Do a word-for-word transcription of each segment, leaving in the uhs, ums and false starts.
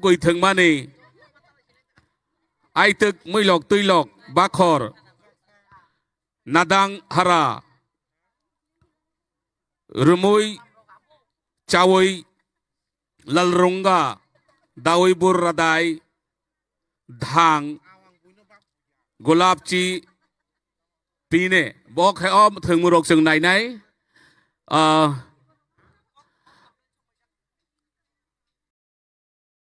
sukui thwngmani, aitwk muilok twilok bakhor, nadang hara, rumui chaui, lalrungga, daui bur radai, dhang, gulapchi, pine. Bo khe o thwngmung rok chwng nainai. Ah,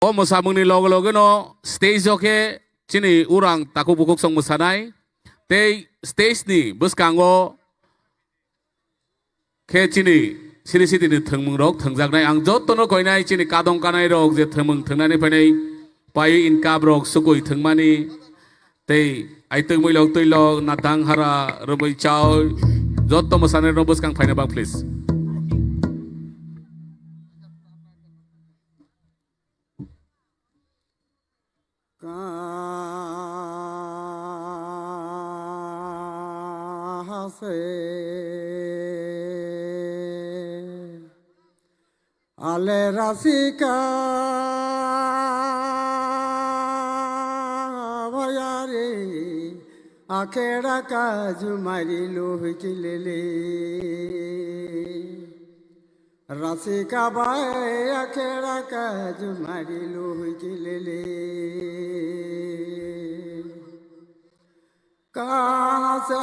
o mwsamungni loge loge no stage o khe chini urang takhuk bukhuk song mwsanai. Tei stage ni bwskango khe chini siri siti ni thwngmung rok thwngjaknai. Ang jotono koinai chini kadong kanai rok je thwngmung thwngnani phainai, pai income rok sukui thwngmani, tei aitwk muilok twilok, nadang hara, rwbwi chao, jotto mwsanai rok bwskang phaina bak, please. कहाँ से आले रसिका भया रे, आखेड़ा का जुमारी लोह की ले ले। Rasika bai akhera ka jumari lohi ki lele. Kahan se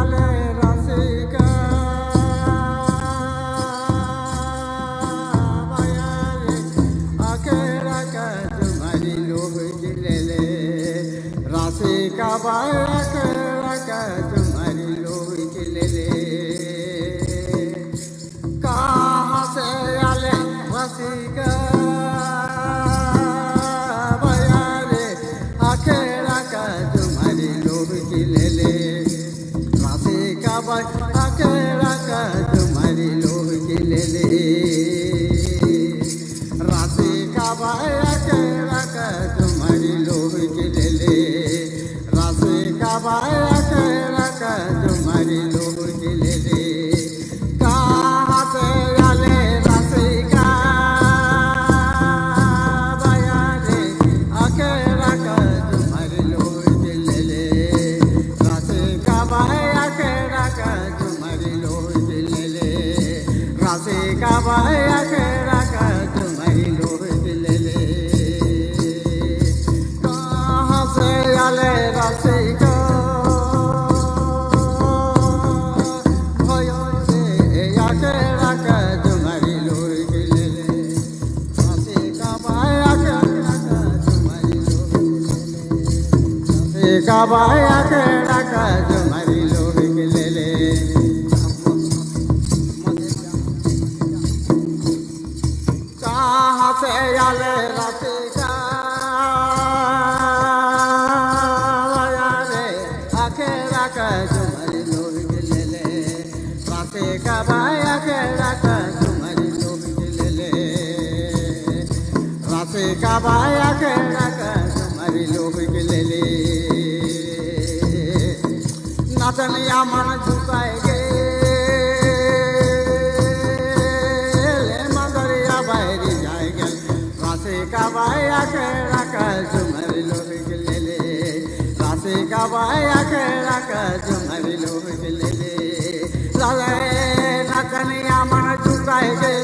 ale rasika bai ale akhera ka jumari lohi ki lele. Rasika bai akhera ka jumari lohi ki lele. Kahan se ale rasika bai ale akhera ka jumari lohi ki lele. Rasika bai akhera ka jumari lohi ki lele. Rasika bai akhera ka jumari lohi ki lele. Rasika bai akhera ka jumari lohi ki lele. Kahan se ale rasika bai ale akhera ka jumari lohi ki lele. Rasika bai akhera ka jumari lohi ki lele. Rasika bai akhera ka jumari lohi ki lele. Kahan se ale rasika bhoi se akhera ka jumari lohi ki lele. Rasika bai akhera ka jumari lohi ki lele. Rasika bai akhera ka jumari lohi ki lele. Kahan se ale rasika bai ale akhera ka jumari lohi ki lele. Rasika bai akhera ka jumari lohi ki lele. Rasika bai akhera ka jumari lohi ki lele. Natani aman jukai ge le madari abai ri jai ge. Rasika bai akhera ka jumari lohi ki lele. Rasika bai akhera ka jumari lohi ki lele. Lale natani aman jukai ge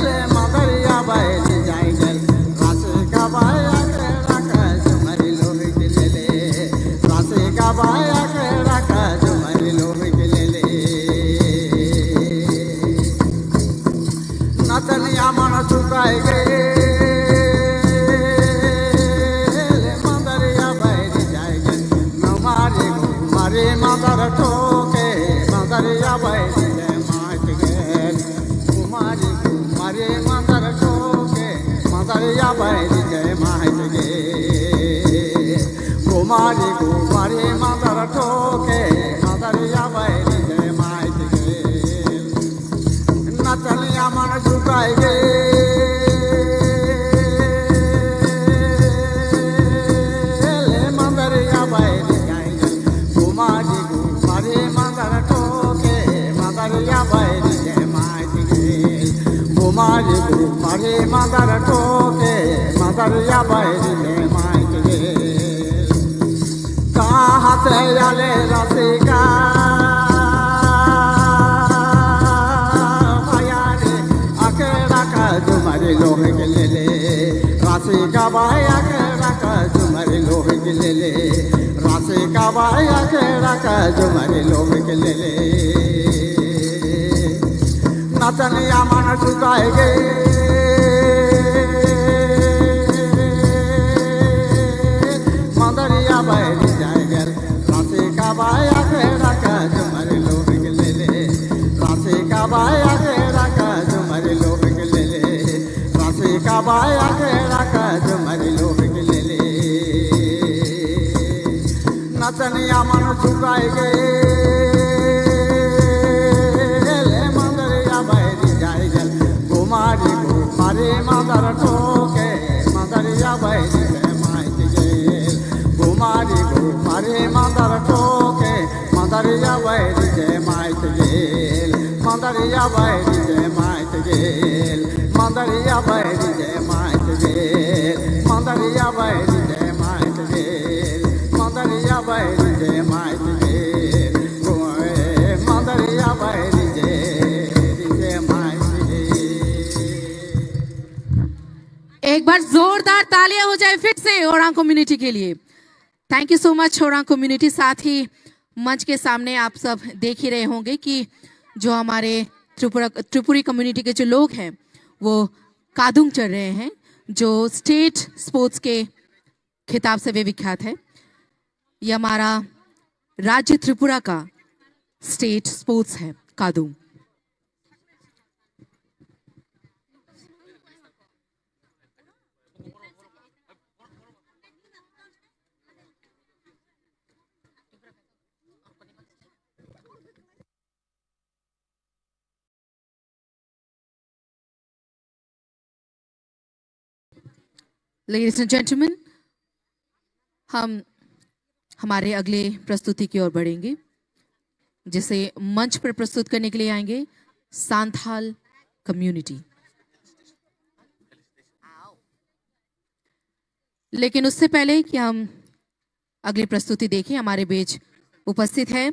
le madari abai ri jai ge. Rasika bai akhera ka jumari lohi ki lele. Rasika bai akhera ka jumari lohi ki lele. Natani aman jukai ge le madari abai ri jai ge. Namari gumari madar thoke madari abai ri jai mai ge. Gumari gumari madar thoke madari abai ri jai mai ge. Gumari gumari madar thoke madari abai ri jai mai ge. Natani aman jukai ge le madari abai ri jai ge. Gumari gumari madar thoke madari abai ri jai mai ge. Gumari gumari Madar toke, madar ya bairi le mai tege. Kaha se yale rasika, bhaya re, akera ka jumari lohe ke lele. Rasika bhaya akera ka jumari lohe ke lele. Rasika bhaya akera ka jumari lohe ke lele. Nachani amana sukai ge. Mandariya bai di jai gel. Rasika bai akhera ka jumari lo bik lele. Rasika bai akhera ka jumari lo bik lele. Rasika bai akhera ka jumari lo bik lele. Nachani amano sukai ge, le mandariya bai di jai gel. Gumari gumari mandar toke, mandariya bai di je mai tigel. Gumari gumari mandar toke, mandariya bai di je mai tigel. Mandariya bai di je mai tigel. Mandariya bai di je mai tigel. Mandariya bai di je mai tigel. Mandariya bai di je mai tigel. Mandariya bai di je, di je mai tigel. एक बार जोरदार तालियां हो जाए फिर से Orang community के लिए। Thank you so much Oraon community. साथ ही मंच के सामने आप सब देख ही रहे होंगे कि जो हमारे त्रिपुरा, त्रिपुरी कम्युनिटी के जो लोग हैं, वो कादुंग चढ़ रहे हैं, जो स्टेट स्पोर्ट्स के खिताब से वे विख्यात है। ये हमारा राज्य त्रिपुरा का स्टेट स्पोर्ट्स है, कादुंग। लेडीज एंड जेंटलमैन, हम हमारे अगले प्रस्तुति की ओर बढ़ेंगे, जिसे मंच पर प्रस्तुत करने के लिए आएंगे सांथाल कम्युनिटी। लेकिन उससे पहले कि हम अगली प्रस्तुति देखें, हमारे बीच उपस्थित है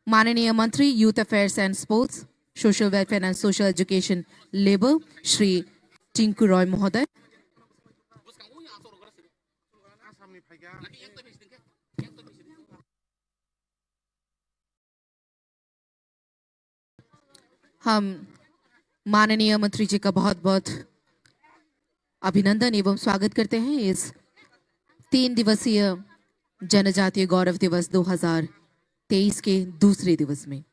माननीय मंत्री youth affairs and sports, social welfare and social education, labour, Shri Tinku Roy महोदय। हम माननीय मंत्री जी का बहुत बहुत अभिनंदन एवं स्वागत करते हैं इस तीन दिवसीय जनजातीय गौरव दिवस दो हज़ार तेईस के दूसरे दिवस में।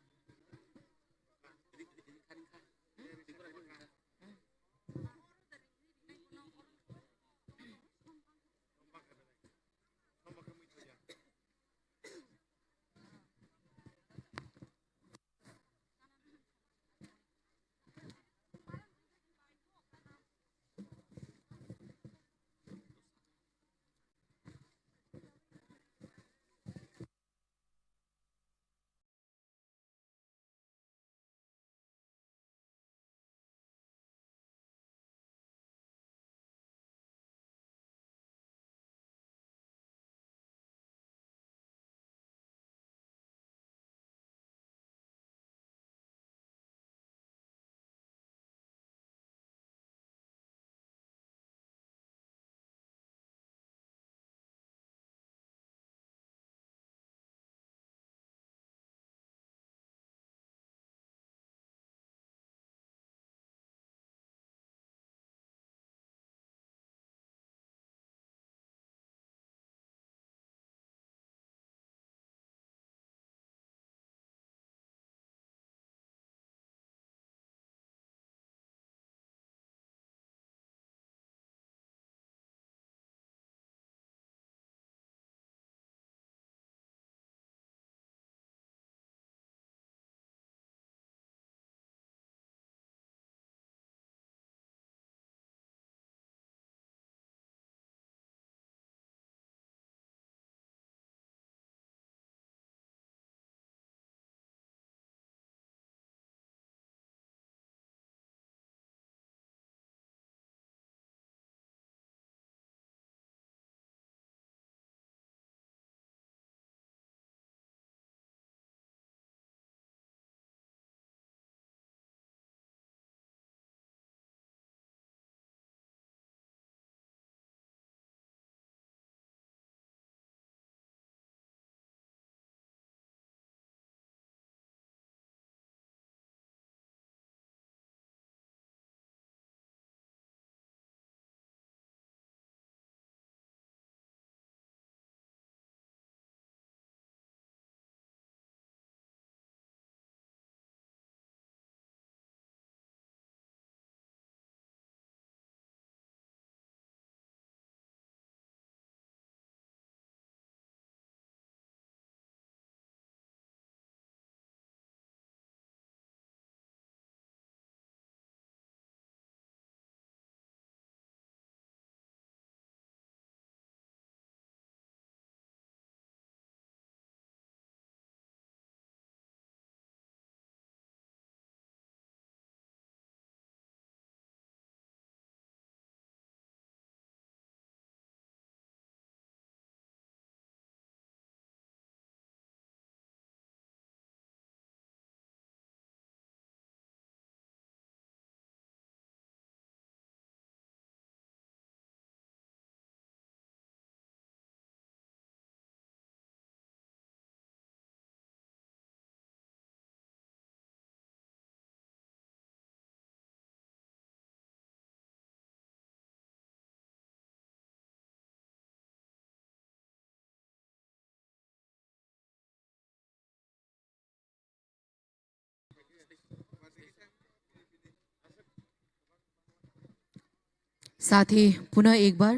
साथ ही पुनः एक बार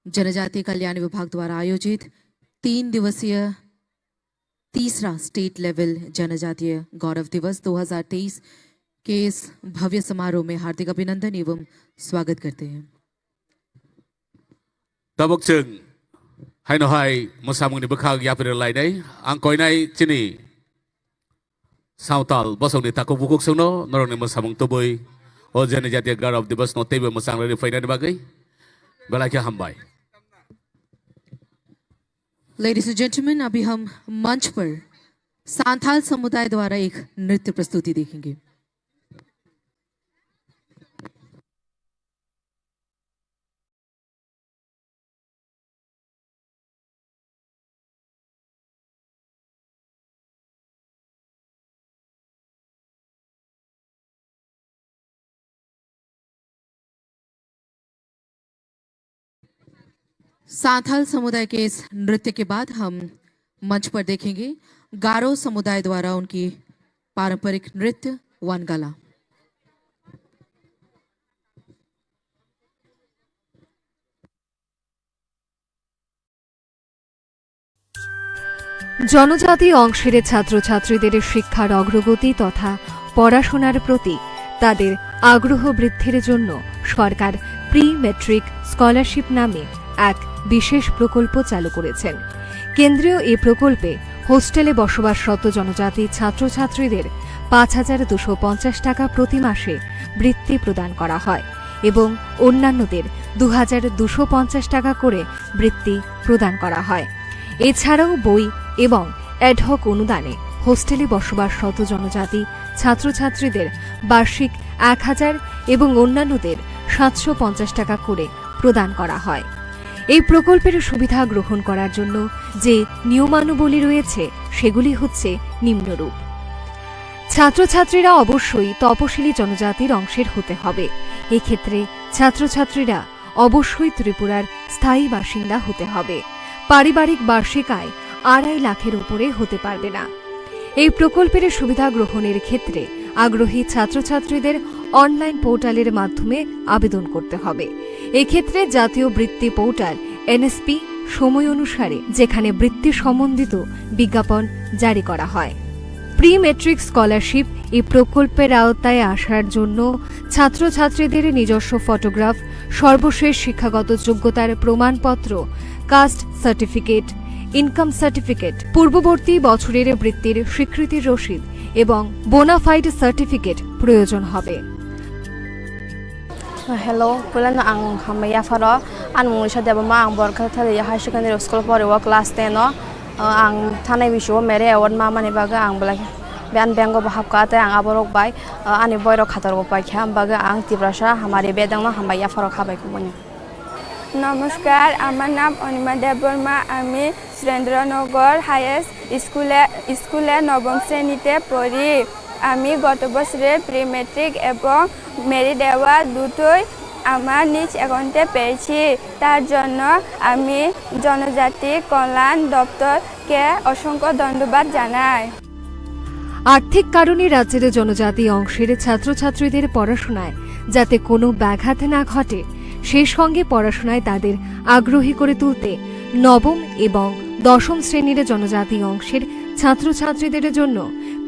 जनजातीय कल्याण विभाग द्वारा आयोजित तीन दिवसीय तीसरा स्टेट लेवल जनजातीय गौरव दिवस दो हज़ार तेईस के इस भव्य समारोह में हार्दिक अभिनंदन एवं स्वागत करते हैं। Tabuk chwng haino hai mwsamungni bwkhak yapri lainai. Ang koinai chini Sawtal bosongni takhuk bukhuk songno norokni mwsamung tubui o Janajatiya Gaurav Divas no teibo mwchang rwrwi phainani bagwi belai khe hambai. Ladies and gentlemen, अभी हम मंच पर सांथाल समुदाय द्वारा एक नृत्य प्रस्तुति देखेंगे। सांथाल समुदाय के इस नृत्य के बाद हम मंच पर देखेंगे गारो समुदाय द्वारा उनकी पारंपरिक नृत्य वनगला। জনজাতি অংশের ছাত্রছাত্রীদের শিক্ষার অগ্রগতি তথা পড়াশোনার প্রতি তাদের আগ্রহ বৃদ্ধির জন্য সরকার প্রি ম্যাট্রিক স্কলারশিপ নামে এক বিশেষ প্রকল্প চালু করেছেন। কেন্দ্রীয় এই প্রকল্পে হোস্টেলে বসবাসরত জনজাতি ছাত্রছাত্রীদের পাঁচ হাজার দুশো পঞ্চাশ টাকা প্রতি মাসে বৃত্তি প্রদান করা হয় এবং অন্যান্যদের দু হাজার দুশো পঞ্চাশ টাকা করে বৃত্তি প্রদান করা হয়। এছাড়াও বই এবং অ্যাডহক অনুদানে হোস্টেলে বসবাসরত জনজাতি ছাত্রছাত্রীদের বার্ষিক এক হাজার এবং অন্যান্যদের সাতশো পঞ্চাশ টাকা করে প্রদান করা হয়। এই প্রকল্পের সুবিধা গ্রহণ করার জন্য যে নিয়মানুবলী রয়েছে, সেগুলি হচ্ছে নিম্নরূপ। ছাত্রছাত্রীরা অবশ্যই তপশিলি জনজাতির অংশের হতে হবে। এক্ষেত্রে ছাত্রছাত্রীরা অবশ্যই ত্রিপুরার স্থায়ী বাসিন্দা হতে হবে। পারিবারিক বার্ষিক আয় আড়াই লাখের উপরে হতে পারবে না। এই প্রকল্পের সুবিধা গ্রহণের ক্ষেত্রে আগ্রহী ছাত্রছাত্রীদের অনলাইন পোর্টালের মাধ্যমে আবেদন করতে হবে। এক্ষেত্রে জাতীয় বৃত্তি পোর্টাল, এনএসপি, সময় অনুসারে যেখানে বৃত্তি সম্বন্ধিত বিজ্ঞাপন জারি করা হয়। প্রি ম্যাট্রিক স্কলারশিপ এই প্রকল্পের আওতায় আসার জন্য ছাত্রছাত্রীদের নিজস্ব ফটোগ্রাফ, সর্বশেষ শিক্ষাগত যোগ্যতার প্রমাণপত্র, কাস্ট সার্টিফিকেট, ইনকাম সার্টিফিকেট, পূর্ববর্তী বছরের বৃত্তির স্বীকৃতির রসিদ এবং বোনাফাইড সার্টিফিকেট প্রয়োজন হবে। Hello, puilano ang hambai yapharo. Ani mung Lisa Debbarma, ang Borkha Thali Higher Secondary School pori o class ten o. Ang thanai bisio Merit Award ma mani bagwi ang belai beng bo habkha tei ang aborok bai ani boirok khatar bo paikha, bagwi ang Tiprasa hamari bedangno hambai yapharo khabai kubuni. নমস্কার, আমার নাম অনিমা দেববর্মা। আমি সুরেন্দ্রনগর হায়ার স্কুলে, স্কুলে নবম শ্রেণীতে পড়ি। আমি গত বছরে প্রি ম্যাট্রিক এবং মেরিট অ্যাওয়ার্ড দুটোই আমার নিজ অ্যাকাউন্টে পেয়েছি। তার জন্য আমি জনজাতি কল্যাণ দপ্তরকে অসংখ্য ধন্যবাদ জানাই। আর্থিক কারণে রাজ্যের জনজাতি অংশের ছাত্রছাত্রীদের পড়াশোনায় যাতে কোনো ব্যাঘাত না ঘটে, সেই সঙ্গে পড়াশোনায় তাদের আগ্রহী করে তুলতে নবম এবং দশম শ্রেণীর জনজাতি অংশের ছাত্রছাত্রীদের জন্য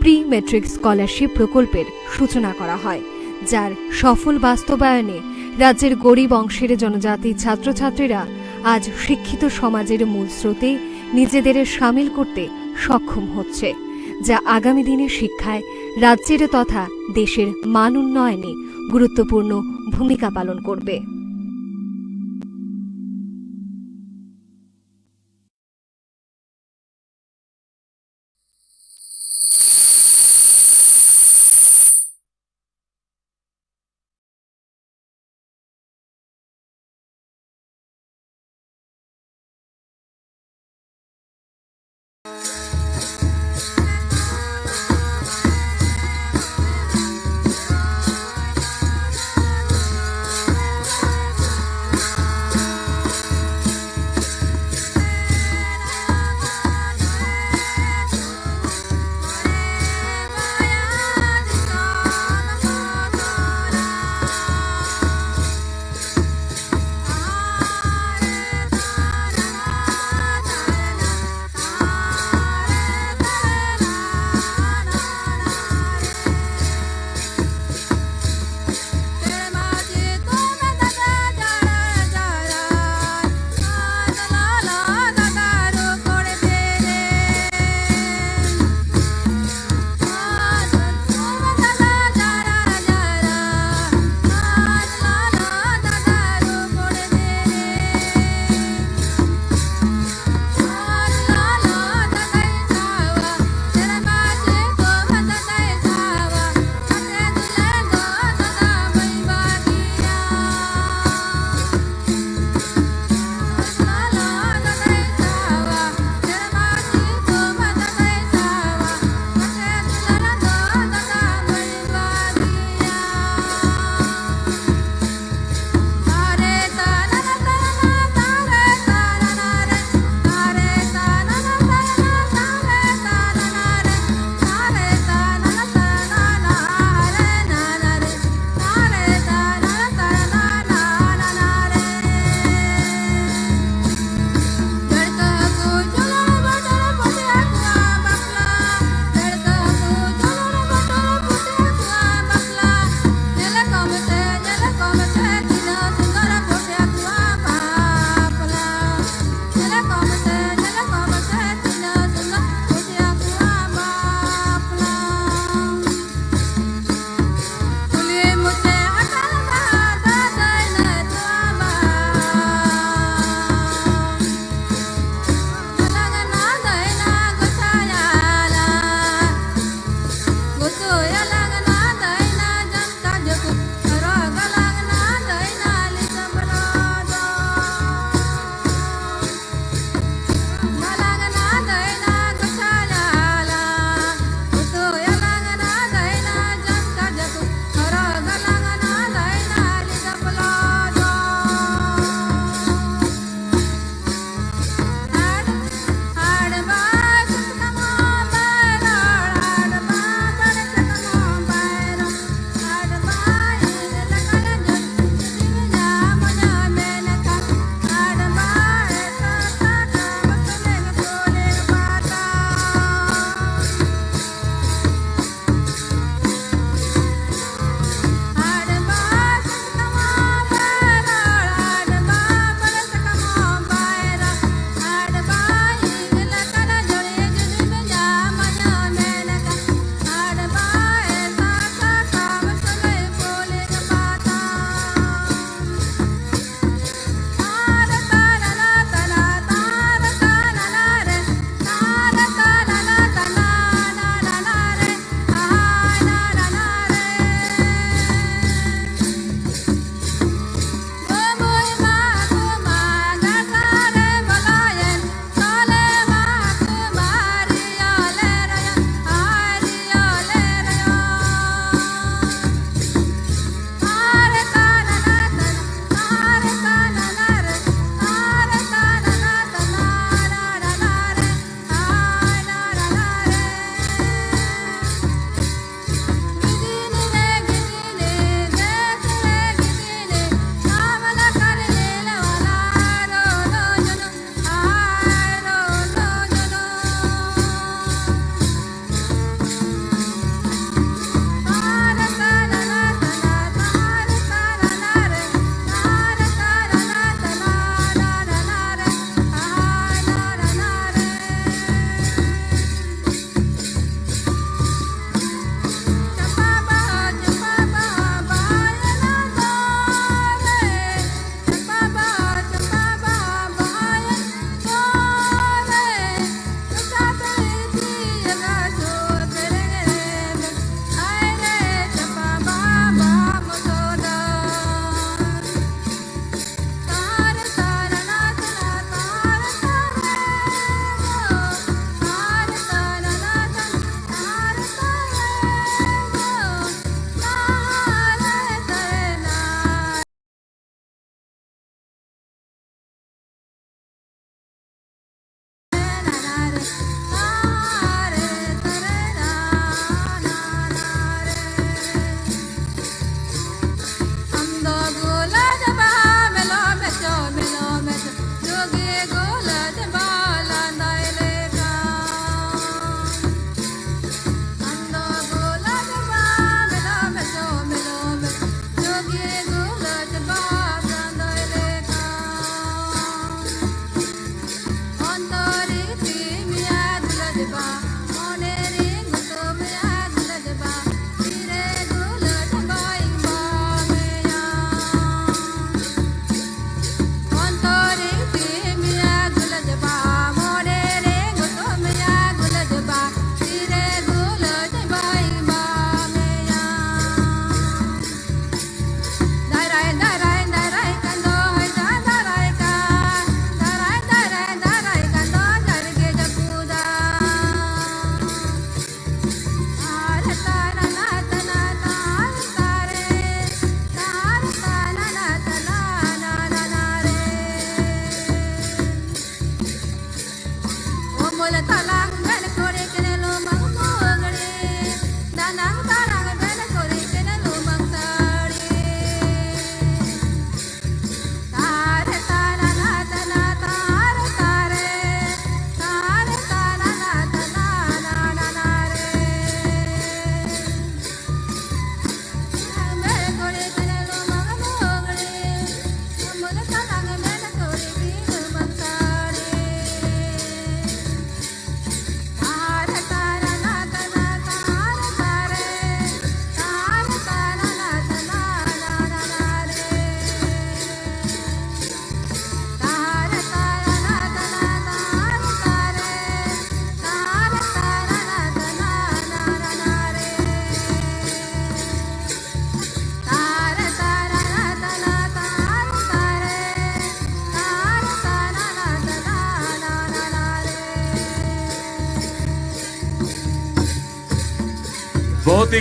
প্রি ম্যাট্রিক স্কলারশিপ প্রকল্পের সূচনা করা হয়, যার সফল বাস্তবায়নে রাজ্যের গরিব অংশের জনজাতি ছাত্রছাত্রীরা আজ শিক্ষিত সমাজের মূল স্রোতে নিজেদের সামিল করতে সক্ষম হচ্ছে, যা আগামী দিনে শিক্ষায় রাজ্যের তথা দেশের মান উন্নয়নে গুরুত্বপূর্ণ ভূমিকা পালন করবে।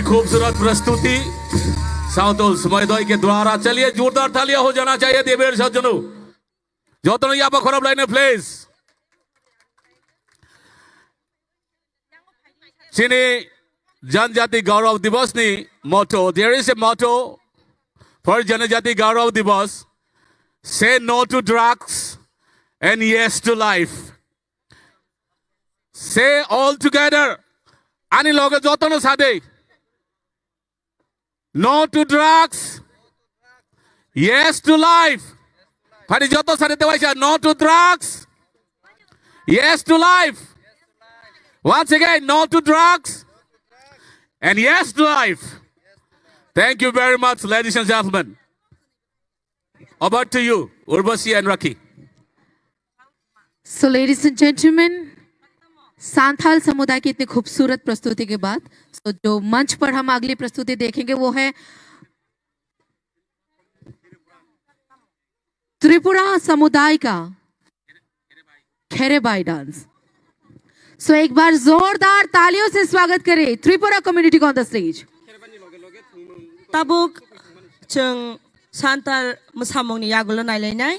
खूबसूरत प्रस्तुति साउतोल समय दई के द्वारा। चलिए, जोरदार तालियां हो जाना चाहिए देवेश सज्जनों। Jotono yaba khorop laina, please. Chini Janjati Gaurav Divas ni motto. There is a motto for Janajati Gaurav Divas. Say no to drugs and yes to life. Say all together. Ani loge jotono sade. No to drugs. Yes to life. Phani joto sari tewaisa, no to drugs. Yes to life. Once again, no to drugs. And yes to life. Thank you very much, ladies and gentlemen. Over to you, Urvashi and Rakhi. So, ladies and gentlemen, Santhal समुदाय की इतनी खूबसूरत प्रस्तुति के बाद, so, जो मंच पर हम अगली प्रस्तुति देखेंगे, वो है त्रिपुरा समुदाय का खेरेबाई डांस। So, एक बार जोरदार तालियों से स्वागत करें Tripura community को on the stage. Tabuk chwng Santal mwsamungni yagulo nailainai,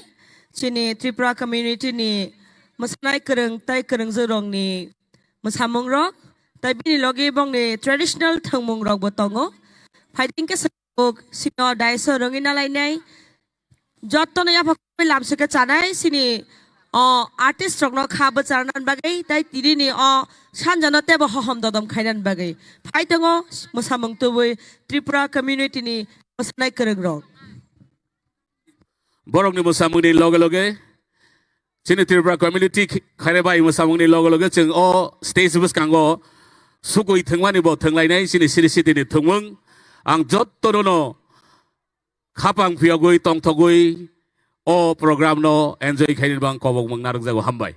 chini Tripura community ni mwsanai kwrwng tei kwrwngjwk rokni mwsamung rok, tei bini logi bongni traditional thwngmung rok bo tongo. Phaidi hwnkhe tabuk sino daiso rwngwi nalainai. Jotono yapha lamsike chanai sini o artist rokno kha bwcharnan bagwi tei tinini o sanjano tebo hohom dodom khainan bagwi phai tongo mwsamung tubui Tripura community ni mwsanai kwrwng rok. Borokni mwsamungni loge loge chini Tripura community kh-, khaire bai mwsamungni loge loge chwng o stage bwskango sugui thwngmani bo thwnglainai chini siri sitini thwngmung. Ang jotono no khapang phiyogwi tongthogwi o program no enjoy khainani bang kobok mung narwkjago, hambai.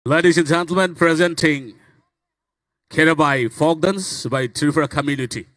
Ladies and gentlemen, presenting Kerabai folk dance by Tripura community.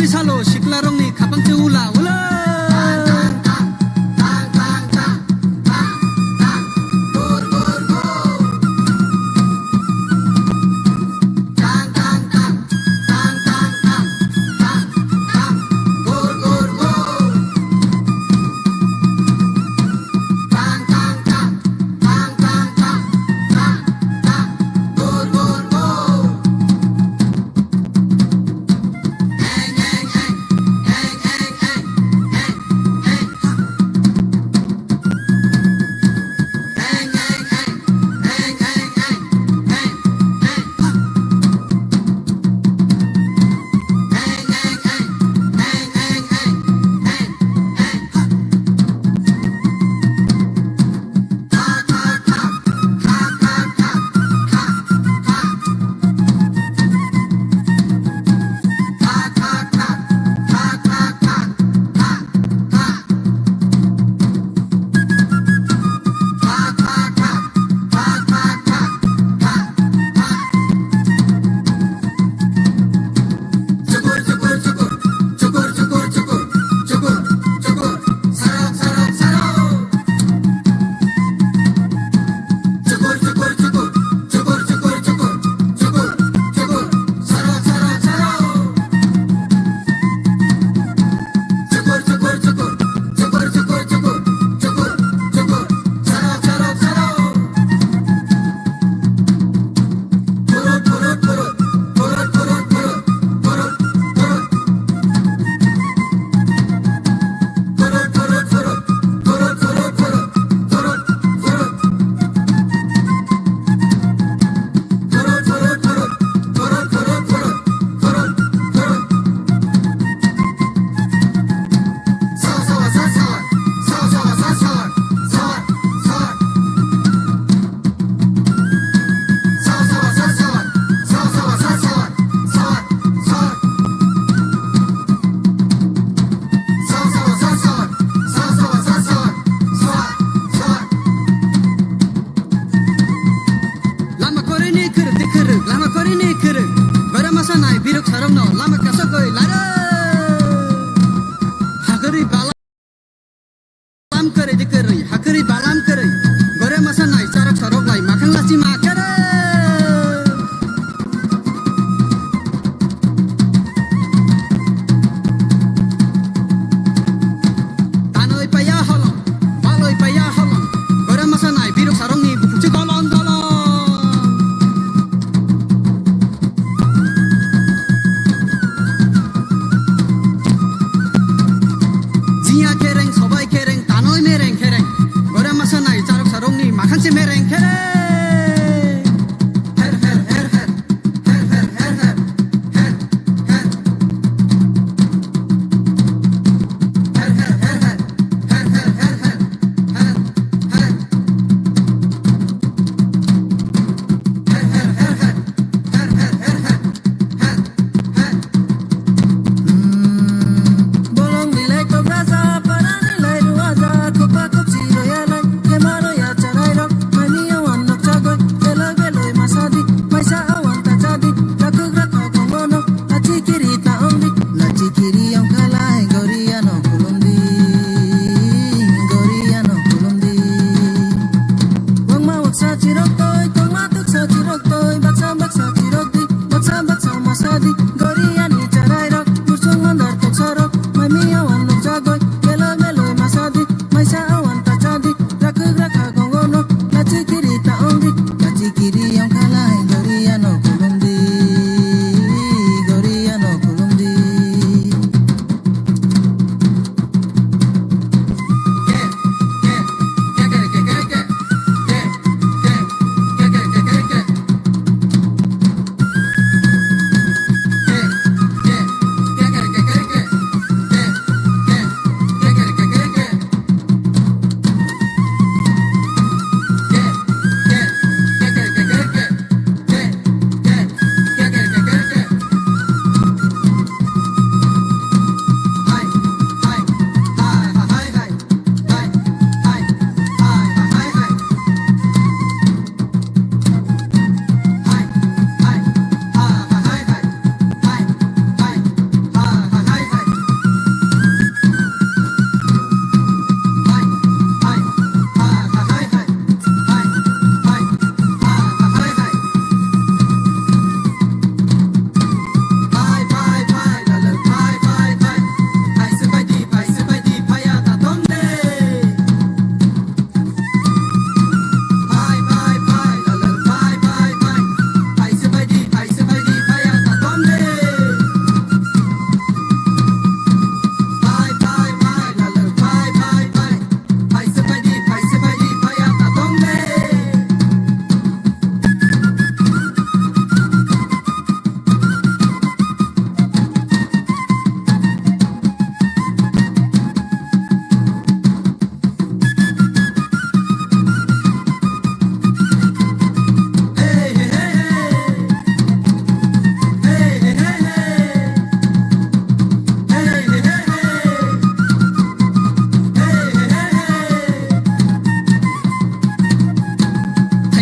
Salo siklarokni khapang se ula ula.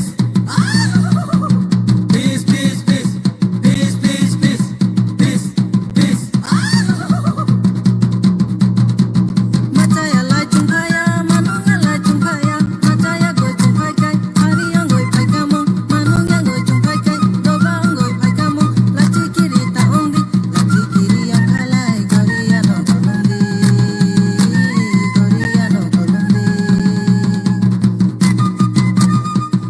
Peace. Peace, peace, peace. Peace, peace, peace. Peace, peace. Machaya lai chungphaya, manungya lai chungphaya, machaya goi chungphai kai, hari yang goi phai kamo, manungya goi chungphai kai, doba ang goi phai kamo, lachi kiri ta ong di, lachi kiri yang khalai, gori ano kolom di, gori ano kolom di.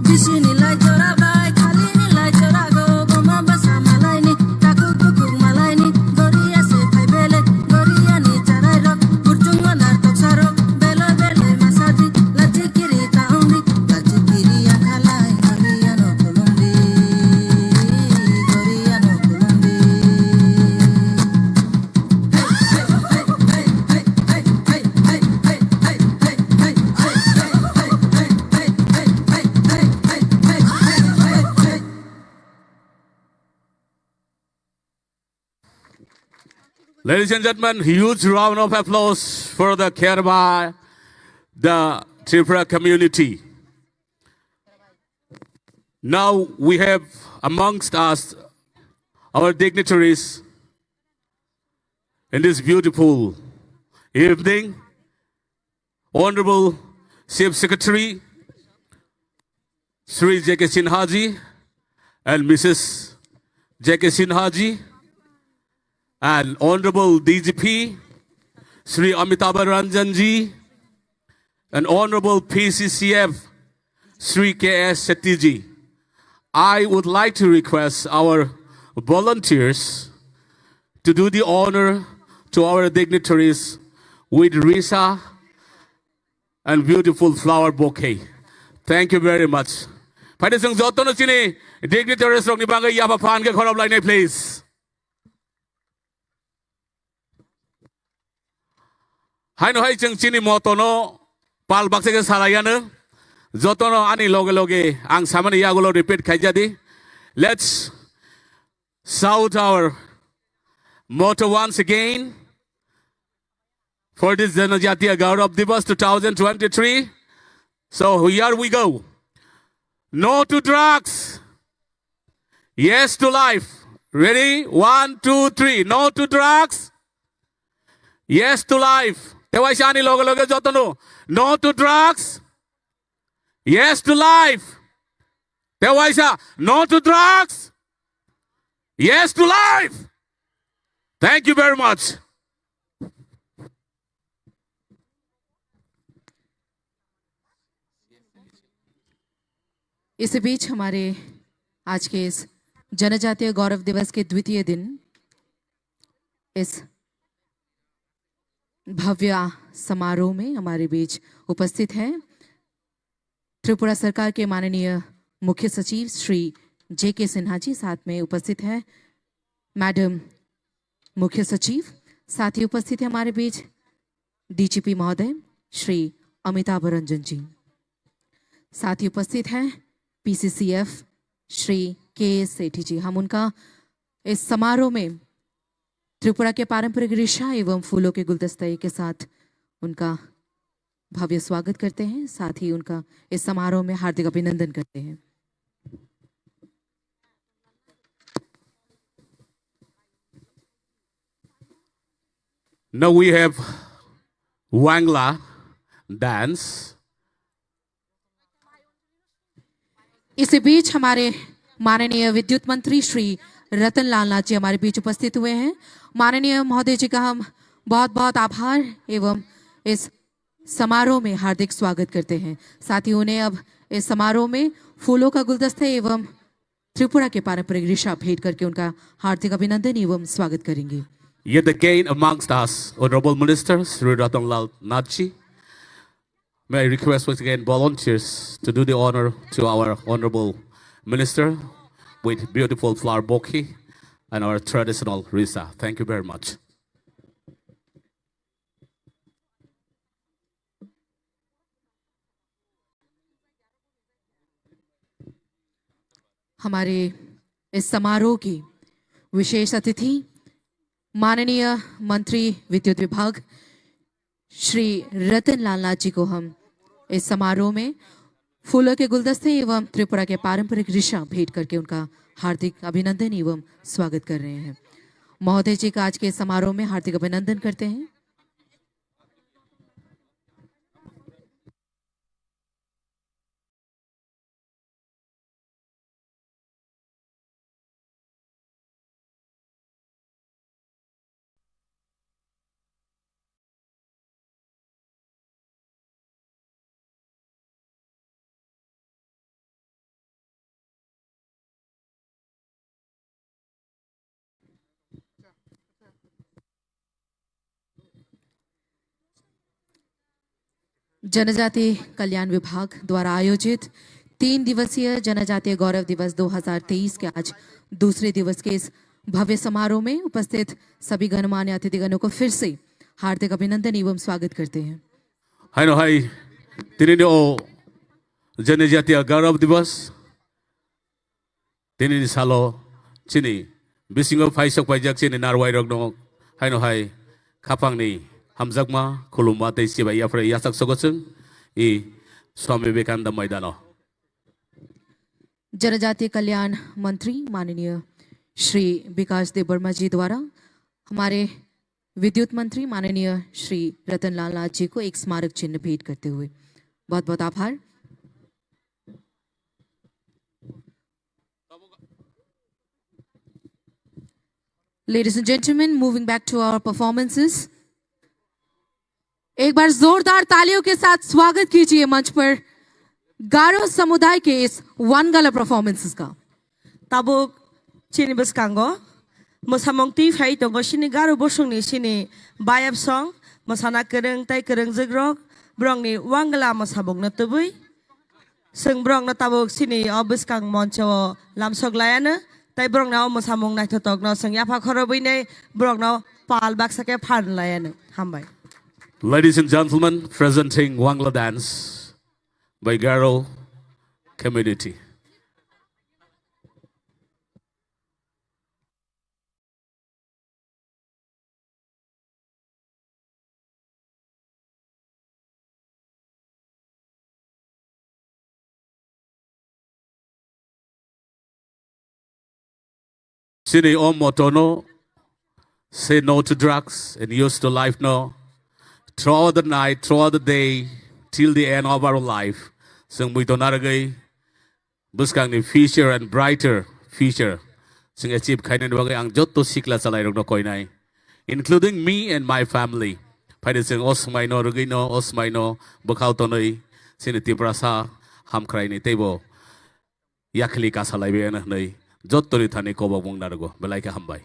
Bisini lai jora bai, khalini lai jora go, boma basa malaini, takuk tukuk malaini, goriya se phai bele, goriya ni charai rok, burchung manar toksa rok, beloi beloi masadi, lachi kiri ta ong di, lachi kiri ya khalai, goriya no kolom di, goriya no kolom di. Ladies and gentlemen, huge round of applause for the Kherbai, the Tripura community. Now we have amongst us our dignitaries in this beautiful evening, Honorable Chief Secretary Shri J K Sinha ji and Missus J K Sinha ji, and Honorable D G P Shri Amitabh Ranjan ji, and Honorable P C C F Shri K S Shetty ji. I would like to request our volunteers to do the honor to our dignitaries with wreath and beautiful flower bouquet. Thank you very much. Phaidi chwng jotono chini dignitaries rokni bagwi yapha phan khe khorop lainai, please. Haino hai chwng chini motto no pal baksa khe salaiya no. Jotono ani loge loge ang samani yagulo repeat khaijadi. Let's shout our motto once again for this Janajatiya Gaurav Divas two thousand twenty-three. So here we go. No to drugs. Yes to life. Ready? One, two, three. No to drugs. Yes to life. Tewaisa ani loge loge jotono. No to drugs. Yes to life. Tewaisa. No to drugs. Yes to life. Thank you very much. इसी बीच हमारे आज के इस जनजातीय गौरव दिवस के द्वितीय दिन इस भव्य समारोह में हमारे बीच उपस्थित है त्रिपुरा सरकार के माननीय मुख्य सचिव श्री जे के सिन्हा जी, साथ में उपस्थित है मैडम मुख्य सचिव, साथ ही उपस्थित है हमारे बीच डीजीपी महोदय श्री अमिताभ रंजन जी, साथ ही उपस्थित है पीसीसीएफ श्री के एस सेठी जी। हम उनका इस समारोह में त्रिपुरा के पारंपरिक रिशा एवं फूलों के गुलदस्ते के साथ उनका भव्य स्वागत करते हैं, साथ ही उनका इस समारोह में हार्दिक अभिनंदन करते हैं। Now we have Wangla dance. इसी बीच हमारे माननीय विद्युत मंत्री श्री रतन लाल नाथ जी हमारे बीच उपस्थित हुए हैं। माननीय महोदय जी का हम बहुत बहुत आभार एवं इस समारोह में हार्दिक स्वागत करते हैं। साथ ही उन्हें अब इस समारोह में फूलों का गुलदस्ता एवं त्रिपुरा के पारंपरिक रिशा भेंट करके उनका हार्दिक अभिनंदन एवं स्वागत करेंगे। Yet again amongst us, Honorable Minister Shri Ratan Lal Nath ji. May I request once again volunteers to do the honor to our Honorable Minister with beautiful flower bouquet and our traditional risa. Thank you very much. हमारे इस समारोह की विशेष अतिथि माननीय मंत्री विद्युत विभाग श्री रतन लाल नाथ जी को हम इस समारोह में फूलों के गुलदस्ते एवं त्रिपुरा के पारंपरिक रिशा भेंट करके उनका हार्दिक अभिनंदन एवं स्वागत कर रहे हैं। महोदय जी का आज के समारोह में हार्दिक अभिनंदन करते हैं। जनजाति कल्याण विभाग द्वारा आयोजित तीन दिवसीय जनजातीय गौरव दिवस दो हज़ार तेईस के आज दूसरे दिवस के इस भव्य समारोह में उपस्थित सभी गणमान्य अतिथिगणों को फिर से हार्दिक अभिनंदन एवं स्वागत करते हैं। Haino hai, tini ni o Janajatiya Gaurav Divas. Tini ni salo chini bisingo phaisok paijak chini narwai rokno haino hai khapangni hamjakma, khulumma tei chibai yaphre yachak sogo chwng i Swami Vivekananda Maidano. जनजातीय कल्याण मंत्री माननीय श्री विकास देव वर्मा जी द्वारा हमारे विद्युत मंत्री माननीय श्री रतन लाल नाथ जी को एक स्मारक चिन्ह भेंट करते हुए बहुत बहुत आभार। Ladies and gentlemen, moving back to our performances. एक बार जोरदार तालियों के साथ स्वागत कीजिए मंच पर गारो समुदाय के इस वन गाला परफॉर्मेंसेस का। Tabuk chini bwskango mwsamung twi phai tongo chini Garo bosongni chini bayap song mwsana kwrwng tei kwrwngjwk rok borokni wangla mwsamungno tubui. Chwng borokno tabuk chini o bwskang moncho o lamsok laiano, tei borokni o mwsamung naithotokno chwng yapha khorobwini borokno pal baksa khe phan laiano. Hambai. Ladies and gentlemen, presenting Wangla dance by Garo community. Chini o motto no, say no to drugs and yes to life no. Throughout the night, throughout the day, till the end of our life, chwng muitu narwgwi bwskangni future and brighter future chwng achieve khainani bagwi ang jotto sikla chalairokno koinai, including me and my family. Phaidi chwng o swmaino rwgwino, o swmaino bwkhao tonwi chini Tiprasa hamkraini teibo yakhli kasa laibai hwnwi jottori thani kobokmung narwgo. Belai khe hambai.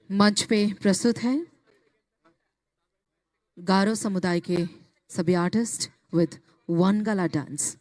मंच पे प्रस्तुत है गारो समुदाय के सभी artist with one gala dance.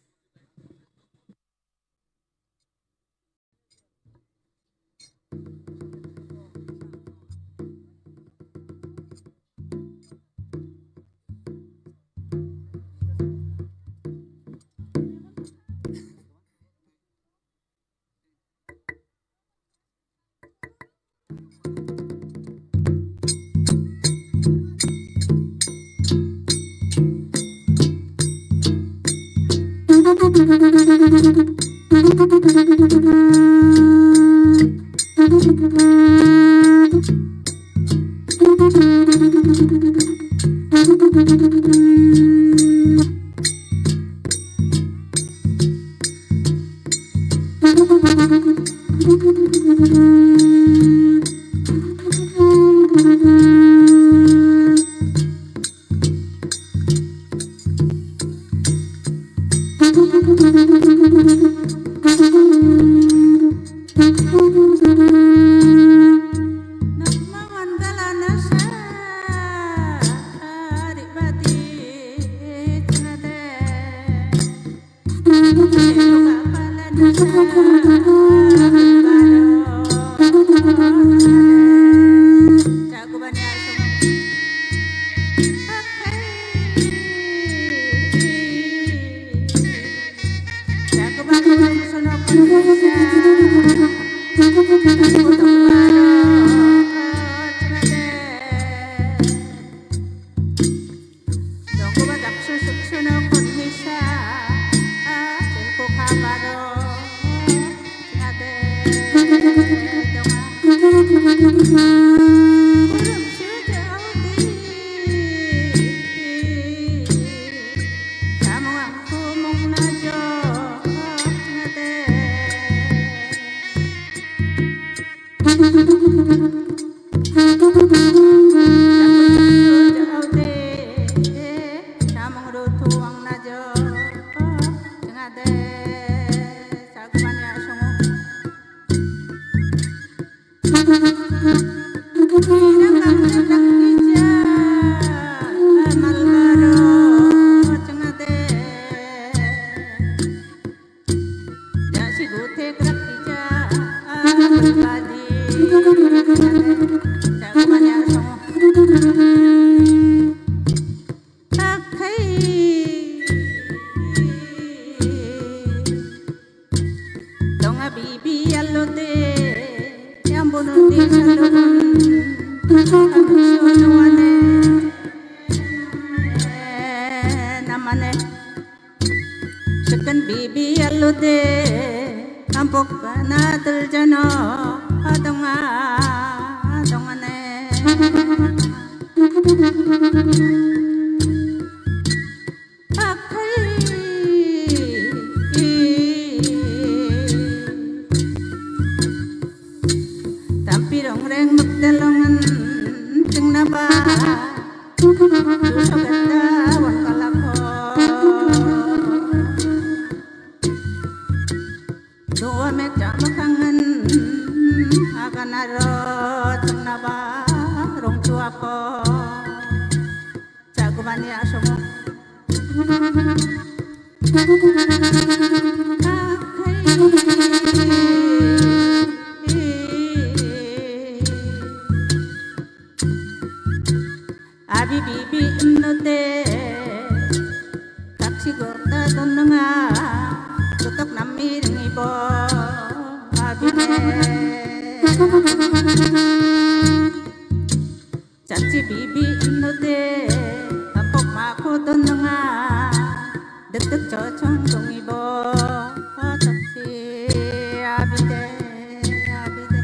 Tonga bibi alode, yambono de salokan, kamuso nuane, namane. Sekan bibi alode, ampok kana teljano, adonga, adongane. Tampi rongreng mukte longan chingna ba. Tusok enda wan kalakho. Dua me chama kangen aganaro chingna ba rong chuako. Chagumani asomo. Abi bibi nute taksi gorta donanga tutok nami ringi bo abi ne. Chachi bibi nute apok ma khodon nga dek dek chochong dongi bo. Chachi abide abide.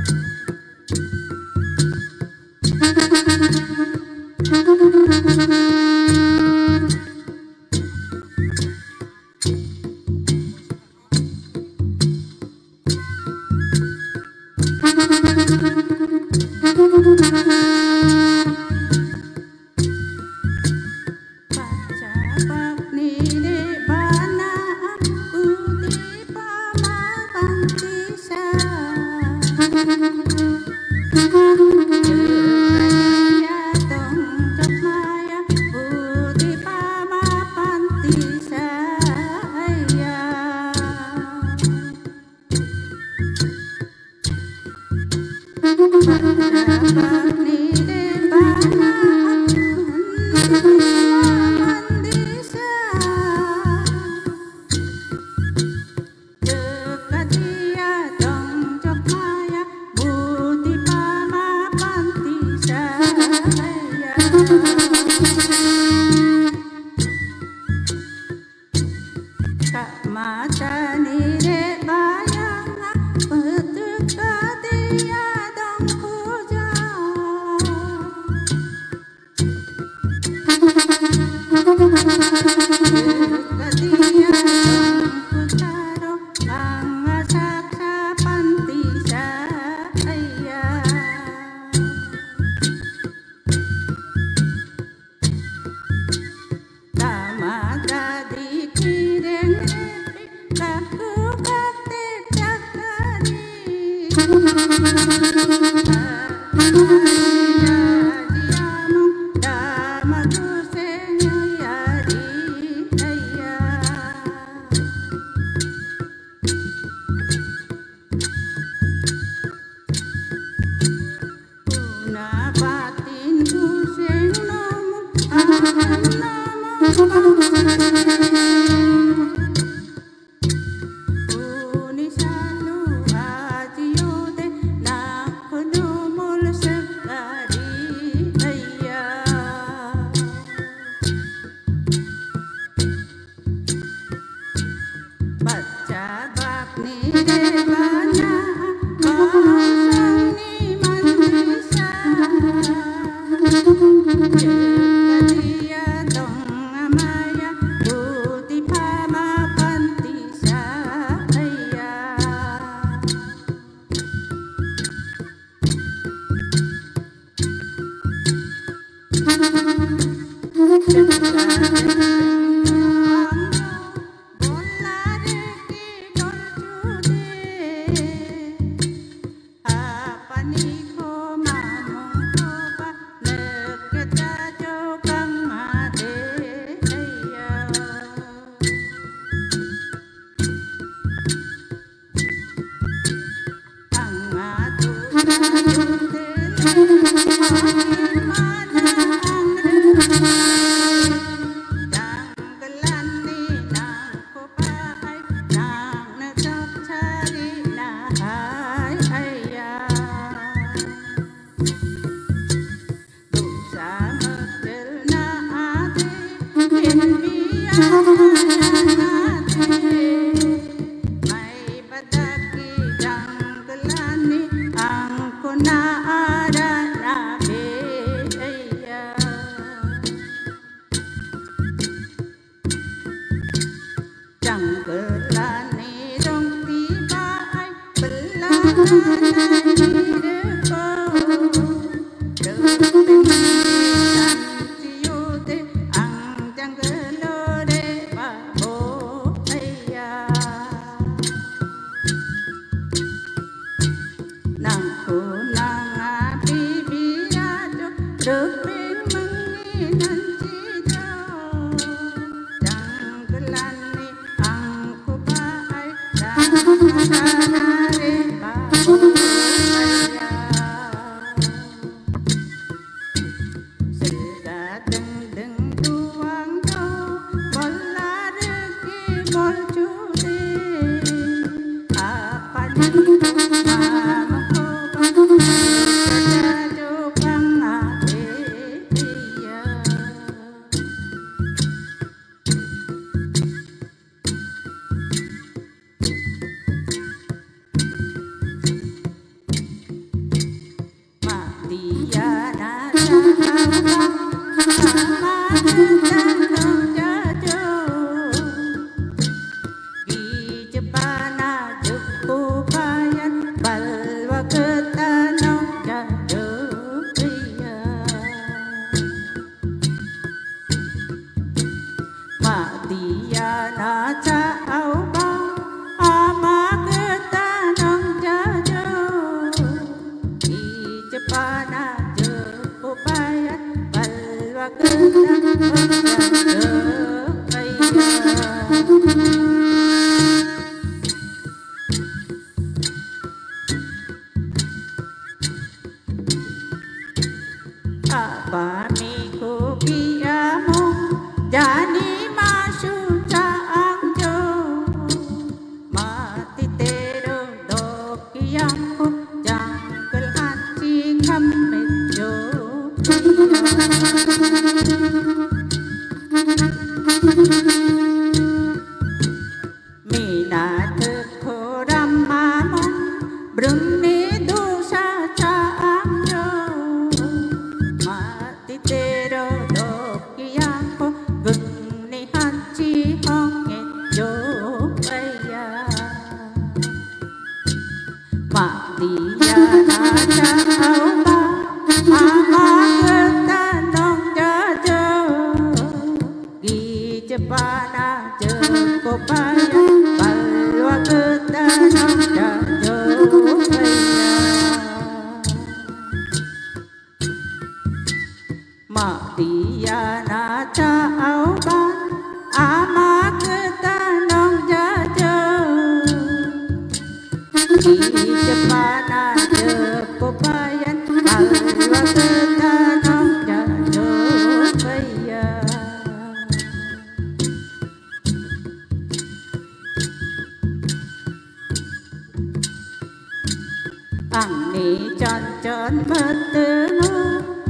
Angni chonchon mwtwngo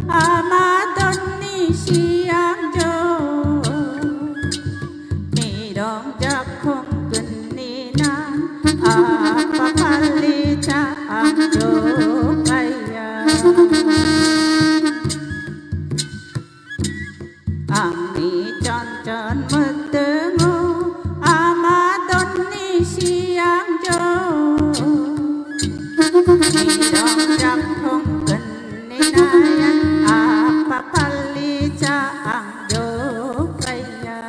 ama donni siyang jo. Mirong jakhung gwnni nang apa pali cha ang jo kaya. Angni chonchon mwtwngo ama donni siyang jo. Nirong jakhung gwnni naya apa pali cha ang jo kaya.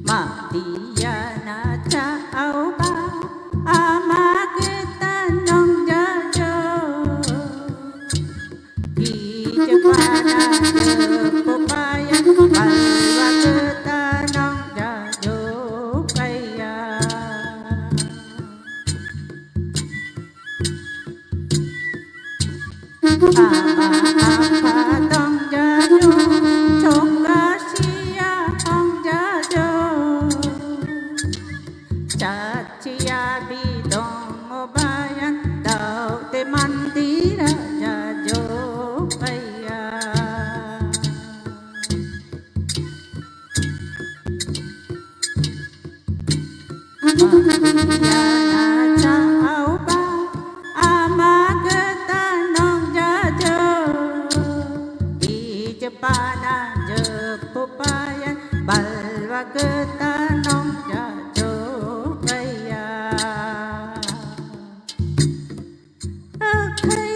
Matiya na cha au ba ama kwta nong ja jo. Ijapana jepupaya balwa kwta nong ja jo kaya. Ama apa tong ja jo, chokka siya tong ja jo. Chachiya bidong obayan dau te mandira ja jo kaya. Matiya na cha au ba ama kwta nong ja jo. Ijapana jepupaya balwa kwta nong ja jo kaya. Akhai.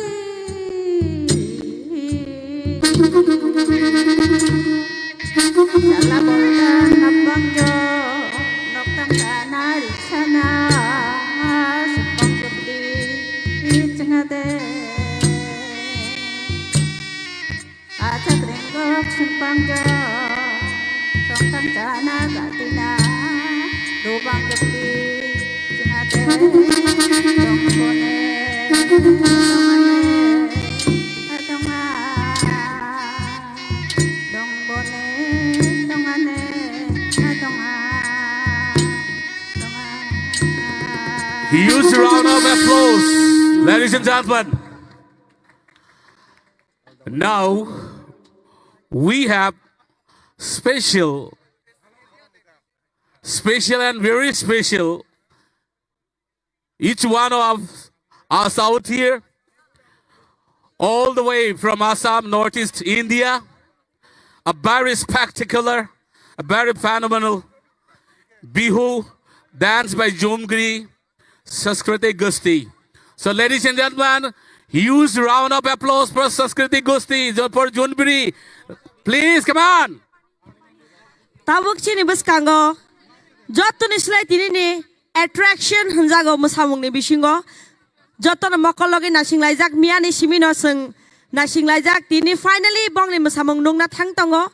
Sala bolta napang jo, noktang kana risana, sepang jepdi, ichngade. Acha krenggok sengpang jo, songtang chana gatina, dobang jepdi, sengate, dongbone, tongane, atonga, dongbone, tongane, atonga, tonga. Huge round of applause, ladies and gentlemen. Now, we have special, special and very special, each one of us out here, all the way from Assam, Northeast India, a very spectacular, a very phenomenal Bihu dance by Jumgri Sanskriti Gusti. So, ladies and gentlemen, huge round of applause for Sanskriti Gusti, for Junbiri. Please, come on. Tabuk chini bwskango jottoni slai tini ni attraction hwnjago mwsamungni bisingo. Jotono mokol logi nasing laijak, miyani simino chwng nasing laijak. Tini finally bongni mwsamung nungna thang tongo.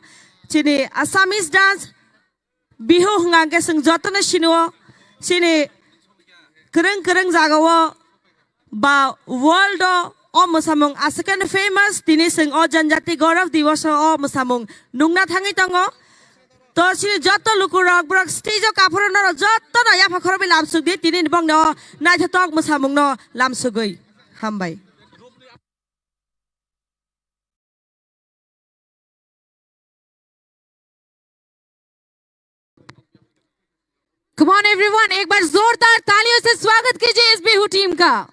Chini Assamese dance Bihu hwnga hwnkhe chwng jotono sinio, chini kwrwng kwrwng jagao ba world o, o mwsamung aswkeno famous, tini chwng o Janjati Gaurav Diwas o, o mwsamung nungna thangwi tongo. To chini joto lukurok borok stage o kaphuru norok jotono yapha khorokbai lamsuk di, tini bongni o naithotok mwsamungno lamsugwi. Hambai. Come on everyone, एक बार जोरदार तालियों से स्वागत कीजिए इस बिहू टीम का।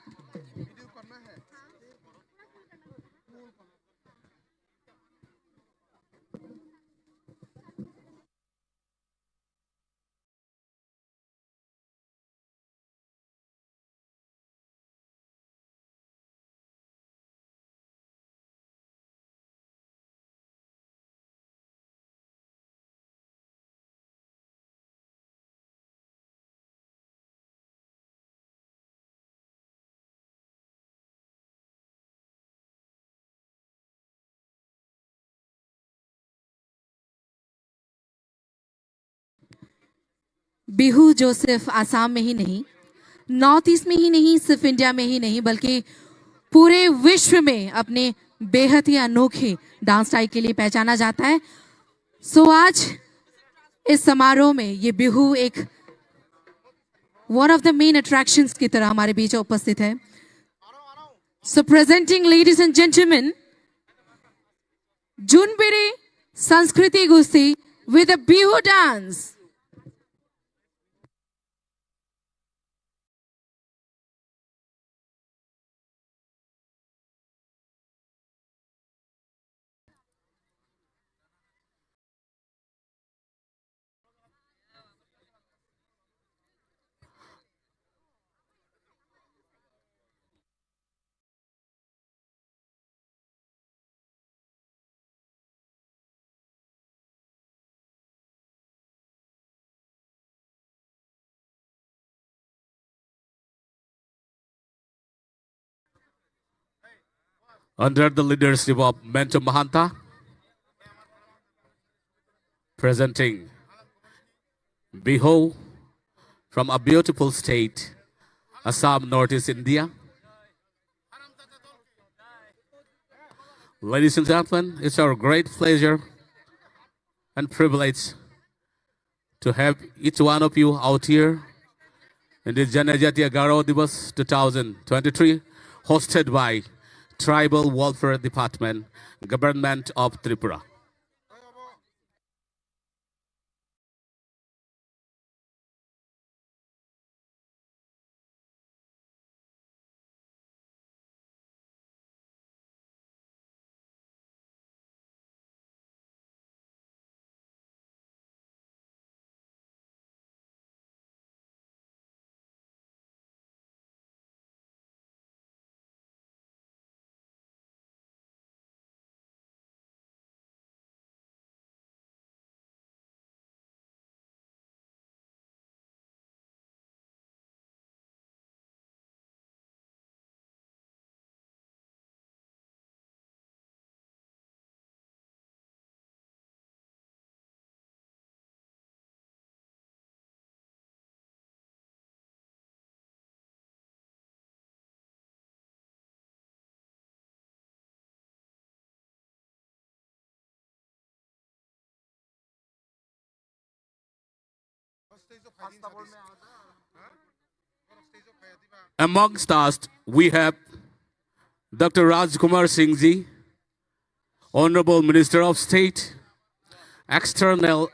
बिहू जो सिर्फ आसाम में ही नहीं, नॉर्थ ईस्ट में ही नहीं, सिर्फ इंडिया में ही नहीं, बल्कि पूरे विश्व में अपने बेहद ही अनोखे डांस स्टाइल के लिए पहचाना जाता है। सो आज इस समारोह में ये बिहू एक one of the main attractions की तरह हमारे बीच उपस्थित है। So presenting, ladies and gentlemen, Junbiri Sanskriti Gosti with a Bihu dance. Under the leadership of Mentor Mahanta, presenting Bihu from a beautiful state, Assam, Northeast India. Ladies and gentlemen, it's our great pleasure and privilege to have each one of you out here in the Janajatiya Garo Divas two thousand twenty-three, hosted by Tribal Welfare Department, Government of Tripura. Amongst us, we have Doctor Rajkumar Singh ji, Honorable Minister of State, External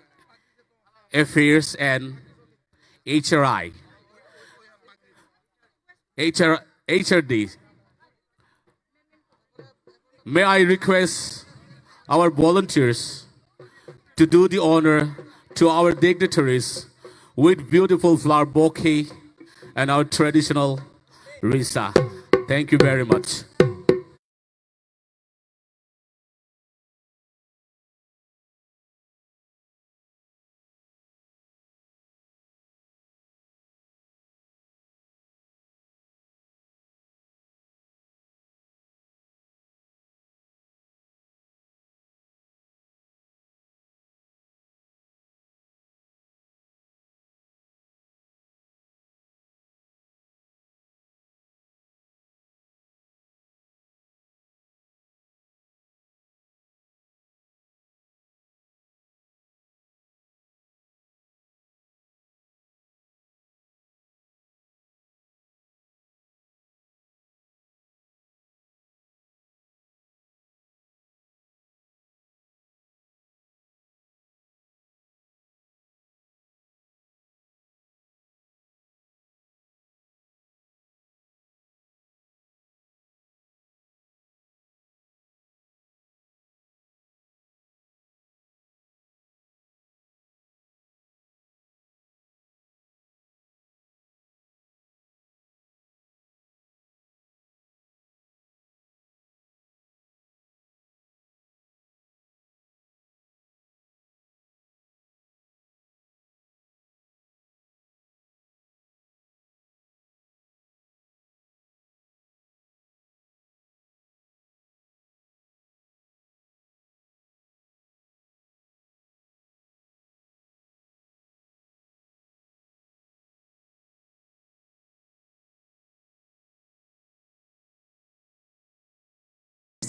Affairs and H R I, H R, H R D. May I request our volunteers to do the honor to our dignitaries with beautiful flower bouquet and our traditional risa. Thank you very much.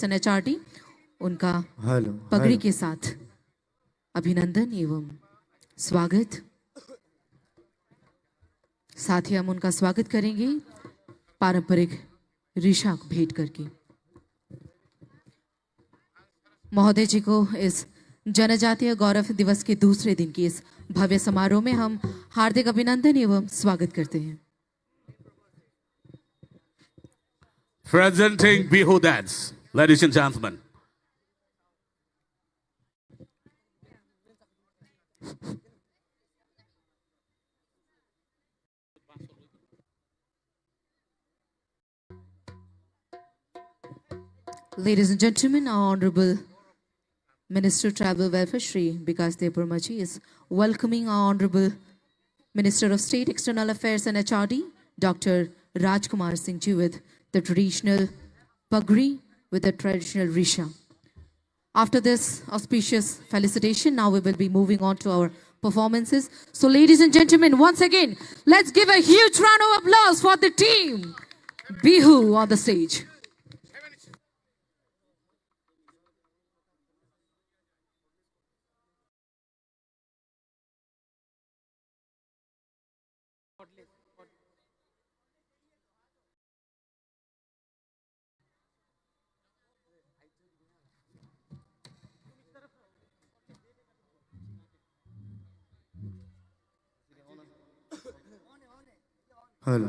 N H R D, उनका हेलो, पगड़ी हेलो। के साथ अभिनंदन एवं स्वागत। साथ ही हम उनका स्वागत करेंगे पारंपरिक रिशा को भेंट करके। महोदय जी को इस जनजातीय गौरव दिवस के दूसरे दिन की इस भव्य समारोह में हम हार्दिक अभिनंदन एवं स्वागत करते हैं। Presenting Bihu dance, ladies and gentlemen. Ladies and gentlemen, our Honorable Minister Tribal Welfare Shri Bikas Debbarma ji is welcoming our Honorable Minister of State External Affairs and H R D, Doctor Rajkumar Singh ji, with the traditional pagri, with the traditional risha. After this auspicious felicitation, now we will be moving on to our performances. So, ladies and gentlemen, once again, let's give a huge round of applause for the team Bihu on the stage. Hello.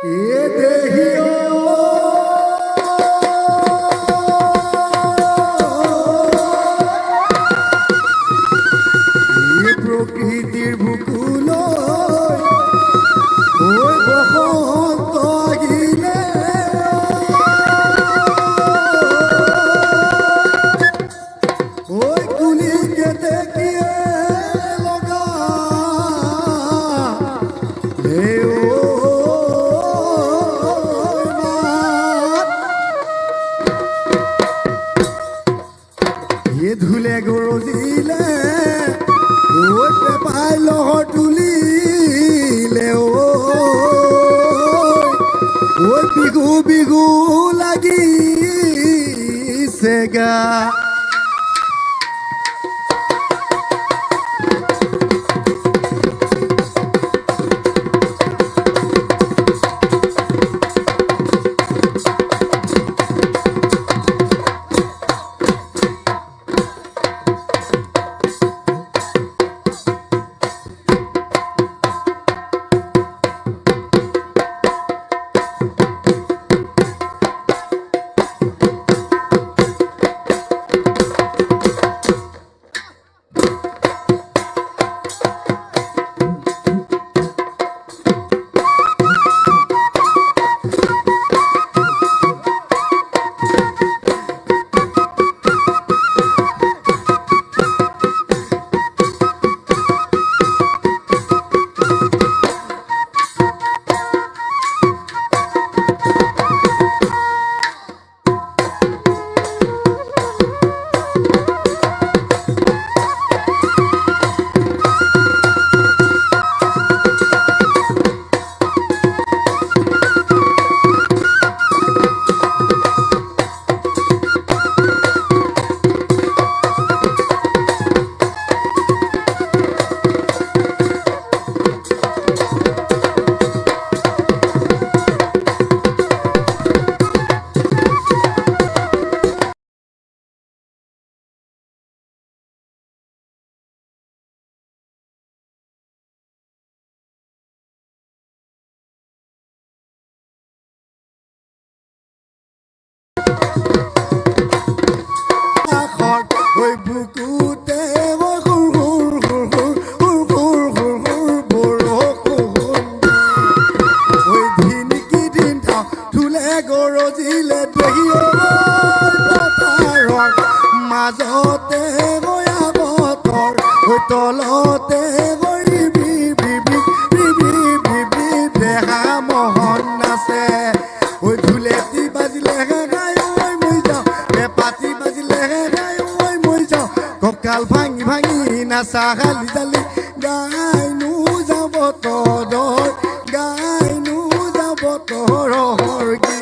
এ দেহিও, এ প্রকৃতির বুকুলো, ওই বসন্ত আহিলে। ওই কুলিকে দেখিয়ে লগা, হে ও মা। এ ধুলে গরজিলে, ওই পেপাই লহর তুলিলে, ও, ওই বিহু বিহু লাগি। Sega. Oi bukute oi hur hur hur hur hur hur hur hur borok hur hur. Oi dhin ki dhin tha thule goro jile dehi oi pathar majote oi abotor oi tolote oi ribi bibi ribi bibi deha mohon. Ahali jali gai nu jabo to doi, gai nu jabo to rohor gi.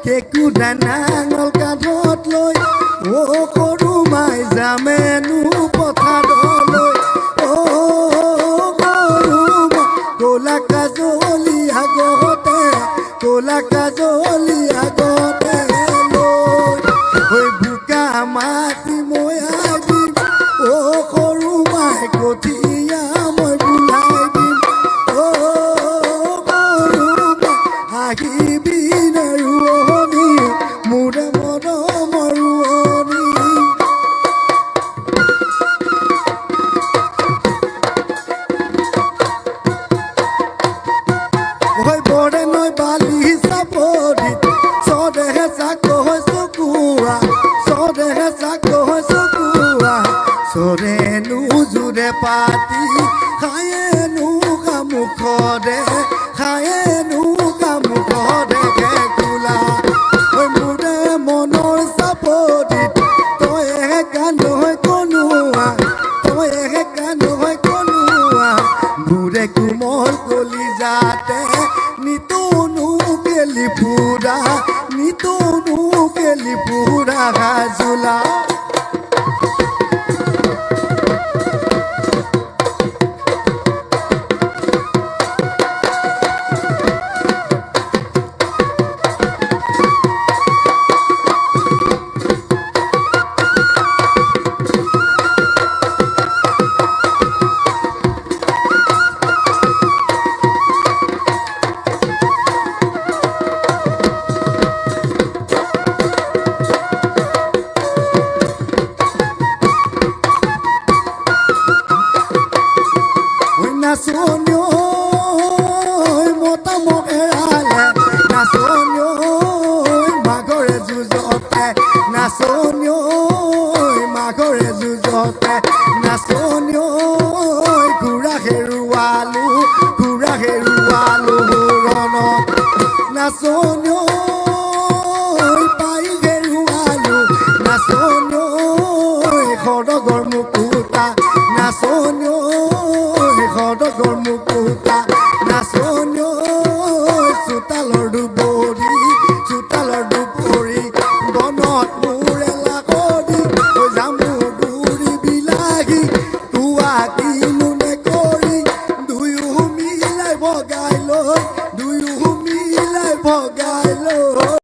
Kekuda nangol kadot loi, o koru mai jamenu potha doloi, o koru mai kola kajoli agote, kola kajoli agote loi, oi buka mati moya di, o koru mai kotiya moi bulai di, o koru mai Ahi bina ruoni, mure moro moruoni. Hoi bore noi bali sapori, sode he sako hoi sukua, sode he sako hoi sukua, sore nu jure pati, khaye nu kamu khode. Khaye nu kamu khode kula. Oi mure monor sapodi. Toye kano hoi konua. Toye kano hoi konua. Mure kumor koli jate. Nitunu keli pura. Nitunu keli pura hajula. Oi nasonyo, oi mota moge ale, nasonyo, oi magore jujote, nasonyo, oi magore jujote, nasonyo, oi gura heru alu, gura heru alu rono, nasonyo, oi pai heru alu, nasonyo, oi khodo gormu Nasonyo, hodo gormu puta. Nasonyo, suta lordu bori, suta lordu bori. Bonot mure lagodi, o jamu duri bilahi. Tua ki mune kori, duyu milai bogailo, duyu milai bogailo.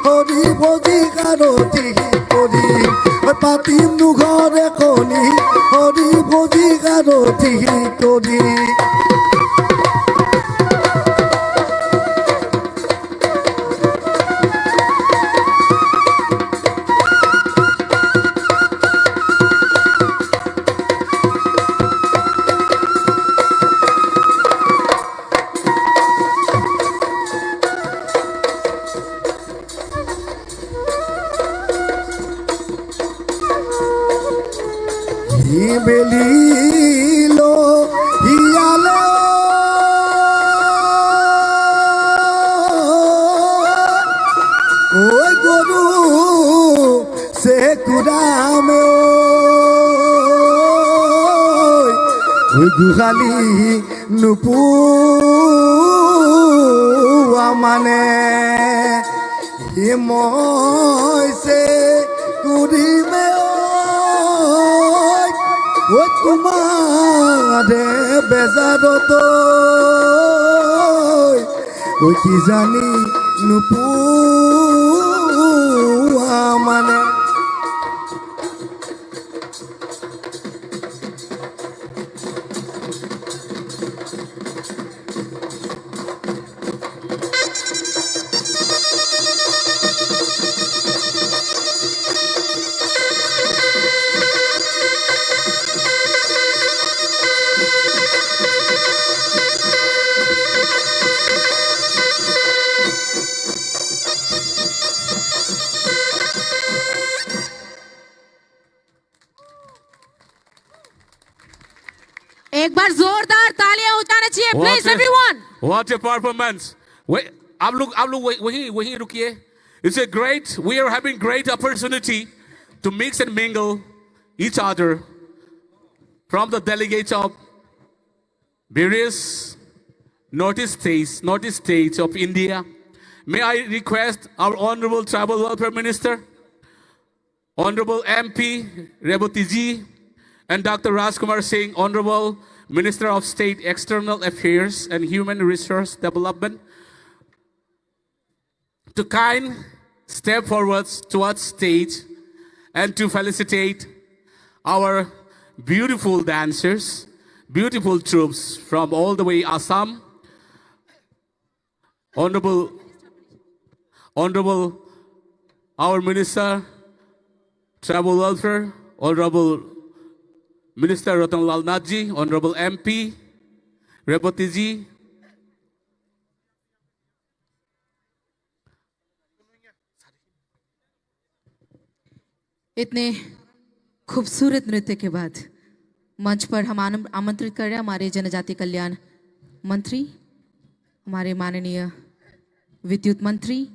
Hori boji karo tihi tori, patim nukhore koni, hori boji karo tihi tori. Hibelilo hiyale oi goru se kudame oi, oi guhali nupu amane. Himoi se kudime oi, oi kuma de bezado toi, oi ki jani nupu amane. एक बार जोरदार तालियां हो जाना चाहिए, please, everyone. What a performance. Wait, आप लोग, आप लोग वही, वही, वहीं रुकिए. It's a great, we are having great opportunity to mix and mingle each other from the delegates of various Northeast states, Northeast states of India. May I request our Honorable Tribal Welfare Minister, Honorable M P Rebati ji, and Doctor Rajkumar Singh, Honorable Minister of State External Affairs and Human Resource Development, to kind step forwards towards stage and to felicitate our beautiful dancers, beautiful troupes from all the way Assam. Honorable, Honorable, our Minister, Tribal Welfare, Honorable Minister Ratan Lal Nath ji, Honorable M P Rebati ji. इतने खूबसूरत नृत्य के बाद मंच पर हम आनम-, आमंत्रित कर रहे हैं हमारे जनजाति कल्याण मंत्री, हमारे माननीय विद्युत मंत्री,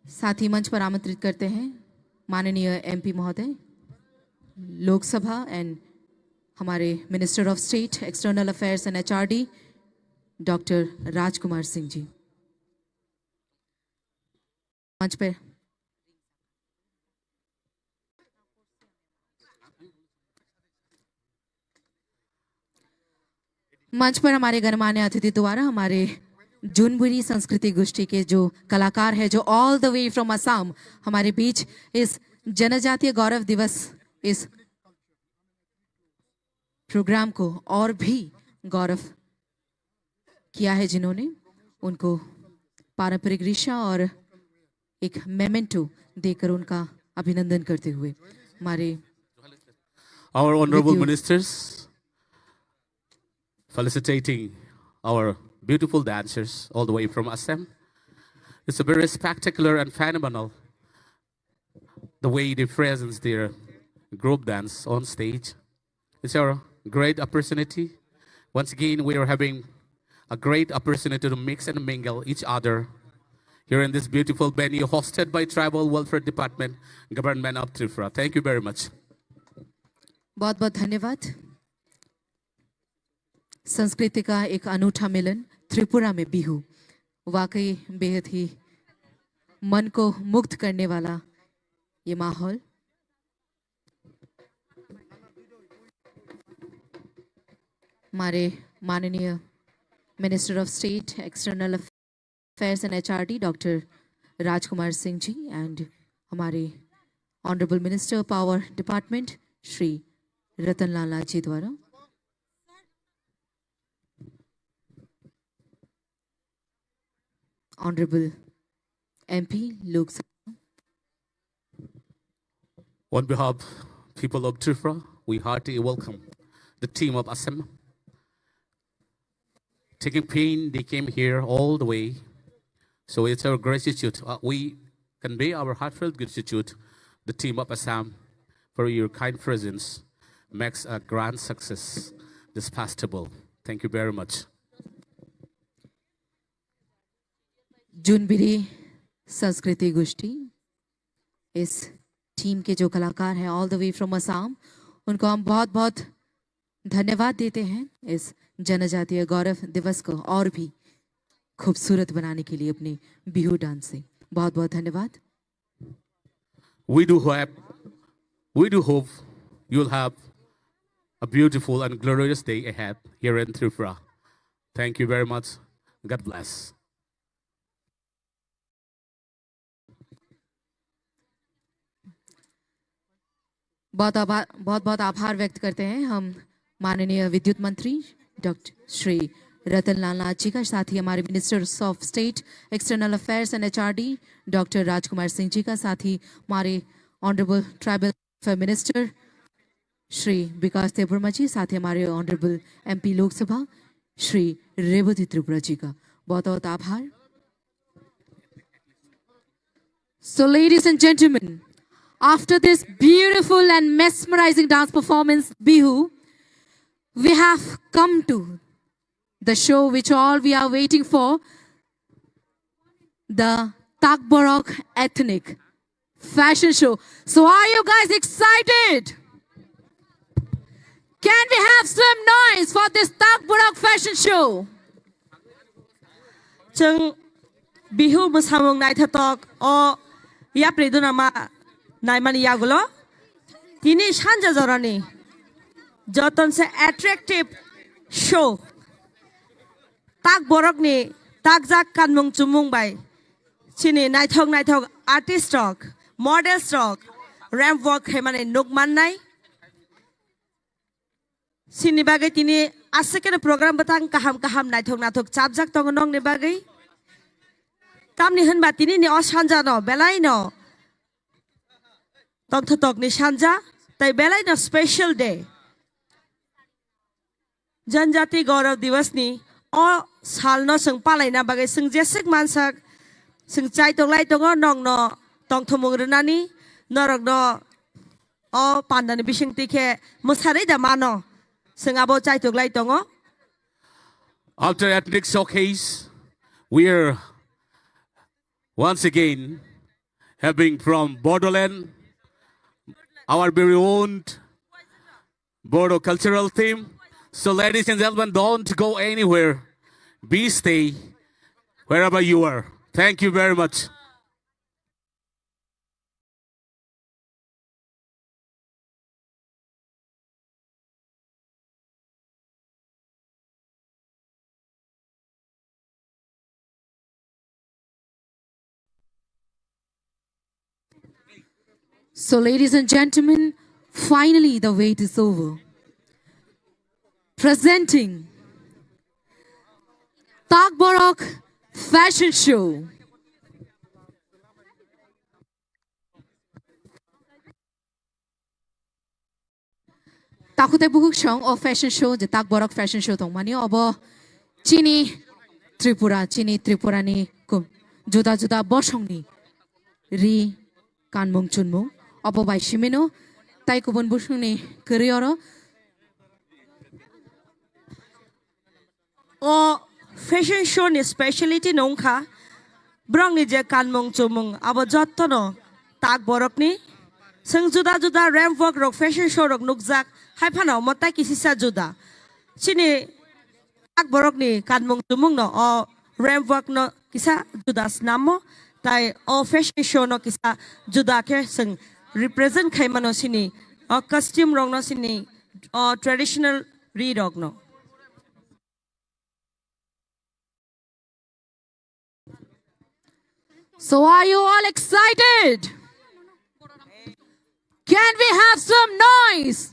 साथ ही मंच पर आमंत्रित करते हैं माननीय एमपी महोदय, लोकसभा and हमारे Minister of State External Affairs and H R D doctor Rajkumar Singh ji. मंच पे, मंच पर हमारे गणमान्य अतिथि द्वारा हमारे जुनबुरी संस्कृति गोष्ठी के जो कलाकार है, जो all the way from Assam हमारे बीच इस जनजातीय गौरव दिवस इस प्रोग्राम को और भी गौरव किया है, जिन्होंने उनको पारंपरिक रिशा और एक मेमेंटो देकर उनका अभिनंदन करते हुए हमारे Our honorable विद्यु- ministers, felicitating our beautiful dancers all the way from Assam. It's a very spectacular and phenomenal the way they present their group dance on stage. It's a great opportunity. Once again, we are having a great opportunity to mix and mingle each other here in this beautiful venue hosted by Tribal Welfare Department, Government of Tripura. Thank you very much. बहुत बहुत धन्यवाद। संस्कृति का एक अनूठा मिलन त्रिपुरा में बिहू, वाकई बेहद ही मन को मुग्ध करने वाला ये माहौल। हमारे माननीय Minister of State External Affairs and H R D doctor Rajkumar Singh ji and हमारे honourable minister power department Shri Ratan Lal ji द्वारा। Honorable M P Lok Sabha. On behalf of people of Tripura, we heartily welcome the team of Assam. Taking pain, they came here all the way. So it's our gratitude. Uh, we convey our heartfelt gratitude, the team of Assam, for your kind presence. Makes a grand success this festival. Thank you very much. जुनबिरी संस्कृति गोष्ठी, इस टीम के जो कलाकार हैं all the way from Assam, उनको हम बहुत बहुत धन्यवाद देते हैं इस जनजातीय गौरव दिवस को और भी खूबसूरत बनाने के लिए अपने बिहू डांस से। बहुत बहुत धन्यवाद। We do hope, we do hope you'll have a beautiful and glorious day ahead here in Tripura. Thank you very much. God bless. बहुत आभार, बहुत बहुत आभार व्यक्त करते हैं हम माननीय विद्युत मंत्री डॉक्टर श्री रतन लाल नाथ जी का, साथ ही हमारे ministers of state external affairs and HRD doctor Rajkumar Singh ji का, साथ ही हमारे honourable tribal welfare minister Shri Vikas Debbarma ji, साथ ही हमारे ऑनरेबल एमपी लोकसभा श्री रेवती त्रिपुरा जी का बहुत बहुत आभार। So, ladies and gentlemen, after this beautiful and mesmerizing dance performance, Bihu, we have come to the show which all we are waiting for, the Takborok Ethnic Fashion Show. So, are you guys excited? Can we have some noise for this Takborok Fashion Show? Chwng Bihu mwsamung naithotok o yapri duna ma naimani yagulo tini sanja jorani joton se attractive show, Takborokni takjak kanmung chumung bai chini naithok naithok artist rok, models rok ramp walk khaimani nuk mannai. Chini bagwi tini aswk khe program bwtang kaham kaham naithok naithok chapjak tongo nokni bagwi. Tamni hwnba tini ni o sanja no belai no tongthotokni sanja tei belai no special day. Janjati Gaurav Divas ni o sal no chwng palaina bagwi chwng jeswk mansak, chwng chaitok lai tongo, nokno tongthomung rwnani, norokno o pandani bisingtwi khe mwsarwi da mano, chwng abo chaitok lai tongo. After ethnic showcase, we are once again having from Bodoland, our very own Bodo cultural team. So, ladies and gentlemen, don't go anywhere. Be stay wherever you are. Thank you very much. So, ladies and gentlemen, finally the wait is over. Presenting Takborok Fashion Show. Takhuk tei bukhuk song o fashion show, je Takborok fashion show tongmani, obo chini Tripura, chini Tripura ni ku-, juda juda bosong ni ri kanmung chunmung, obo bai simino tai kubun bosong ni kwrwi oro. O fashion show ni speciality no wngkha borokni je kanmung chumung, abo jottono Takborokni. Chwng juda juda ramp walk rok, fashion show rok nukjak, hai phano omo tai kisisa juda. Chini Takborokni kanmung chumung no o ramp walk no kisa juda snamo, tai o fashion show no kisa juda khe chwng represent khai mano chini o costume rok no, chini o traditional ri rok no. So are you all excited? Can we have some noise?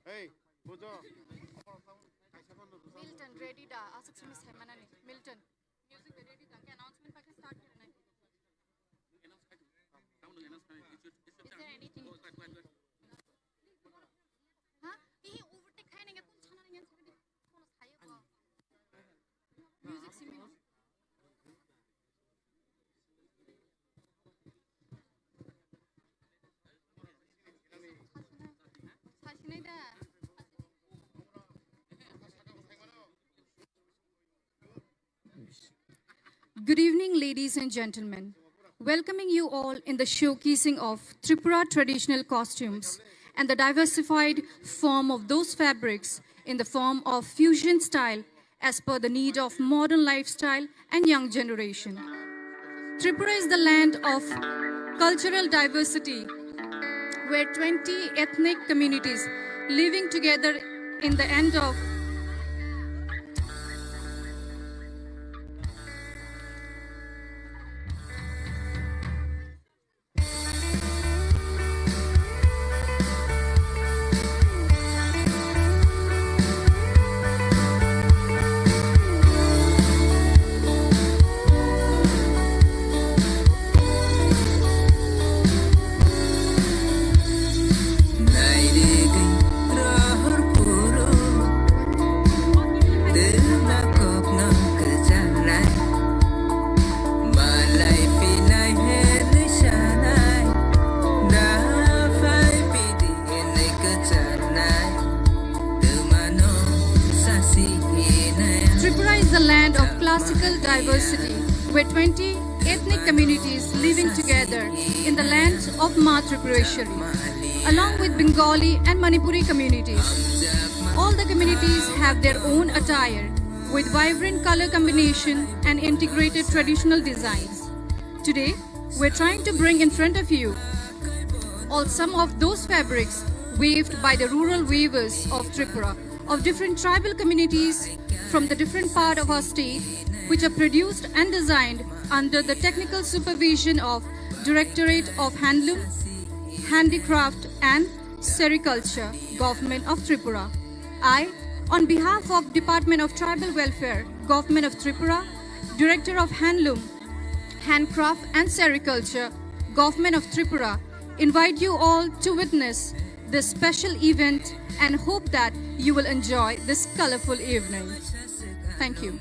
Hey, bujo. Milton, ready da? Aswk simi saimanani. Milton. Music ready da? Khe announcement paikhe start khainai. Is there anything? Ha? Ihi overtake khainai, kunu sana nai, kunu sayo. Music simi. Good evening, ladies and gentlemen. Welcoming you all in the showcasing of Tripura traditional costumes and the diversified form of those fabrics in the form of fusion style as per the need of modern lifestyle and young generation. Tripura is the land of cultural diversity, where twenty ethnic communities living together in the end of Tripura is the land of classical diversity, where twenty ethnic communities living together in the land of Ma Tripureshwari, along with Bengali and Manipuri communities. All the communities have their own attire, with vibrant color combination and integrated traditional designs. Today, we're trying to bring in front of you all some of those fabrics weaved by the rural weavers of Tripura, of different tribal communities from the different part of our state, which are produced and designed under the technical supervision of Directorate of Handloom, Handicraft and Sericulture, Government of Tripura. I, on behalf of Department of Tribal Welfare, Government of Tripura, Director of Handloom, Handcraft and Sericulture, Government of Tripura, invite you all to witness this special event and hope that you will enjoy this colorful evening. Thank you.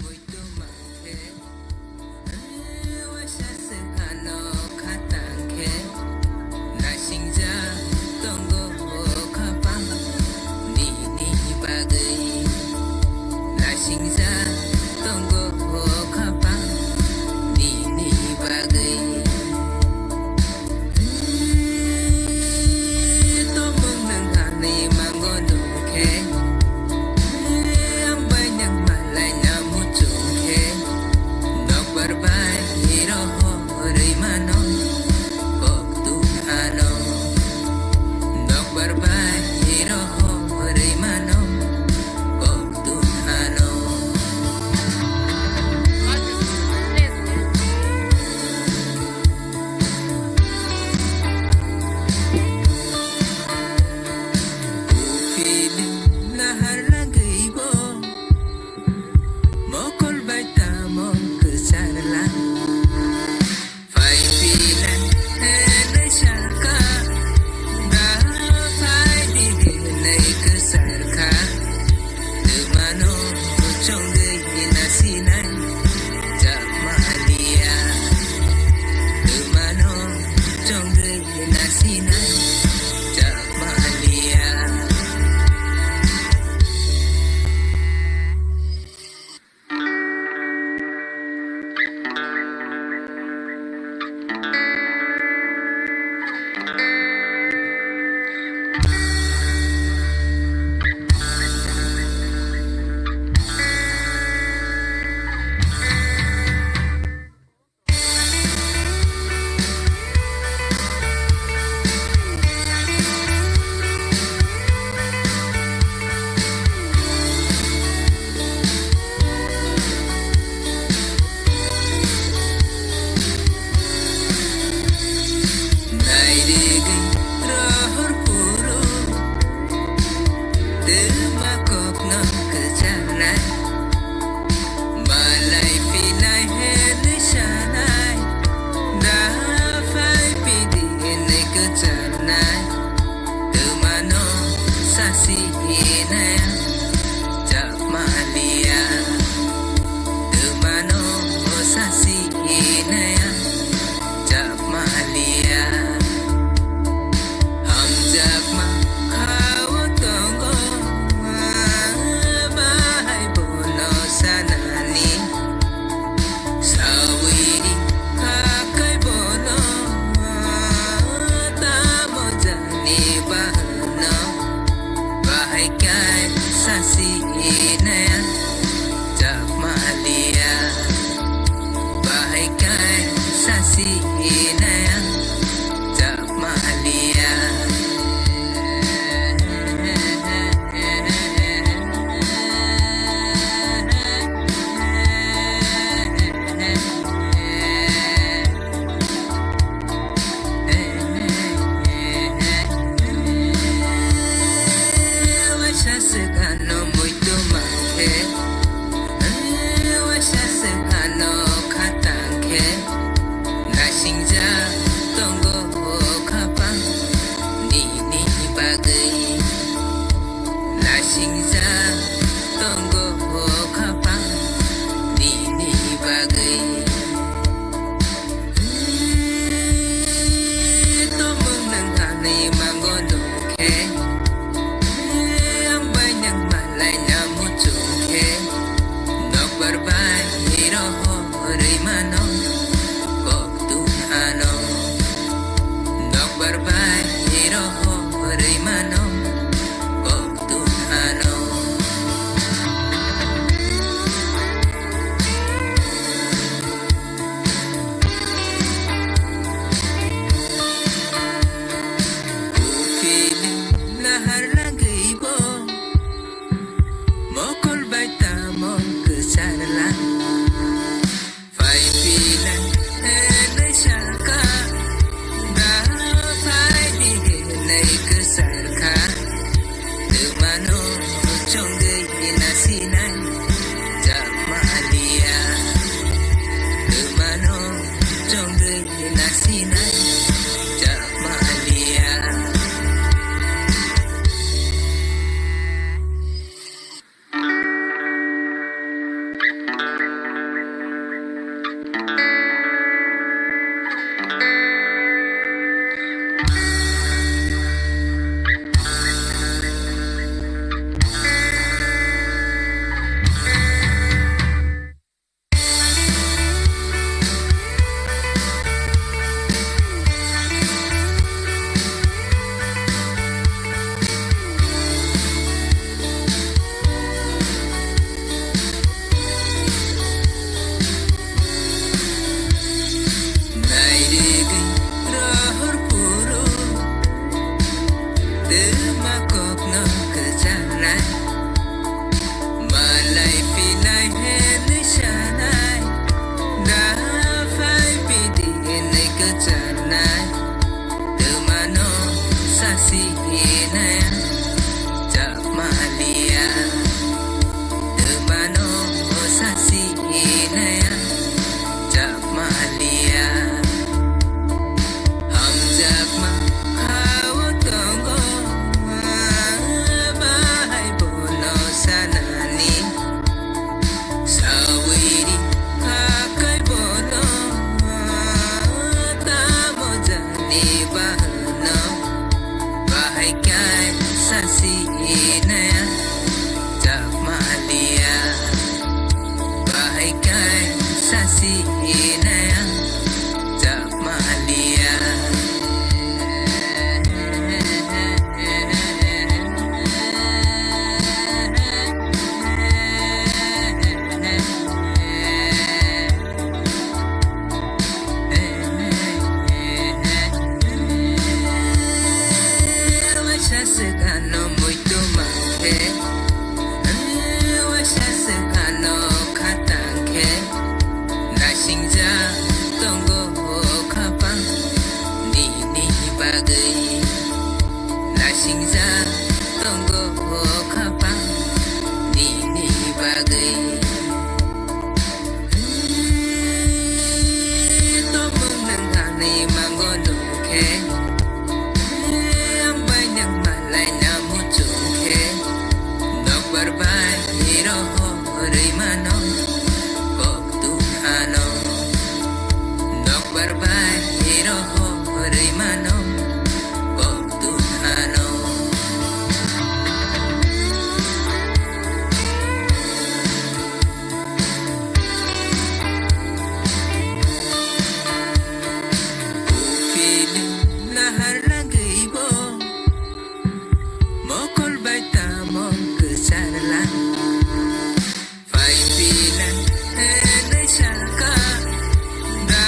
Bahano, bahai kai sasi naya, chakma liya. Bahai kai sasi naya, chakma liya. Waisa swkangno muitu mankhe, waisa swkangno khatang khe, naisingja tongo khapang nini bagwi, naisingja tongo khapang nini bagwi. Tomung nang ani mango nukhe, ang bai nang malai na muchung khe, nokbar bai hiro horoi mano, kok tu ano. Nokbar bai hiro horoi mano, kok tu ano. Feeling nahar ragwi bo mokol bai tamo kwchar lang. Pai pila hwnwi saka, da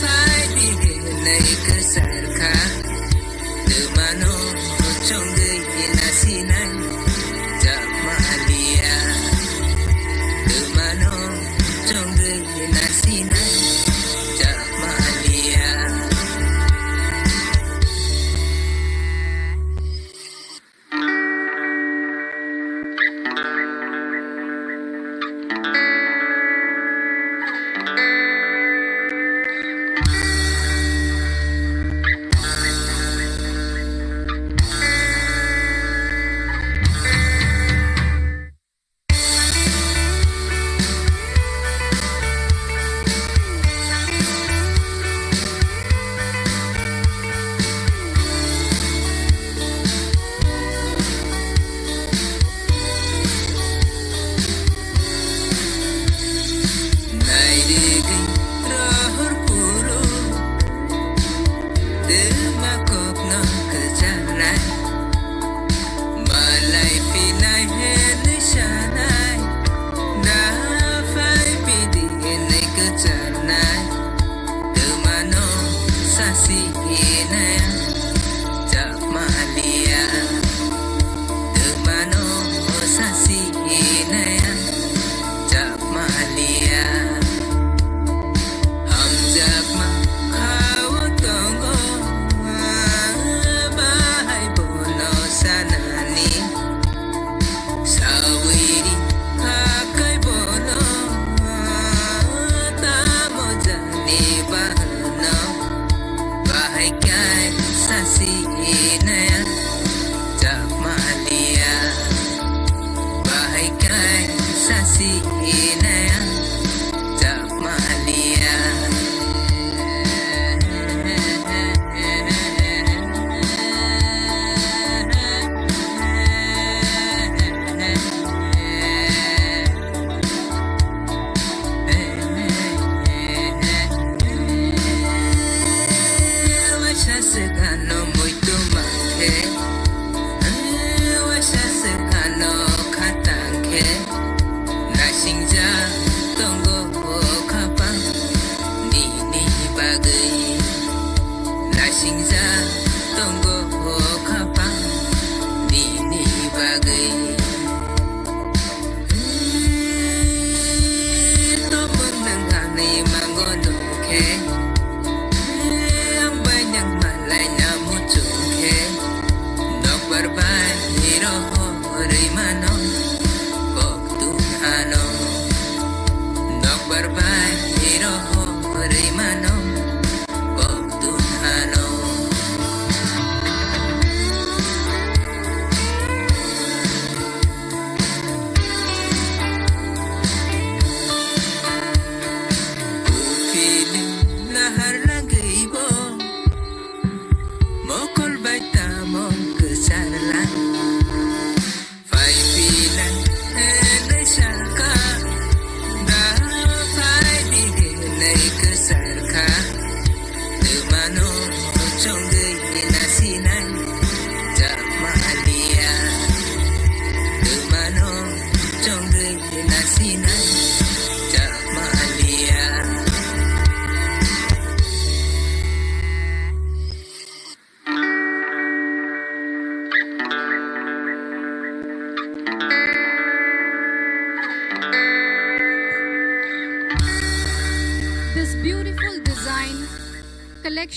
pai di hwnwi kwchar kha. Twmano chongwi nasinai chakma liya. Twmano chongwi nasinai chakma liya. Nairigwi rohor phuru, twma kokno kwcharnai. Malai phinai hwnwi sanai, da phai phidi hwnwi kwcharnai. Twmano sasi hinaya chakma liya. Twmano sasi hinaya chakma liya. Hamjakma khao tongo, bahai bono sanani. Sawiri hakai bono, tamo jani bahano, bahai kai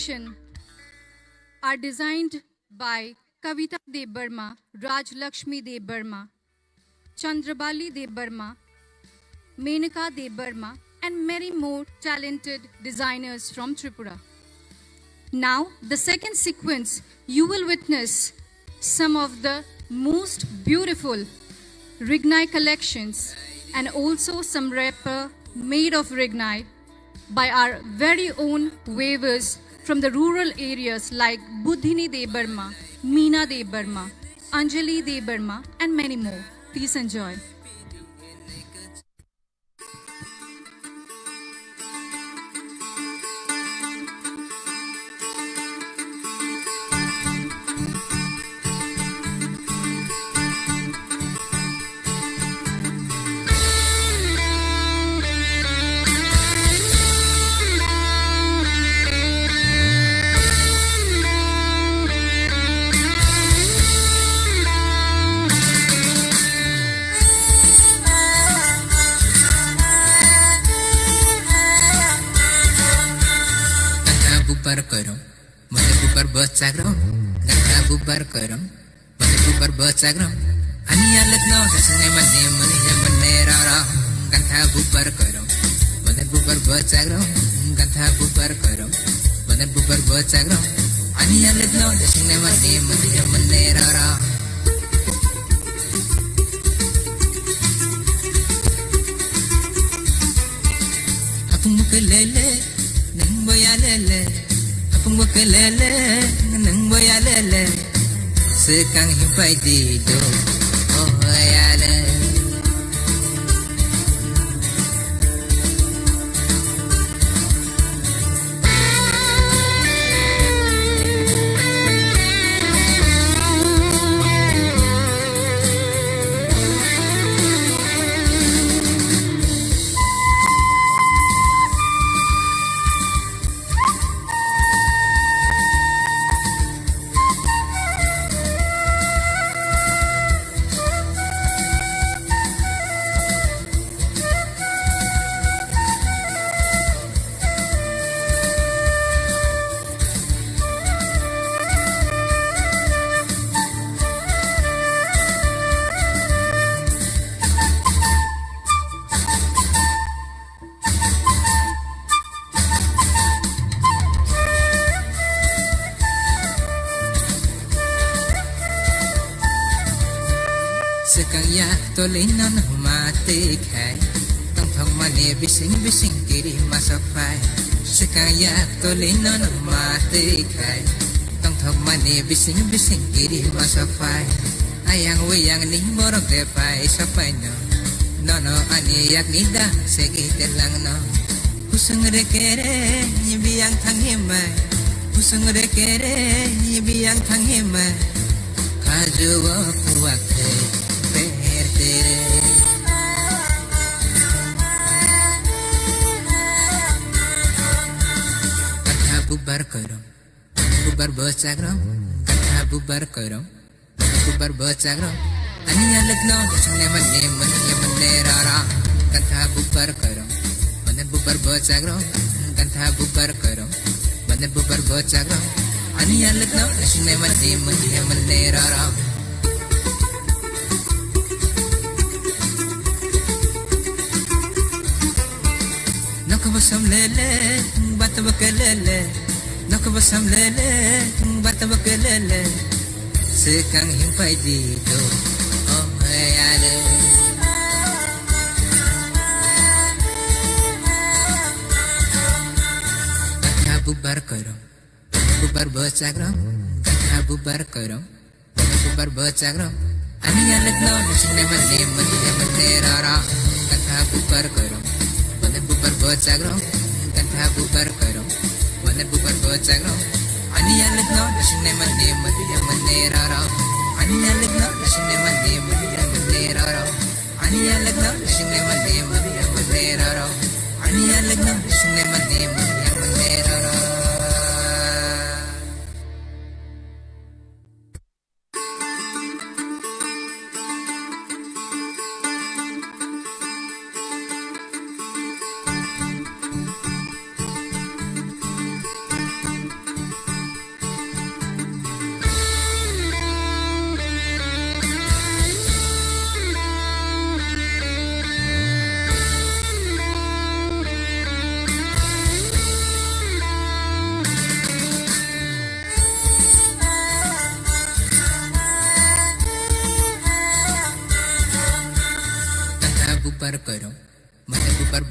collection are designed by Kavita Debbarma, Raj Lakshmi Debbarma, Chandrabali Debbarma, Menaka Debbarma, and many more talented designers from Tripura. Now, the second sequence, you will witness some of the most beautiful Rignai collections and also some wrapper made of Rignai by our very own weavers from the rural areas like Budhini Debbarma, Meena Debbarma, Anjali Debbarma, and many more. Please enjoy. Gantha bubar koirong, mane bubar bwsajrok. Gantha bubar koirong, mane bubar bwsajrok. Ani alwkno nasingnai mani mani mani roro. Gantha bubar koirong, mane bubar bwsajrok. Gantha bubar koirong, mane bubar bwsajrok. Ani alwkno nasingnai mani mani mani roro. Apung buke lele, nang boya lele. Apung buke lele, nang boya lele. Sekang hipai di do, oh ya le. Swkang yak tolino nangma twi khai, tongthokmani bising bising kiri masok phai. Swkang yak tolino nangma twi khai, tongthokmani bising bising kiri masok phai. Ayang wiyang ni borok de phai sokpaino, nono ani yakni da segi telangno. Kusung re kere biyang thangimai, kusung re kere biyang thangimai. Kaju o kuwak thai per tere. Gantha bubar koirong, bubar bwsajrok. Gantha bubar koirong, bubar bwsajrok. Ani alwkno nasingnai mani mani mani roro. Gantha bubar koirong, mane bubar bwsajrok. Gantha bubar koirong, mane bubar bwsajrok. Ani alwkno nasingnai mani mani mani roro. Nokbo som lele, bat bo ke lele. Nokbo som lele, bat bo ke lele. Swkang himpai di do, oh ya le. Gantha bubar koirong, bubar bwsajrok. Gantha bubar koirong, bubar bwsajrok. Ani alwkno nasingnai mani mani mani roro. Gantha bubar koirong, mane bubar bwsajrok. Gantha bubar koirong, mane bubar bwsajrok. Ani alwkno nasingnai mani mani mani roro. Ani alwkno nasingnai mani mani mani roro. Ani alwkno nasingnai mani mani mani roro. Ani alwkno nasingnai mani mani mani roro.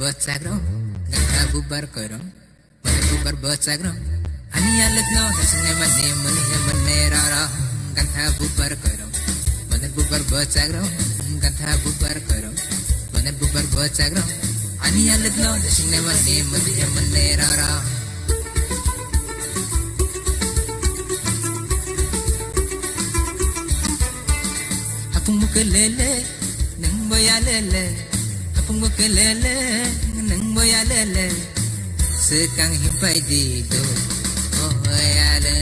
Bwchakrok, gantha bubar koirok, mane bubar bwchakrok. Ani alwkno nasingnai mani mwnwi mwnwi roro, gantha bubar koirok, mane bubar bwchakrok, gantha bubar koirok, mane bubar bwchakrok. Ani alwkno nasingnai mani mwnwi mwnwi roro. Hapung muke lele, nang boya lele. Hapung muke lele, nang boya lele. Sekang himpai di do, oh ya le.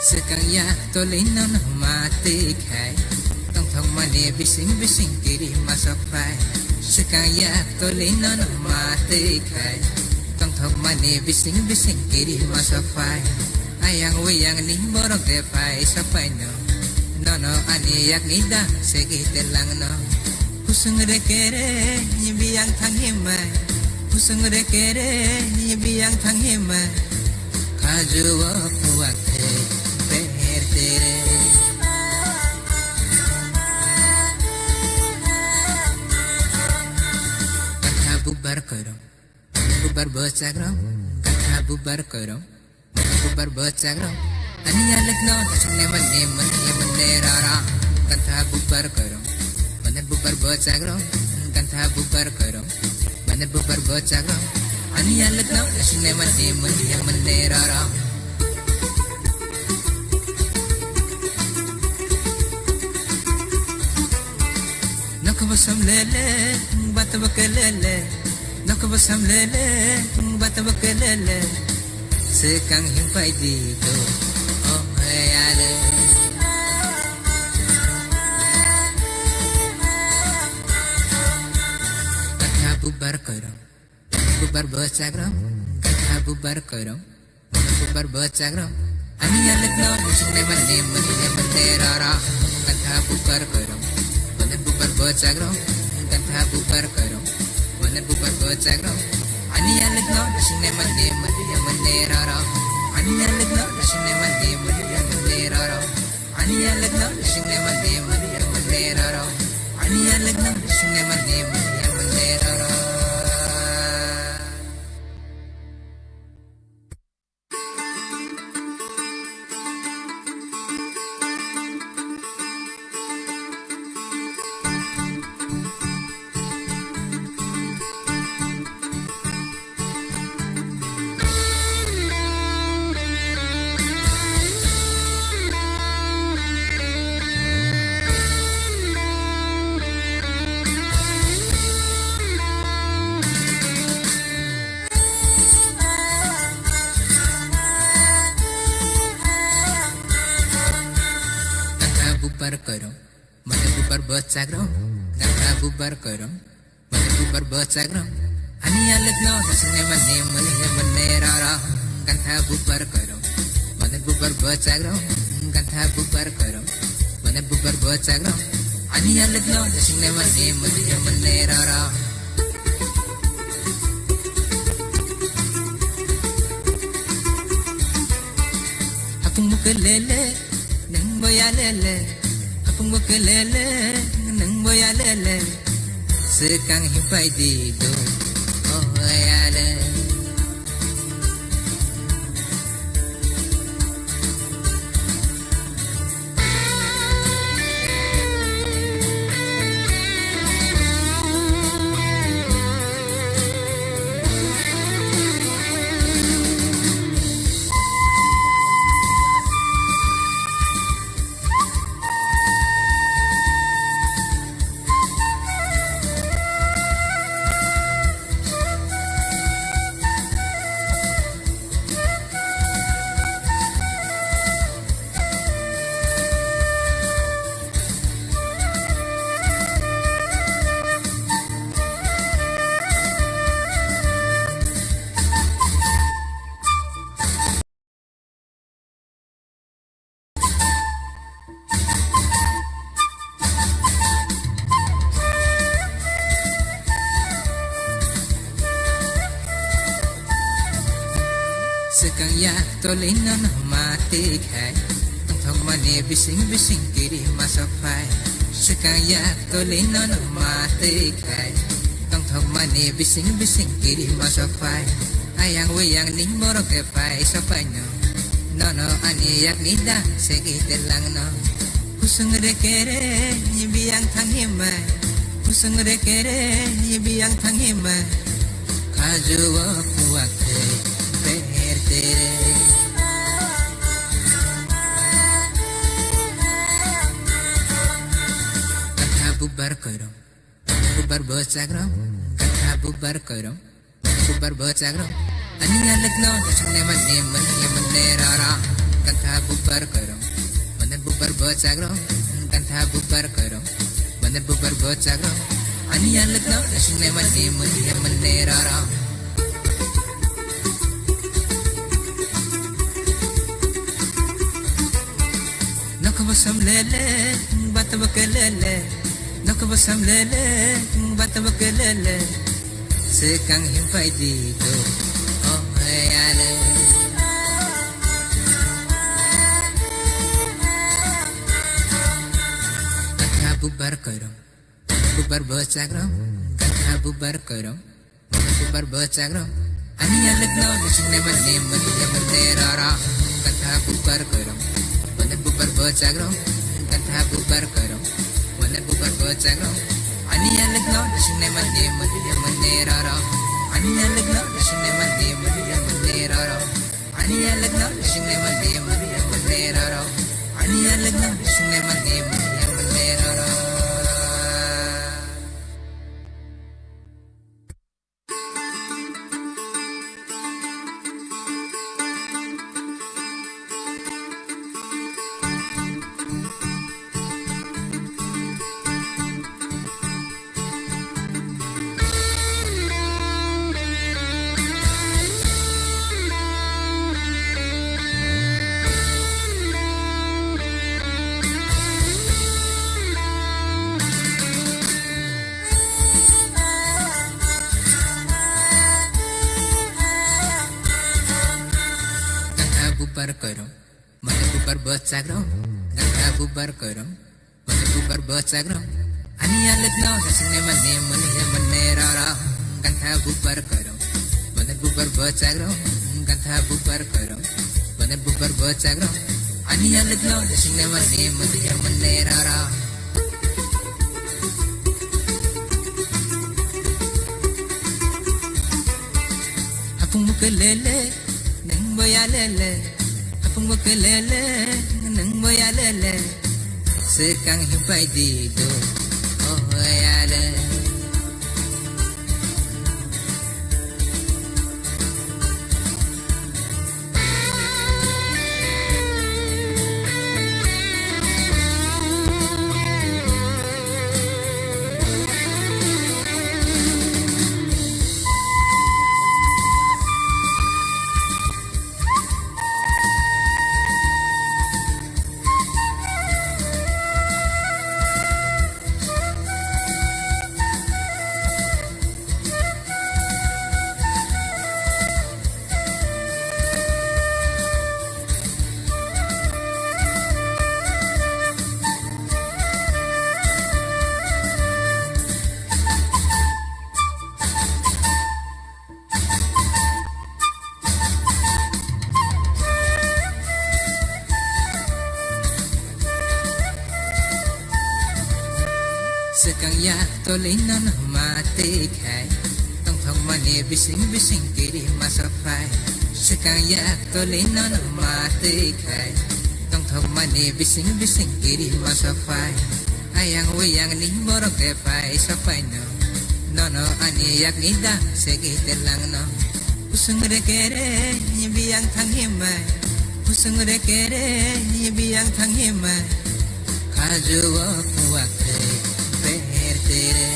Swkang ya tolino no ma twi khai, tongthok mani bising bising kiri masok phai. Swkang ya tolino no ma twi khai, tongthok mani bising bising kiri masok phai. Ayang wiyang ni borok de phai sok phai no. Nono ani yakni da segi telangno. Kusung reke re biyang thang himai. Kusung reke re biyang thang himai. Kaju o puak the ber tere. Gantha bubar koirok, bubar bwchakrok, gantha bubar koirok. Bubar bwchakrok, ani alwkno nasingnai mani mwnwi mwnwi roro. Gantha bubar koirok, mane bubar bwchakrok, gantha bubar koirok, mane bubar bwchakrok, ani alwkno nasingnai mani mwnwi mwnwi roro. Nokbo sam lele, batbo ke lele. Nokbo sam lele, batbo ke lele. Swkang himpai di do, oh ya le. Gantha bubar koirok, bubar bwchakrok, gantha bubar koirok. Bubar bwchakrok, ani alwkno nasingnai mani mwnwi mwnwi roro. Gantha bubar koirok, mane bubar bwchakrok, gantha bubar koirok, mane bubar bwchakrok, ani alwkno nasingnai mani mwnwi mwnwi roro. Ani alwkno nasingnai mani mwnwi mwnwi roro. Ani alwkno nasingnai mani mwnwi mwnwi roro. Ani alwkno nasingnai mani mwnwi mwnwi roro. Gantha bubar koirok, mane bubar bwchakrok, gantha bubar koirok, mane bubar bwchakrok, ani alwkno nasingnai mani mwnwi mwnwi roro. Gantha bubar koirok, mane bubar bwchakrok, gantha bubar koirok, mane bubar bwchakrok, ani alwkno nasingnai mani mwnwi mwnwi roro. Hapung muke lele, nang boya lele. Hapung muke lele, nang boya lele. Swkang himpai di do, oh ya le. Yak tolino no ma twi khai, tongthokmani bising bising kiri masok phai. Swkang yak tolino no ma twi khai, tongthokmani bising bising kiri masok phai. Ayang wiyang ni borok ke phai sopaino, nono ani yakni dang segwi telangno. Kusung reke re biyang thang himai, kusung reke re biyang thang himai. Kaju o puak te, ber te. Kantha bubar koirong, bubar bwchakrok, kantha bubar koirong, bubar bwchakrok. Ani alek no, sung ne man ne man ne man ne ra ra. Kantha bubar koirong, manan bubar bwchakrok, kantha bubar koirong. Manan bubar bwchakrok. Ani alek no, sung ne man ne man ne man ne ra ra. Nokbo sam lele, batbo ke lele. Nokbo sam lele, batbo ke lele. Swkang himpai di do, oh ale. Kantha bubar koirong, bubar bwchakrok, kantha bubar koirong, bubar bwchakrok. Ani alek no, sung ne man ne man ne man ne ra ra. Kantha bubar koirong, manan bubar bwchakrok, kantha bubar koirong, manan bubar bwchakrok. Ani alek no, sung ne man ne man ne man ne ra ra. Ani alek no, sung ne man ne man ne man ne ra ra. Ani alek no, sung ne man ne man ne man ne ra ra. Ani alek no, sung ne man ne man ne man ne ra ra. Kantha bubar koirong, manan bubar bwchakrok. Kantha bubar koirong, manan bubar bwchakrok. Ani alek no, sung ne man ne man ne man ne ra ra. Kantha bubar koirong, manan bubar bwchakrok. Kantha bubar koirong, manan bubar bwchakrok. Ani alek no, sung ne man ne man ne man ne ra ra. Hapung buke lele, nang boya lele. Hapung buke lele, nang boya lele. Swkang himpai di do, oh ale. Swkang yak tolino no ma twi khai, tongthokmani bising bising kiri masok phai. Swkang yak tolino no ma twi khai, tongthokmani bising bising kiri masok phai. Ayang wiyang ni borok de phai sopaino, nono ani yakni dang segwi telangno. Kusung reke re biyang thang himai, kusung reke re biyang thang himai. Kaju o puak te, ber te re.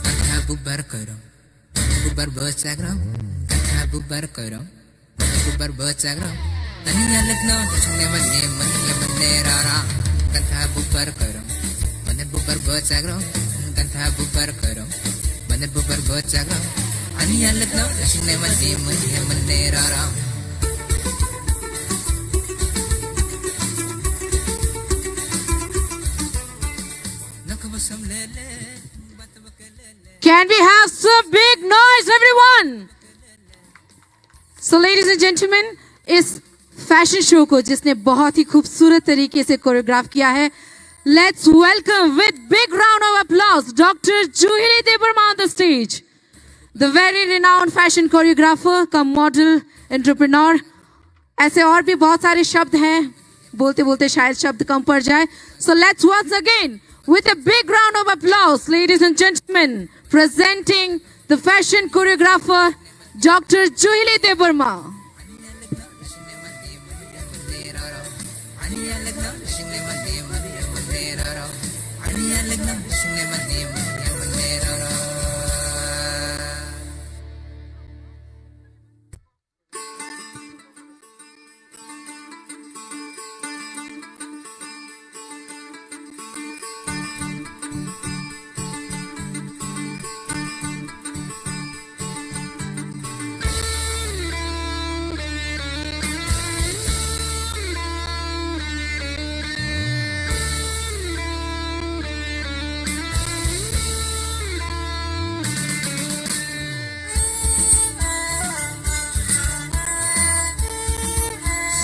Kantha bubar koirong, bubar bwchakrok. Kantha bubar koirong, bubar bwchakrok. Ani alek no, sung ne man ne man ne man ne ra ra. Kantha bubar koirong, manan bubar bwchakrok. Kantha bubar koirong, Can we have some big noise, everyone? So, ladies and gentlemen, इस fashion show को जिसने बहुत ही खूबसूरत तरीके से कोरियोग्राफ किया है, let's welcome with big round of applause Doctor Juhili Debbarma on the stage, the very renowned fashion choreographer cum model entrepreneur. ऐसे और भी बहुत सारे शब्द हैं, बोलते बोलते शायद शब्द कम पड़ जाए। So let's once again, with a big round of applause, ladies and gentlemen, presenting the fashion choreographer Doctor Juhili Debbarma.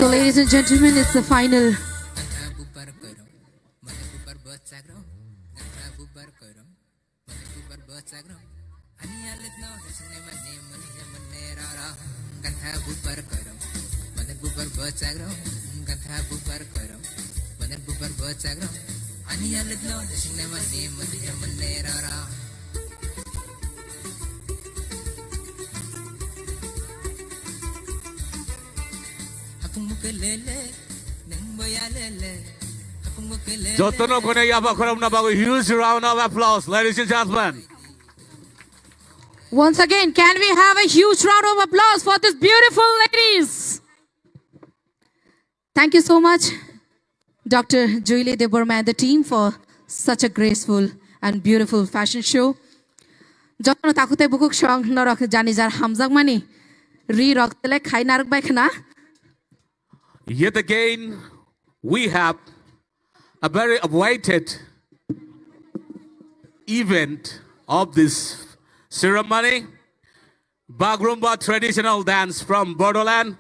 So, ladies and gentlemen, it's the final. Jotono kono yaba khorokna bagwi huge round of applause, ladies and gentlemen. Once again, can we have a huge round of applause for these beautiful ladies? Thank you so much, Doctor Juhili Debbarma and the team, for such a graceful and beautiful fashion show. Jotono takhuk tei bukhuk song norok jani jar hamjakmani ri rok selek khai narwk bai khna. Yet again, we have a very awaited event of this ceremony, Bagrumba traditional dance from Bodoland,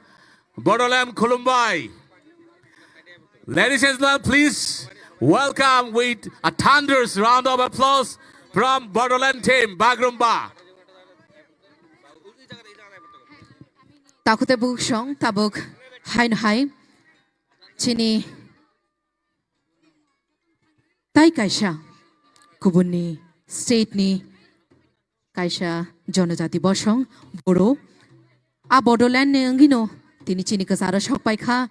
Bodoland Khulumbai. Ladies and gentlemen, please welcome with a thunderous round of applause from Bodoland team, Bagrumba. Takhuk tei bukhuk song tabuk haino hai chini tai kaisa kubunni state ni kaisa jonojati bosong Bodo. A Bodoland ni wngwino tini chini kwcharo sok paikha.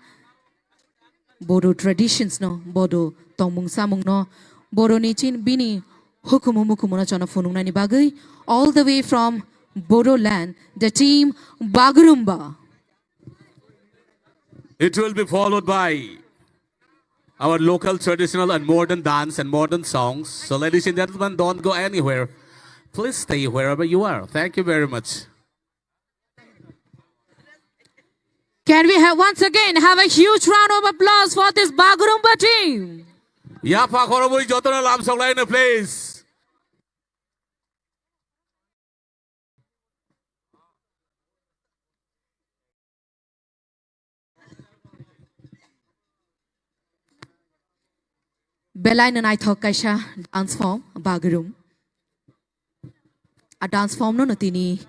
Bodo traditions no, Bodo tongmung samung no, Bodo ni chin bini hukumu mukumu no chono phunuknani bagwi all the way from Bodoland, the team Bagrumba. It will be followed by our local traditional and modern dance and modern songs. So, ladies and gentlemen, don't go anywhere. Please stay wherever you are. Thank you very much. Can we have once again have a huge round of applause for this Bagrumba team? Yapha khorobwi jotono lamsok laino, please. Belai no naithok kaisa dance form, Bagrum. A dance form no no tini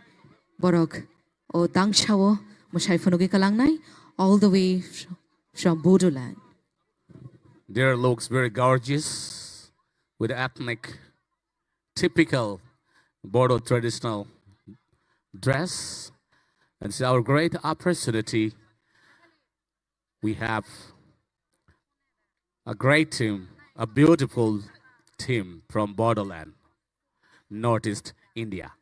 borok o dangsa o mwsai phunugwi kalangnai, all the way from Bodoland. There looks very gorgeous with ethnic, typical Bodo traditional dress. And it's our great opportunity. We have a great team, a beautiful team from Bodoland, Northeast India.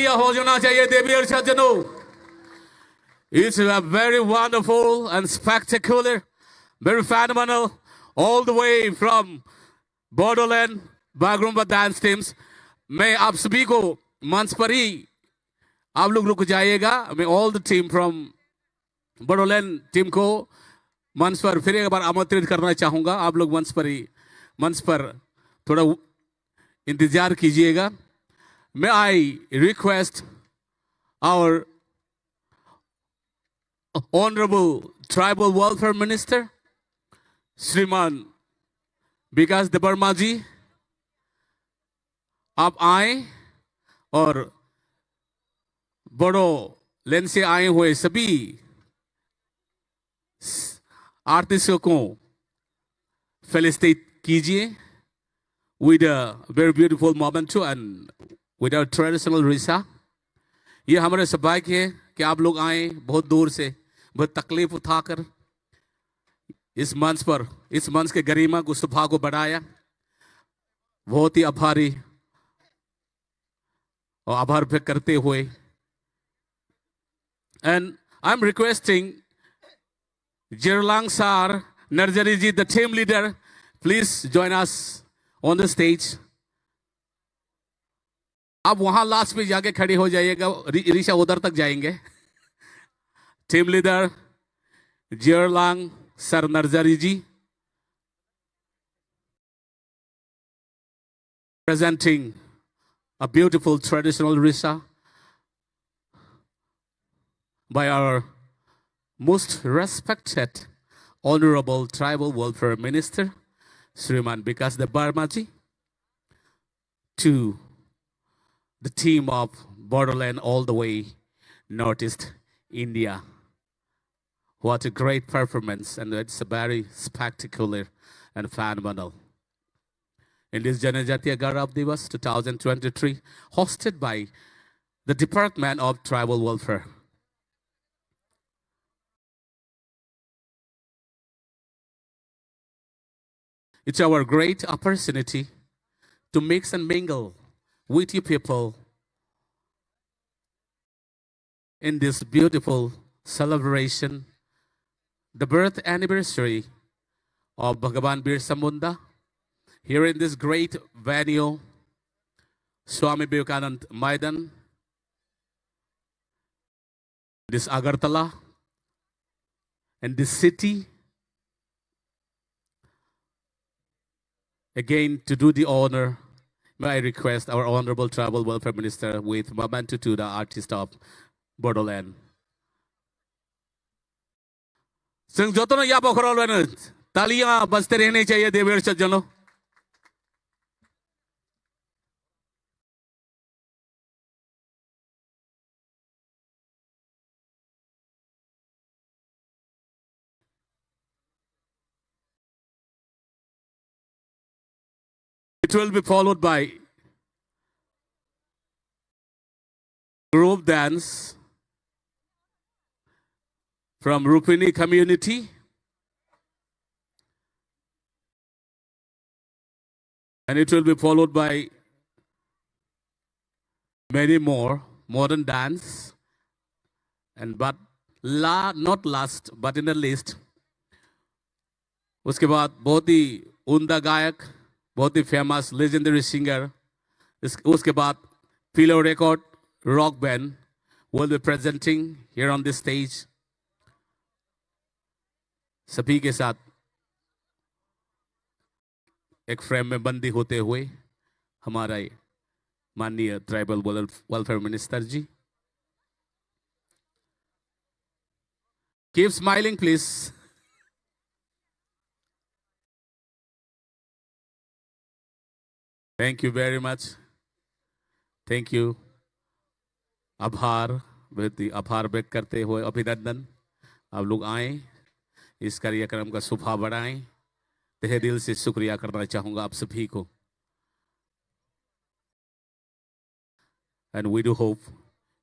हो जाना चाहिए देवी और सज्जनों। It's a very wonderful and spectacular, very phenomenal, all the way from Bodoland Bagrumba dance teams. मैं आप सभी को मंच पर ही आप लोग रुक जाइएगा। मैं all the team from Bodoland team को मंच पर फिर एक बार आमंत्रित करना चाहूँगा। आप लोग मंच पर ही, मंच पर थोड़ा उ-, इंतजार कीजिएगा। May I request our Honorable Tribal Welfare Minister, श्रीमान विकास देबबर्मा जी, आप आए और बोडोलैंड से आए हुए सभी आर्टिस्टों को फेलिसिटेट कीजिए with a very beautiful memento and with our traditional रिसा। ये हमारे सौभाग्य है कि आप लोग आए बहुत दूर से, बहुत तकलीफ उठाकर इस मंच पर, इस मंच के गरिमा को, शोभा को बढ़ाया। बहुत ही आभारी और आभार व्यक्त करते हुए, and I'm requesting Jirlang sir, Narzari ji, the team leader, please join us on the stage. आप वहां लास्ट पे जाके खड़े हो जाइएगा, रि-, रिशा उधर तक जाएंगे। Team leader Jirlang sir Narzari ji, presenting a beautiful traditional risa by our most respected Honorable Tribal Welfare Minister, Shriman Bikas Debbarma ji, to the team of Bodoland all the way Northeast India. What a great performance, and it's a very spectacular and phenomenal. In this Janajatiya Gaurav Diwas two thousand twenty-three, hosted by the Department of Tribal Welfare. It's our great opportunity to mix and mingle with you people in this beautiful celebration, the birth anniversary of Bhagavan Birsa Munda, here in this great venue, Swami Vivekanand Maidan, this Agartala, and this city. Again, to do the honor, may I request our Honorable Tribal Welfare Minister with memento to the artist of Bodoland. Chwng jotono ya bokhorok lwino taliya bajte rehne chahiye, devi aur sajjano. It will be followed by group dance from Rupini community. And it will be followed by many more modern dance. And but la, not last, but in the least, उसके बाद बहुत ही उम्दा गायक, बहुत ही famous legendary singer, इस, उसके बाद pillow record rock band will be presenting here on this stage. सभी के साथ एक फ्रेम में बंदी होते हुए हमारा माननीय tribal welfare minister ji, keep smiling please. Thank you very much. Thank you. आभार, बहुत ही आभार व्यक्त करते हुए अभिनंदन। आप लोग आए, इस कार्यक्रम का शोभा बढ़ाएं। तहे दिल से शुक्रिया करना चाहूँगा आप सभी को। And we do hope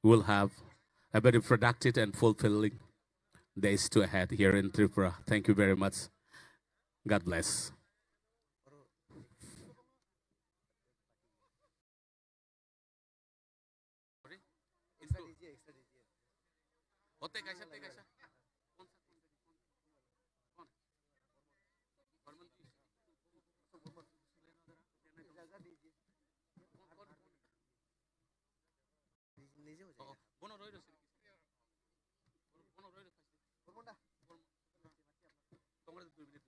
we will have a very productive and fulfilling days to ahead here in Tripura. Thank you very much. God bless. O tei kaisa, tei kaisa. Bono roi roi sini. Bono roi roi. Tongre dui minute,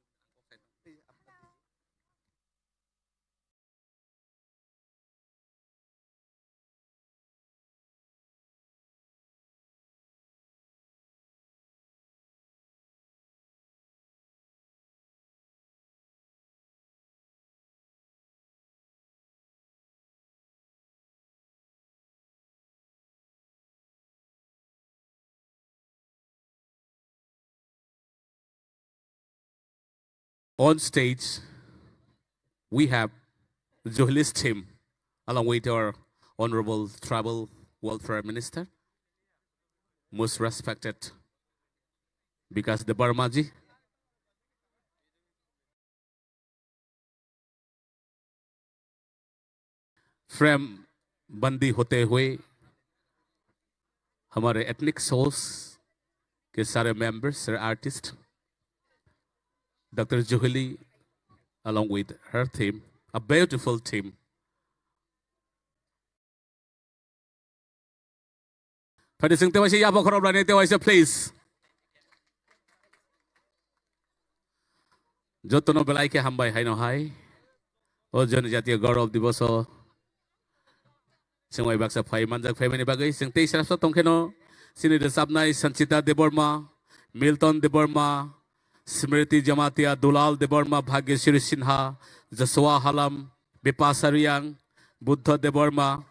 dui minute, ang kok sai. On stage, we have Juhili's team, along with our Honorable Tribal Welfare Minister, most respected Bikas Debbarma ji. Frame bandi hote hue hamare ethnic souls ke sare members, sare artist, Doctor Juhili, along with her team, a beautiful team. Phadi sing tewaisa yabo khorop rani tewaisa, please. Jotono belai khe hambai haino hai. O Janjatiya Gaurav Diboso chwng bai baksa phai manjak phaimani bagwi chwng tei srapsa tongkheno chini rwchapnai Sanchita Debbarma, Milton Debbarma, Smriti Jamatia, Dulal Debbarma, Bhagyasri Sinha, Joshua Halam, Bipasa Riang, Buddha Debbarma,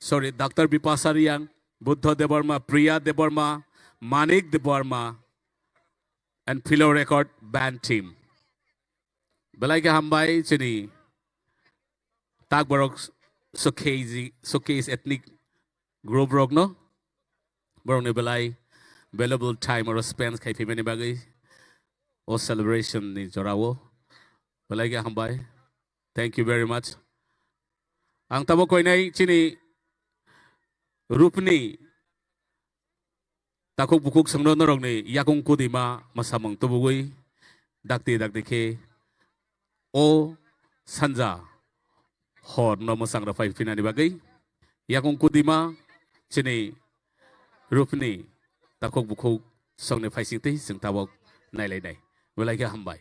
sorry, Doctor Bipasa Riang, Buddha Debbarma, Priya Debbarma, Manik Debbarma, and Philo Record Band team. Belai khe hambai chini tak borok showcase, showcase ethnic group rokno. Borokni belai valuable time oro spend khai phaimani bagwi o celebration ni jorao. Belai khe hambai. Thank you very much. Ang tamo koinai chini Rupni takhuk bukhuk songno norokni yakung kudima mwsamung tubugwi dakti dakti khe o sanja hor no mwchang rw phai phinani bagwi yakung kudima chini Rupni takhuk bukhuk songni phaising tei chwng tabok nailainai. Belai khe hambai.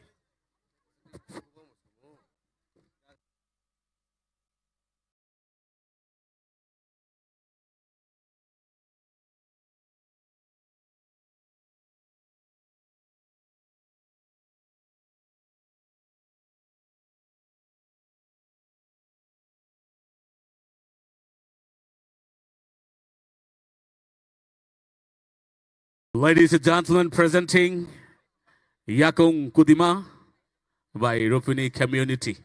Ladies and gentlemen, presenting Yakung Kudima by Rupini community.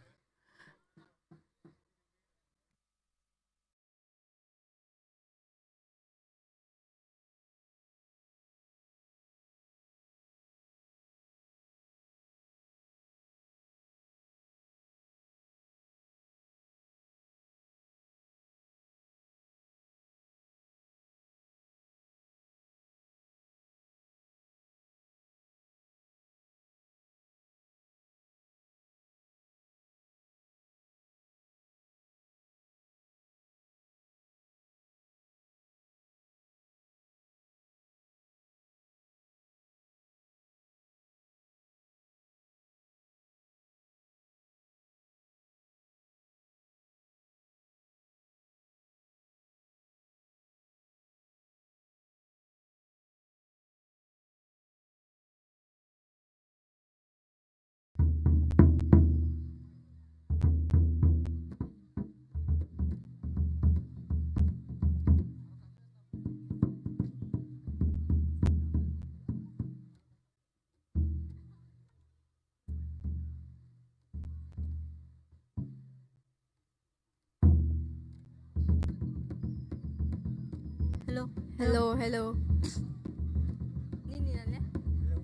Hello. Hello, hello.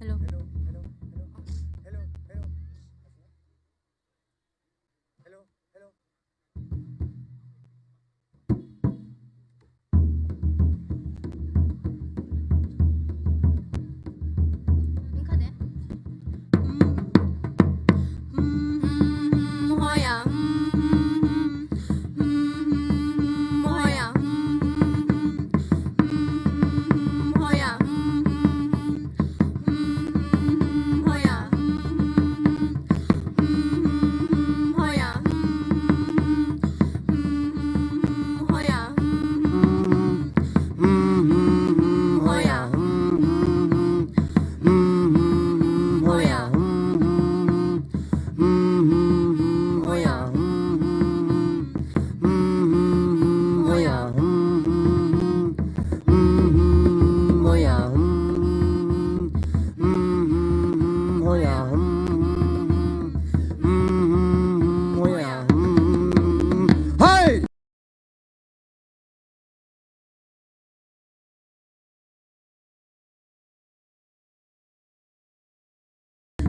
Hello.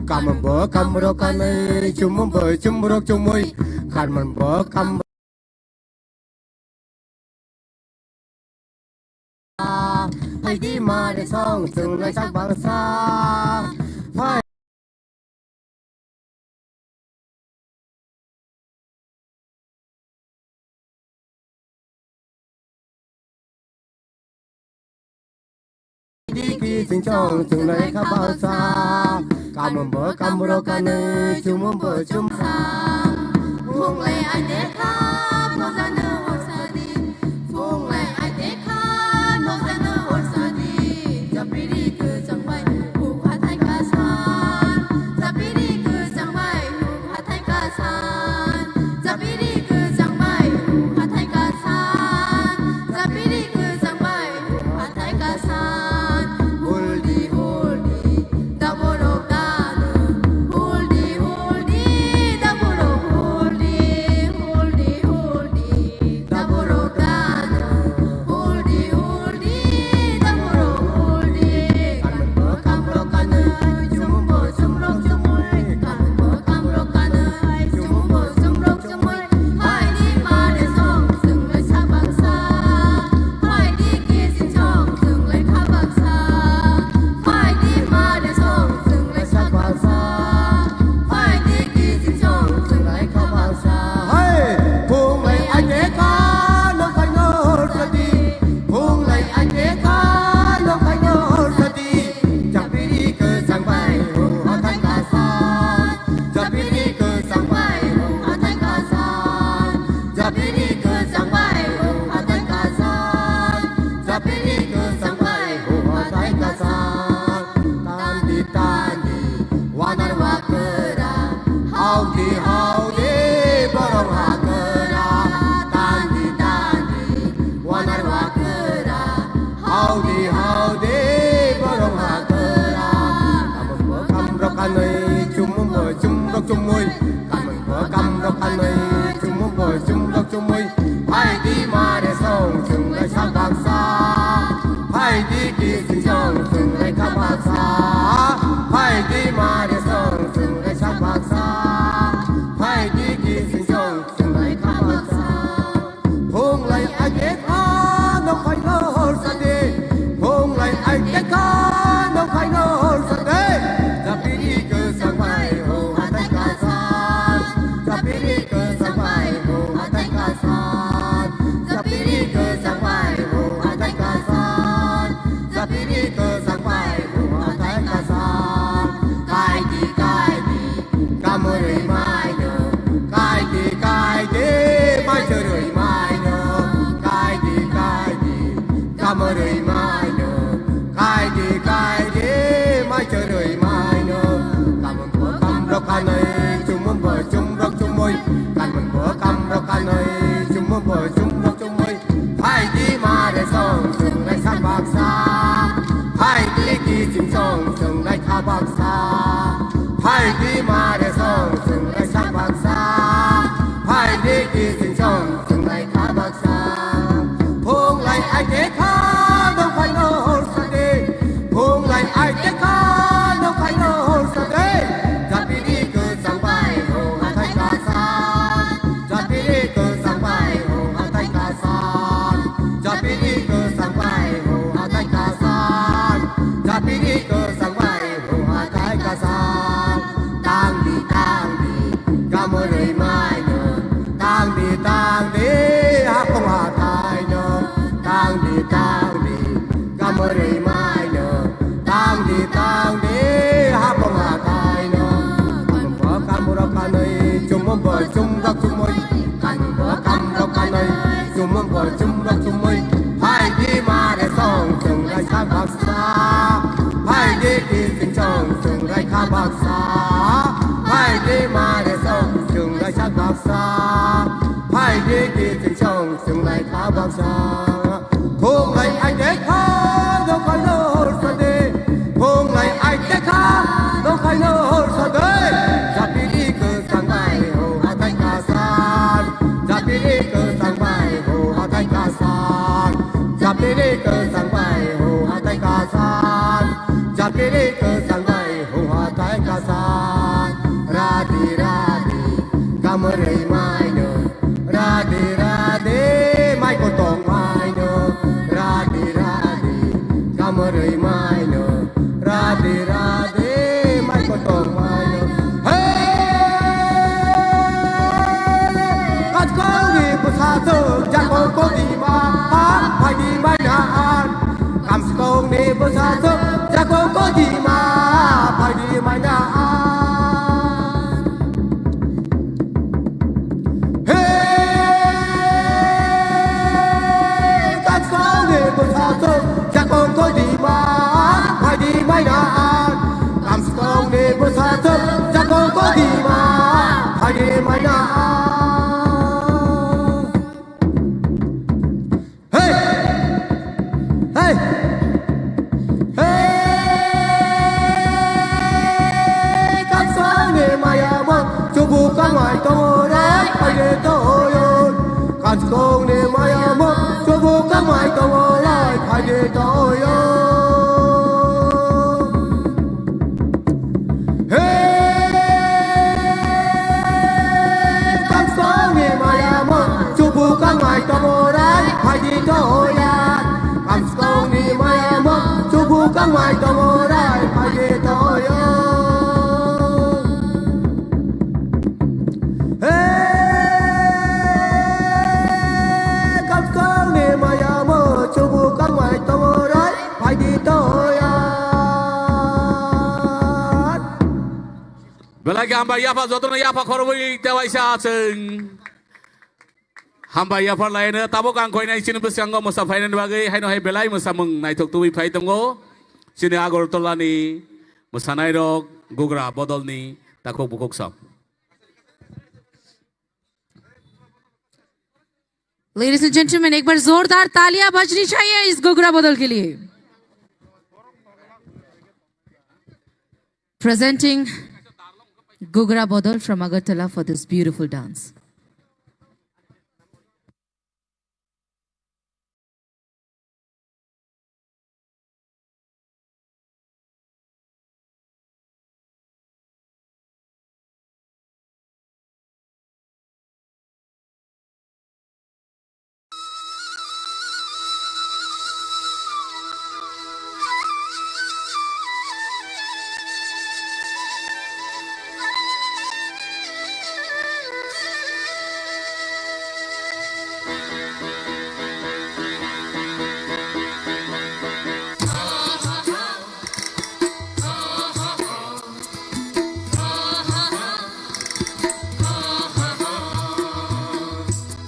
Kamonbo kamrok kanwi, chumumbo chumrok chumui, kamonbo kam. Phaidi mare song chwng lai sak bangsa. Phai. Diki sing chong chwng lai kha baksa. Kamonbo kamrok kanwi, chumumbo chum. Phung lai ai de kha, nokjano hor sa di. Phung lai ai de kha, nokjano hor sa di. Japiri kwchang bai, huk hathai kasan. Japiri kwchang bai, huk hathai kasan. Japiri kwchang bai, huk hathai kasan. Japiri kwchang bai, huk hathai kasan. Huldi, huldi, daborok dano. Huldi, huldi, daborok huldi. Huldi, huldi, daborok dano. Huldi, huldi, daborok huldi. Kamonbo kamrok kanwi, chumumbo chumrok chumui. Kamonbo kamrok kanwi, chumumbo chumrok chumui. Phaidi mare song chwng lai sak baksa. Phaidi kising song chwng lai kha baksa. Phaidi mare song chwng lai sak baksa. Phaidi kising song chwng lai kha baksa. Hai, phung lai ai de kha, nokhaino hor sa di. Phung lai ai de kha, nokhaino hor sa di. Japiri kwchang bai, huk hathai kasan. Japiri kwchang bai, huk hathai kasan. Japiri kwchang bai, huk hathai kasan. Japiri kwchang bai, huk hathai kasan. Tandi, tandi, wanar wakra. Haudi, haudi, borok hakra. Tandi, tandi, wanar wakra. Haudi, haudi, borok hakra. Kamonbo kamrok kanwi, chumumbo chumrok chumui. Kamonbo kamrok kanwi, chumumbo chumrok chumui. Phaidi mare song chwng lai sak baksa. Phaidi kising song chwng lai kha baksa. Phaidi mare song chwng lai sak baksa. Phaidi kising song chwng lai kha baksa. Phung lai ai de kha, nokhaino hor sa di. Phung lai ai de kha, nokhaino hor sa di. Japiri kwchang bai, huk hathai kasan. Japiri kwchang bai, huk hathai kasan. Japiri kwchang bai, huk hathai kasan. Japiri kwchang bai, huk hathai kasan. Kaidi, kaidi. Kamorwi maino, kaidi kaidi, maichorwi maino, kaidi kaidi, kamorwi maino, kaidi kaidi, maichorwi maino. Kamonbo kamrok kanwi, chumumbo chumrok chumui, kamonbo kamrok kanwi, chumumbo chumrok chumui. Phaidi mare song chwng lai sak baksa. Phaidi kising song chwng lai kha baksa. Phaidi mare song chwng lai sak baksa. Phaidi kising song chwng lai kha baksa. Phung lai ai de kha, nokhaino hor sa di. Phung lai ai de kha, nokhaino hor sa di. Japiri kwchang bai, huk hathai kasan. Japiri kwchang bai, huk hathai kasan. Japiri kwchang bai, huk hathai kasan. Japiri kwchang bai, huk hathai kasan. Tangdi, tangdi, kamorwi maino. Tangdi, tangdi, hapung hathaino. Tangdi, tangdi, kamorwi maino. Tangdi, tangdi, hapung hathaino. Kamonbo kamrok kanwi, chumumbo chumrok chumui. Kamonbo kamrok kanwi, chumumbo chumrok chumui. Phaidi mare song chwng lai sak baksa. Phaidi kising song chwng lai kha baksa. Phaidi mare song chwng lai sak baksa. Phaidi kising song chwng lai kha baksa. Phung lai ai de kha, nokhaino hor sa di. Phung lai ai de kha, nokhaino hor sa di. Japiri kwchang bai, huk hathai kasan. Japiri kwchang bai, huk hathai kasan. Japiri kwchang bai, huk hathai kasan. Japiri kwchang bai, huk hathai kasan. Mrwi maino, radhe radhe, mai kotor maino. Hey! Kaskongni bwsajwk jako kodima, phaidi maina an. Kamskongni bwsajwk jako kodima, phaidi maina an. Hey, Kaskongni bwsajwk jako kodima, phaidi maina an. Kaskongni bwsajwk jako kodima, phaidi maina an. Hey! Hey! Hey! Kaskongni mayamo chubuk kamai tongo rai phaide toyo. Kaskongni mayamo chubuk kamai tongo rai phaide toyo. Hey, Kaskongni mayamo chubuk kamai tongo rai phaidi toya. Kaskongni mayamo chubuk kamai tongo rai phaidi toya. Hey, Kaskongni mayamo chubuk kamai tongo rai phaidi toya. Belai khe hambai yapha, jotono yapha khorobwi tewaisa chwng. Hambai yapha laino tabuk ang koinai chini bwskango mwsa phainani bagwi haino hai belai mwsamung naithok tubui phai tongo. Chini Agartala ni mwsanairok Gugra Bodolni takhuk bukhuk sam. Ladies and gentlemen, एक बार जोरदार तालियां बजनी चाहिए इस घुघरा बदल के लिए। Presenting Gugra Bodol from Agartala for this beautiful dance.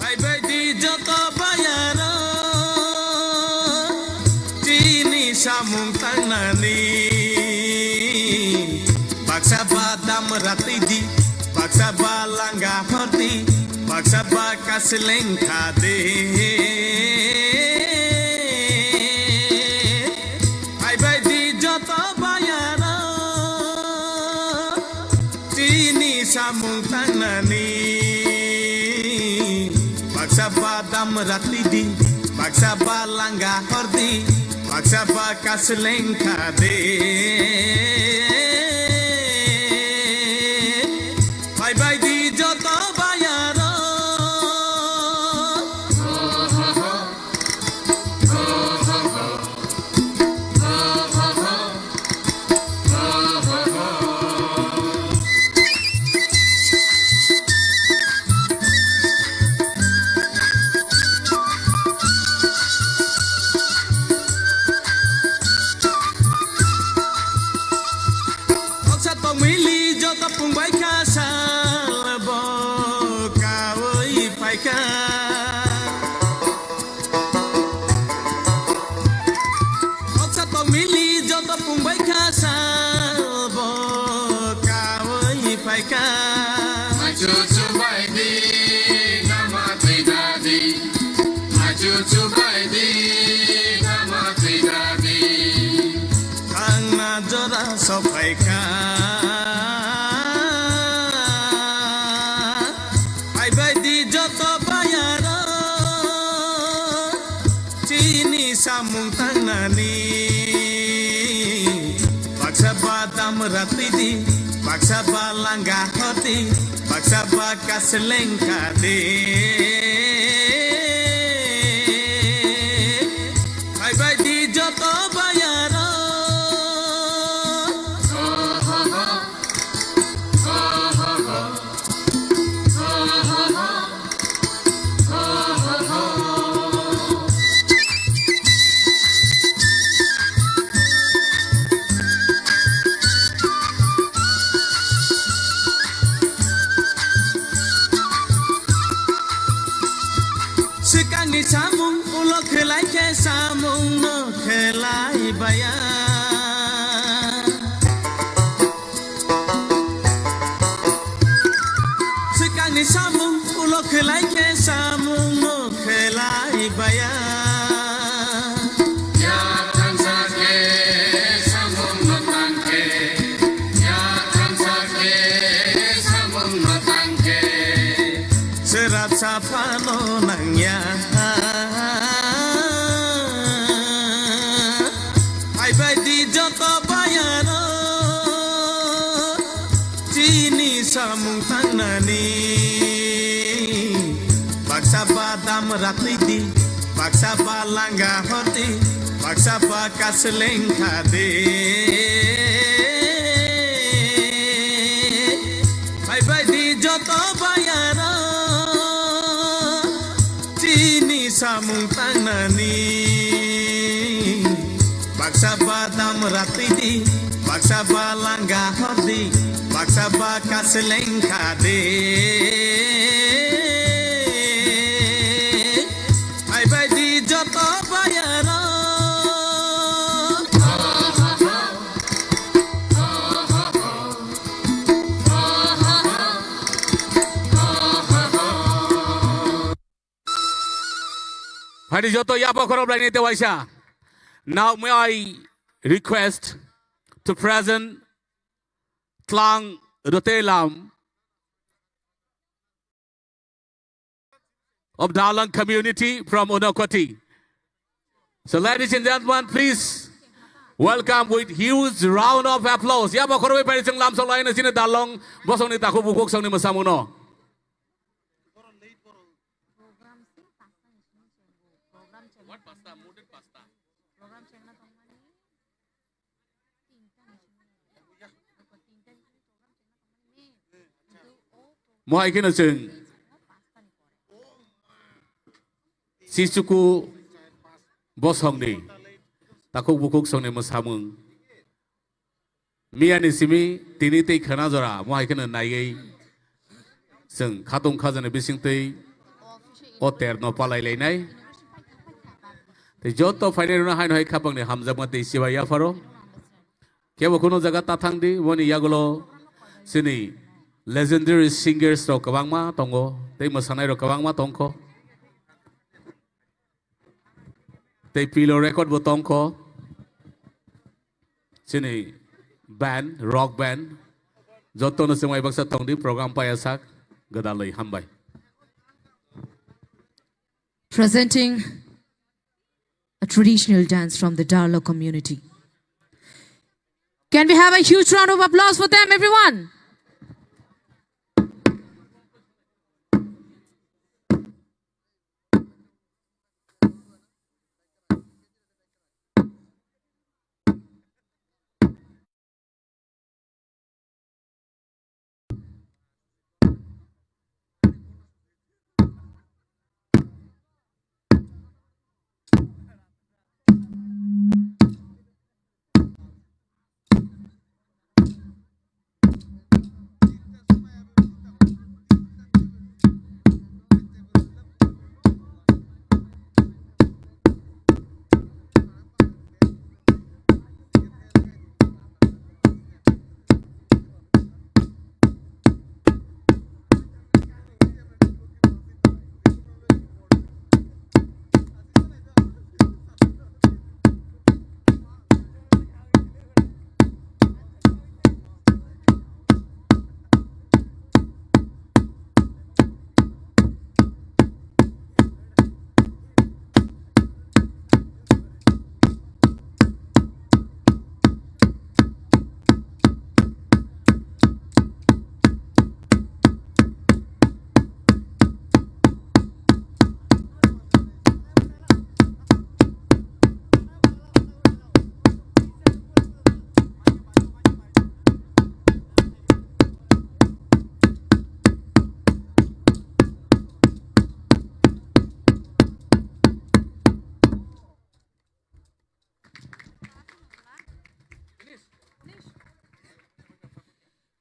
Phaibaidi joto bayaro chini samung tangnani. Baksa ba damra twidi, baksa ba langa hordi, baksa ba kasleng khade. Phaibaidi joto bayaro chini samung tangnani. Baksa ba damra twidi, baksa ba langa hordi, baksa ba kasleng khade. Phaibaidi joto bayaro. Noksa tongmili joto pungbai kha sal bo kaui phaikha. Noksa tongmili joto pungbai kha sal bo kaui phaikha. Machu chubai di, nama twi dadi. Machu chubai di, nama twi dadi. Thangna jora sophaikha. Phaibai di joto bayaro chini samung tangnani. Baksa ba damra twidi, baksa ba langa hordi, baksa ba kasleng khade. Phaibai di joto bayaro. baya. Swkangni samung ulo khlai khe samung no khlai baya. Ya thansa khe samung no tang khe, ya thansa khe samung no tang khe. Sera saphano nangya. Phaibai di joto bayaro chini samung tangnani. Baksa ba dam ratwi di, baksa ba langa hor di, baksa ba kasleng kha di. Phaibai di joto bayaro chini samung tangnani. Baksa ba dam ratwi di, baksa ba langa hor di, baksa ba kasleng kha di. Phaibai di joto bayaro. Phaidi joto yapha khorop laini tewaisa. Now may I request to present Tlang Rotelam of Darlong community from Unakoti. So ladies and gentlemen, please welcome with huge round of applause. Yapha khorop bai phaidi chwng lamsok laina chini Darlong bosongni takhuk bukhuk songni mwsamungno. Mohai kheno chwng Sichuku bosongni takhuk bukhuk songni mwsamung. Miyani simi tini tei khwna jora mohai kheno naiwi chwng khatung khajani bisingtwi o terno palai lainai. Tei joto phainairokno haino hai khapangni hamjakma tei chibai yapharo. Kebo kunu jaga ta thang di, boni yagulo chini legendary singers rok kwbangma tongo, tei mwsanairok kwbangma tongkho. Tei pilo record bo tongkho. Chini band, rock band. Jotono chwng bai baksa tong di, program paiya sak, gwdalwi hambai. Presenting a traditional dance from the Darlong community. Can we have a huge round of applause for them, everyone?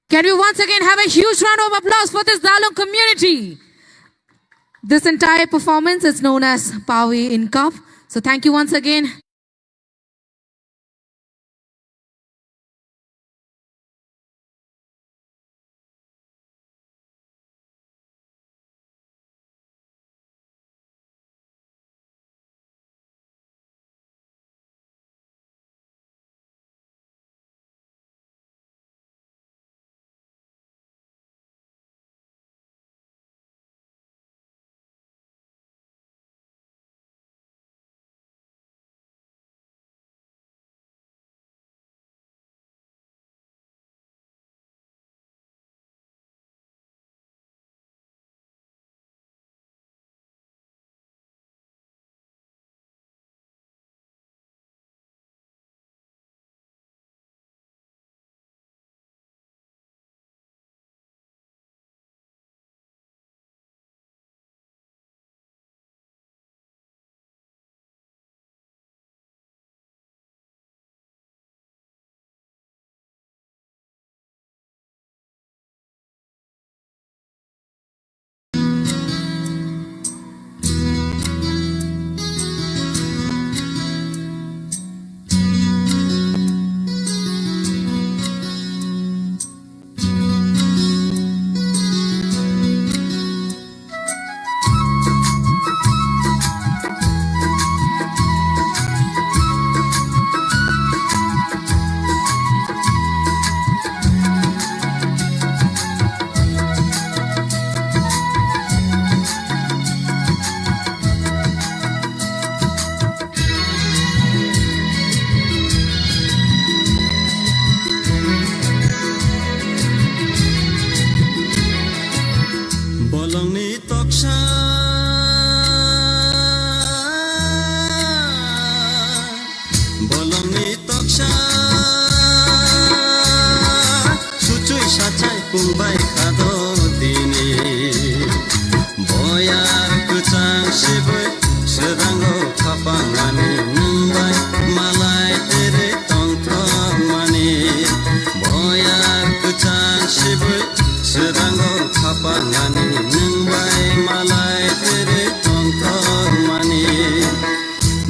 Can we once again have a huge round of applause for this Darlong community? This entire performance is known as Pawi in Cup. So thank you once again. Bolongni toksa suchui sachai pungbai khado tini. Boyar kwchang sibui swrango khapangani nwngbai malai tere tongthokmani. Boyar kwchang sibui swrango khapangani nwngbai malai tere tongthokmani.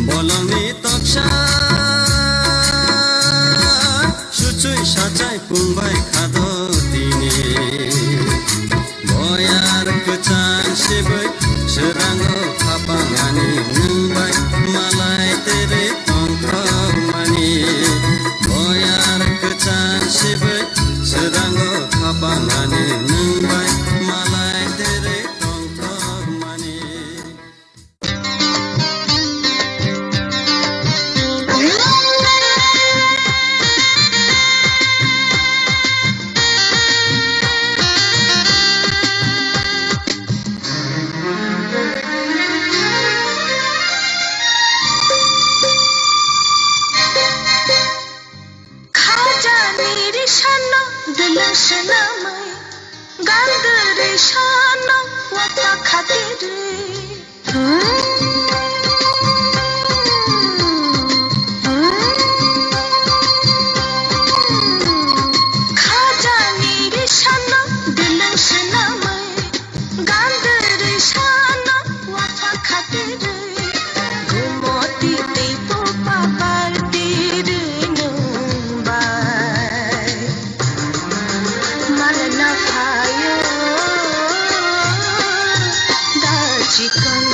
Bolongni toksa suchui sachai pungbai khado tini. Boyar kwchang sibui swrango khapangani nwngbai malai tere tongthokmani. Boyar kwchang sibui swrango khapangani nwngbai malai tere tongthokmani. Khajani rishano dwlwng swnamwi, gandwrwi sano wata khatirwi. Khajani rishano dwlwng swnamwi, gandwrwi sano wata khatirwi. Gumoti tei pupa partirwi nwng bai. Malna phaio da chikon,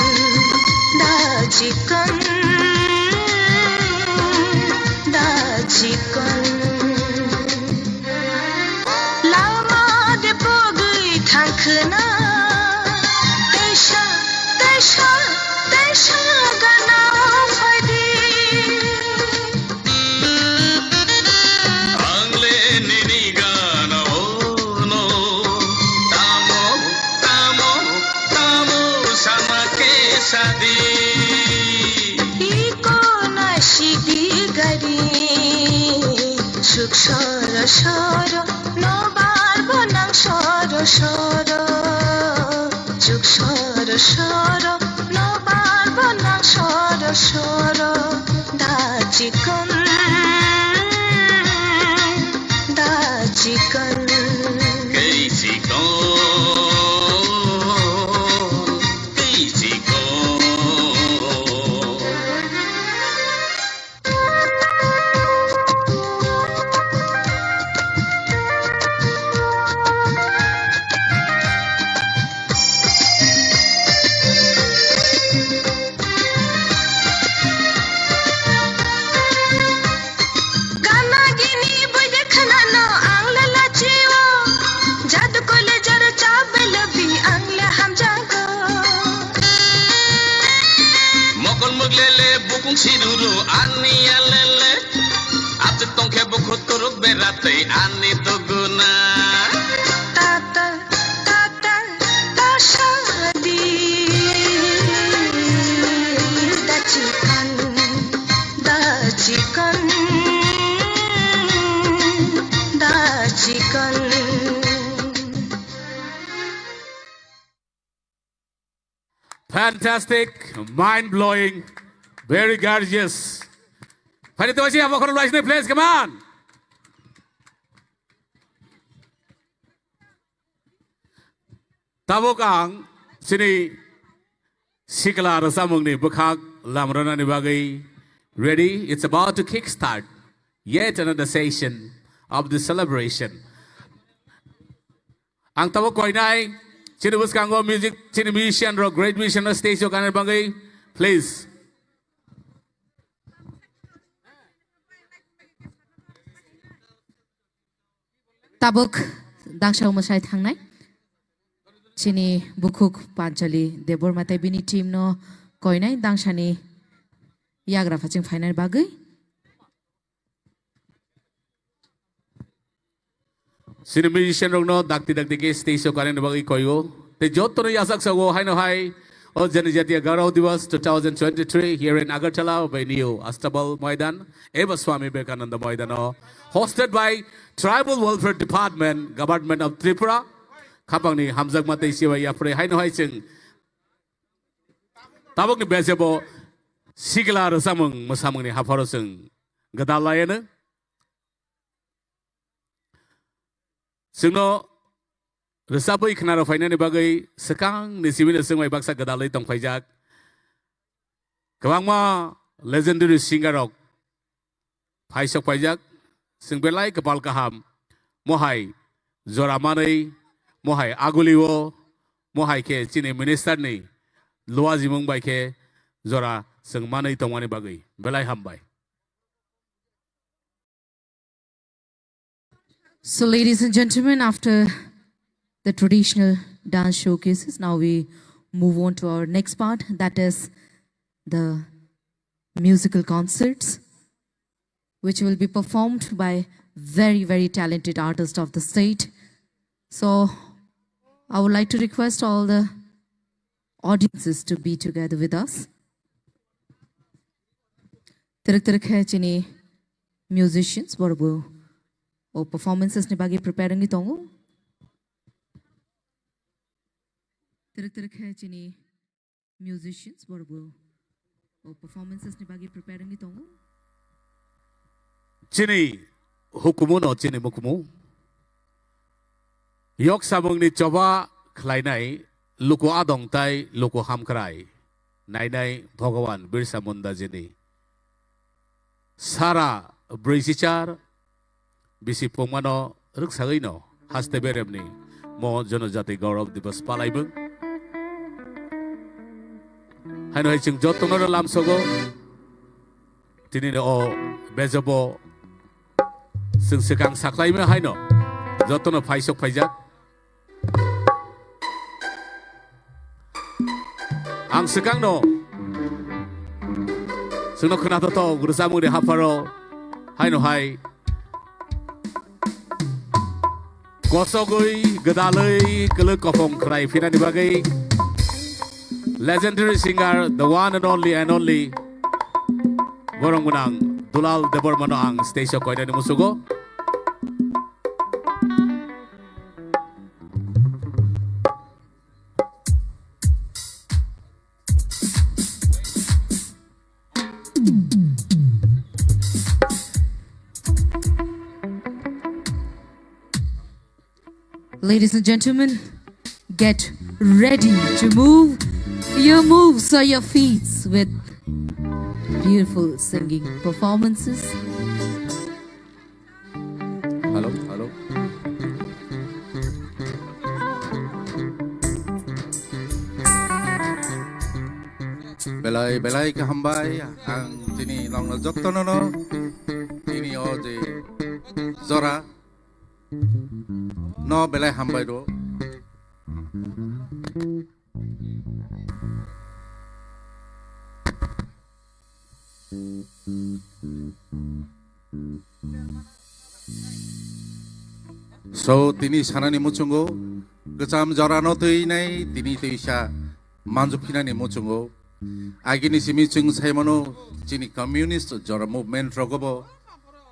da chikon, da chikon. Lama de pogwi thangkhwna teisa, teisa, teisa gana phaidi. Ang le nini gana ono, tamo, tamo, tamo sama ke sadi. Iko na sidi gari, suk soro soro, no bar bonang soro soro, suk soro soro, no bar bonang soro soro. Da chikon, da chikon. Kei chikon, kei chikon. Gana gini boi de khwnano ang le lachio, jadu kole jaro cha belabi ang le hamjago. Mokol moglele bukung siruro ani alele, achuk tongkhe bukhut kuruk beratwi ani duguna. Tata, tata, tasadi, da chikon, da chikon, da chikon. Fantastic, mind-blowing, very gorgeous. Phai di, tawasi abo khorok laisini, please, come on. Tabuk ang chini sikla rwchapmungni bwkhak lamrwnani bagwi ready. It's about to kickstart yet another session of the celebration. Ang tabuk koinai chini bwskango music, chini musician rok, great musician rok stage o kanani bagwi, please. Tabuk dangsa mwsai thangnai chini bukhuk Panchali Debbarma tei bini team no koinai dangsani yagra phaching phainani bagwi. Chini musician rokno dakti dakti khe stage o kanani bagwi koio. Tei jotono yachak sago haino hai O Janajatiya Gaurav Divas two thousand twenty-three here in Agartala, venue Astabal Maidan, eba Swami Vivekananda Maidano, hosted by Tribal Welfare Department, Government of Tripura. Khapangni hamjakma tei sibai yapre haino hai chwng tabukni bejebo sikla rwchapmung mwsamungni hapharo chwng gwdal laiano. Chwngno rwchapwi khwnarok phainani bagwi swkangni simi no chwng bai baksa gwdalwi tongphaijak. Kwbangma legendary singer rok phaisok phaijak. Chwng belai kwpal kaham. Mohai jora manwi, mohai agulio, mohai khe chini minister ni luajimung bai khe jora chwng manwi tongmani bagwi belai hambai. So, ladies and gentlemen, after the traditional dance showcases, now we move on to our next part, that is the musical concerts, which will be performed by very, very talented artists of the state. So, I would like to request all the audiences to be together with us. Twrwk twrwk khe chini musicians borokbo o performances ni bagwi prepare wngwi tongo. Twrwk twrwk khe chini musicians borokbo o performances ni bagwi prepare wngwi tongo. Chini hukumu no chini mukumu. Yok samungni choba khlainai luku adong tai luku hamkrai. Nainai Bhagavan Birsa Munda jini. Sara brwi sichar bisi pungmano rwksagwi no haste beremni mo Jonojati Gaurav Divas palaimung. Haino hai chwng jotono no lamsogo. Tini no o bejabo chwng swkang saklaimung haino jotono phaisok phaijak. Ang swkangno chwngno khwna to to rwchapmung de hapharo haino hai kosogwi gwdalwi kwlwk kophong khwrai phinani bagwi legendary singer, the one and only and only borong gwnang Dulal Debbarmano ang stage o koinani musugo. Ladies and gentlemen, get ready to move your moves or your feet with beautiful singing performances. Hello, hello. Belai, belai khe hambai. Ang tini nongno jotono no tini o je jora no belai hambai do. So, tini sanani muchungo, kwcham jorano twi nai, tini twisa manjuphinani muchungo. Agini simi chwng saimano, chini communist jora movement rogobo,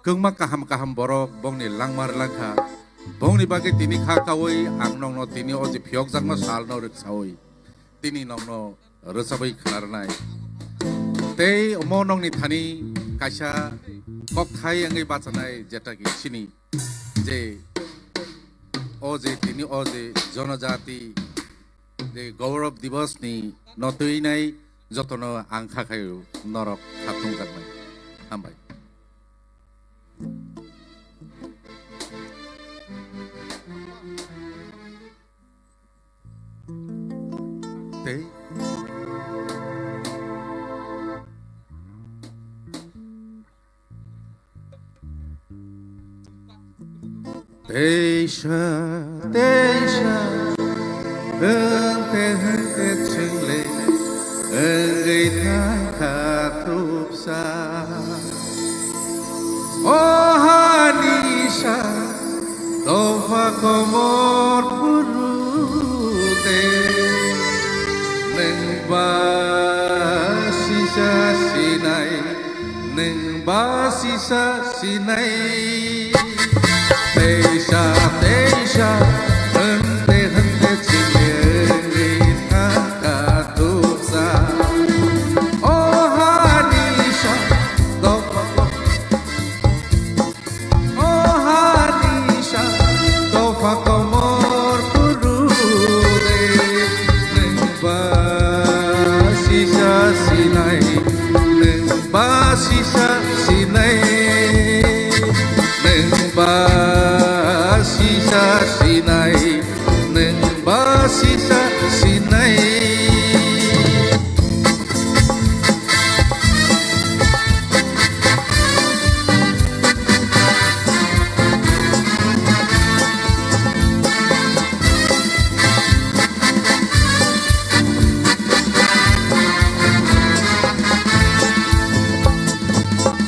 kwngma kaham kaham borok bongni langmar langkha. Bongni bagwi tini kha kaui ang nongno tini o je phiyokjakma salno rwksaui. Tini nongno rwchabwi khwnarwnai. Tei omo nongni thani kaisa kokthai wngwi bachanai jeta ki chini je o je tini o je jonojati je Gaurav Divas ni no twinai jotono ang kha khaio norok khathung jaknai. Hambai. Tei Teisa, teisa, hwnkhe hwnkhe chwngle wngwi thangkha tubsa. O hani sa dopha komor phuru de, nwng Ba sisa sinai, teisa teisa, hwnde hwnde chini wngwi thangkha thuksa. O hani sa, dopha, o hani sa, dopha komor phuru de, nwng ba sisa sinai, nwng ba sisa sinai, nwng ba sisa sinai, nwng ba sisa sinai.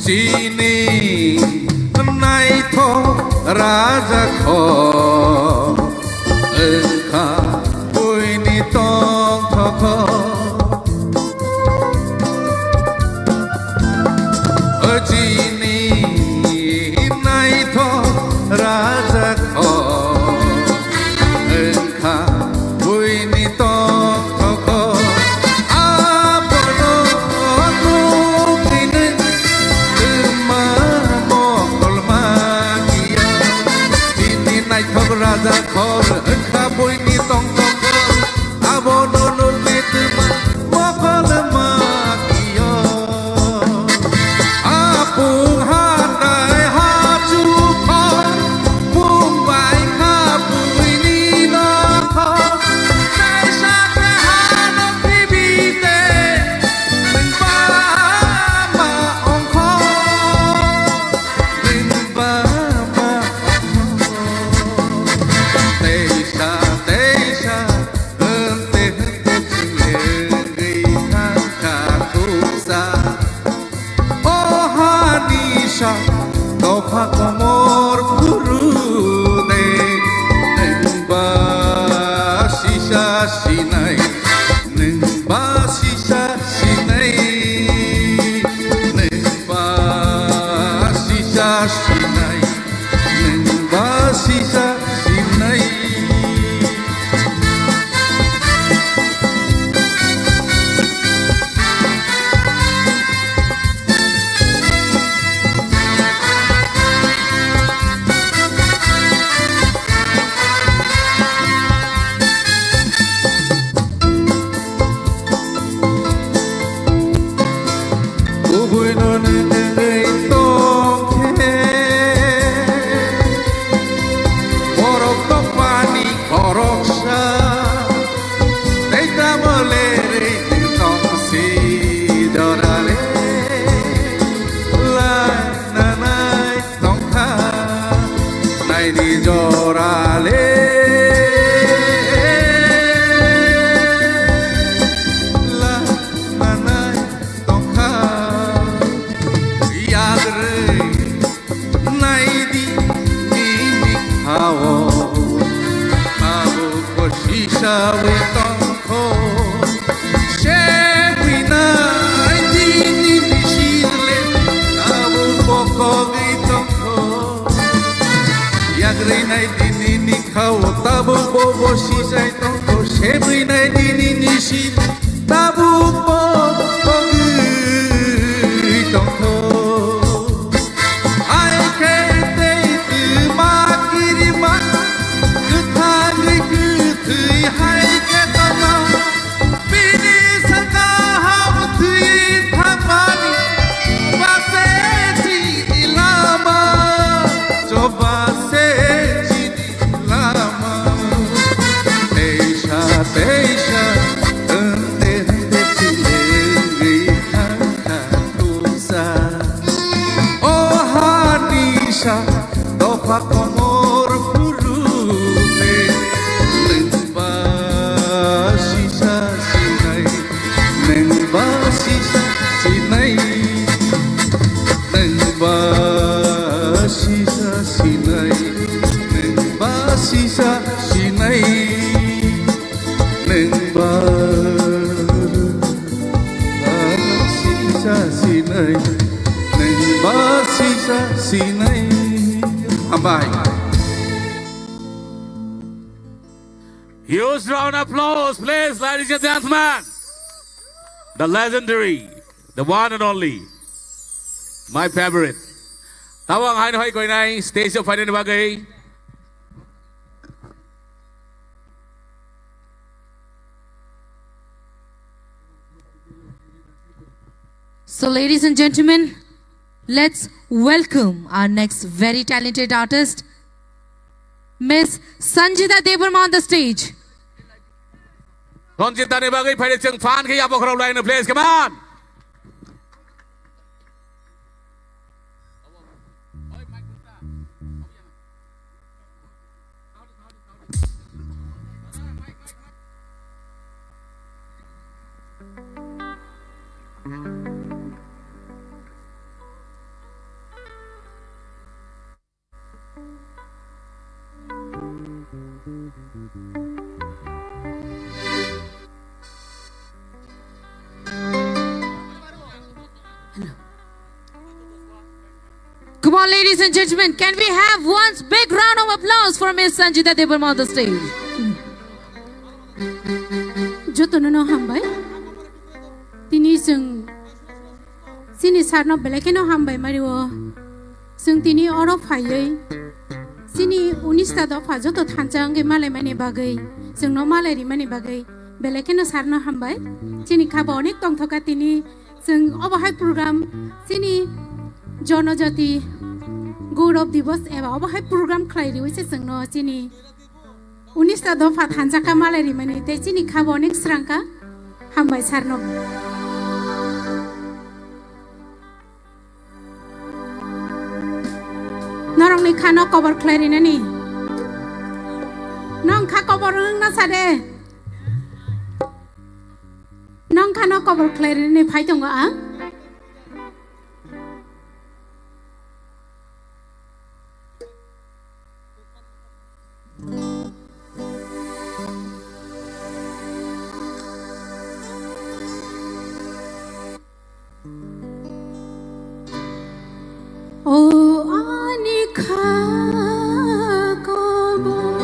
Chini naithok raja kho wngkha buini tongthok kho. O chini naithok raja kho wngkha buini tongthok kho. Abono nukgwino twma mokolma kiya. Chini naithok raja kho wngkha buini tongthok kho. Abono nukgwi twma mokolma kiyo. Apung hanai hachu kho, pung bai kha buini nokho. Naisa khe hano khibi te, nwng ba ma ongkho. Nwng ba ma ongkho. Teisa, teisa, hwnte hwnte chini wngwi thangkha thuksa. O hani sa, dopha komor phuru de, nwng ba sisa sinai, nwng ba sisa sinai, nwng ba sisa sinai, nwng ba sisa sinai. Kubuino nwng tongkhe, borok tongmani khoroksa, tei tamo lerwi nwng tongsi jorale, lai nanai tongkha naidi jorale, lai nanai tongkha. Yagrwi naidi nini khao, abo kosisawi tongkho. Sebwi naidi nini sirle, abo bokogwi tongkho. Yagrwi naidi nini khao, tabuk bo bosijai tongkho. Sebwi naidi nini sirle, tabuk bo bogwi tongkho. Hai khe tei twma kirima, kwthangwi kwthwi hai khe tongma. Bini saka ham thwi thangmani, choba se chini lama, choba se chini lama. Teisa, teisa, hwnde hwnde chini wngwi thangkha thuksa. O hani sa, dopha komor phuru de, nwng ba sisa sinai, nwng ba sisa sinai, nwng ba sisa sinai, nwng ba sisa sinai, nwng ba sisa sinai, nwng ba Sinai. Hambai. Huge round of applause, please, ladies and gentlemen. The legendary, the one and only, my favorite. Tawang haino hai koinai stage o final bagwi. So, ladies and gentlemen, let's welcome our next very talented artist, Miss Sanjita Debbarma on the stage. Sanjita ni bagwi phaidi chwng fan khe yabokhorok laino, please, come on. Come on, ladies and gentlemen, can we have one big round of applause for Miss Sanjita Debbarma on the stage? Jotono no hambai. Tini chwng chini sir no belai kheno hambai mario. Chwng tini oro phaiwi chini unista dopha joto thansa wngwi malaimani bagwi, chwngno malai rimani bagwi belai kheno sir no hambai. Chini khabo onek tongthoka tini. Chwng obo hai program chini Jonojati Gaurav Divas eba obo hai program khlai riwi se chwngno chini unista dopha thansa kha malai rimani tei chini khabo onek srang kha. Hambai sir no. Norokni khano kobor khlai rinani. Nong kha kobor wngna sa de. Nong khano kobor khlai rinani phai tongo ang. O ani kha kobor,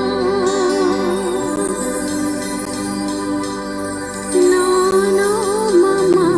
nono mama.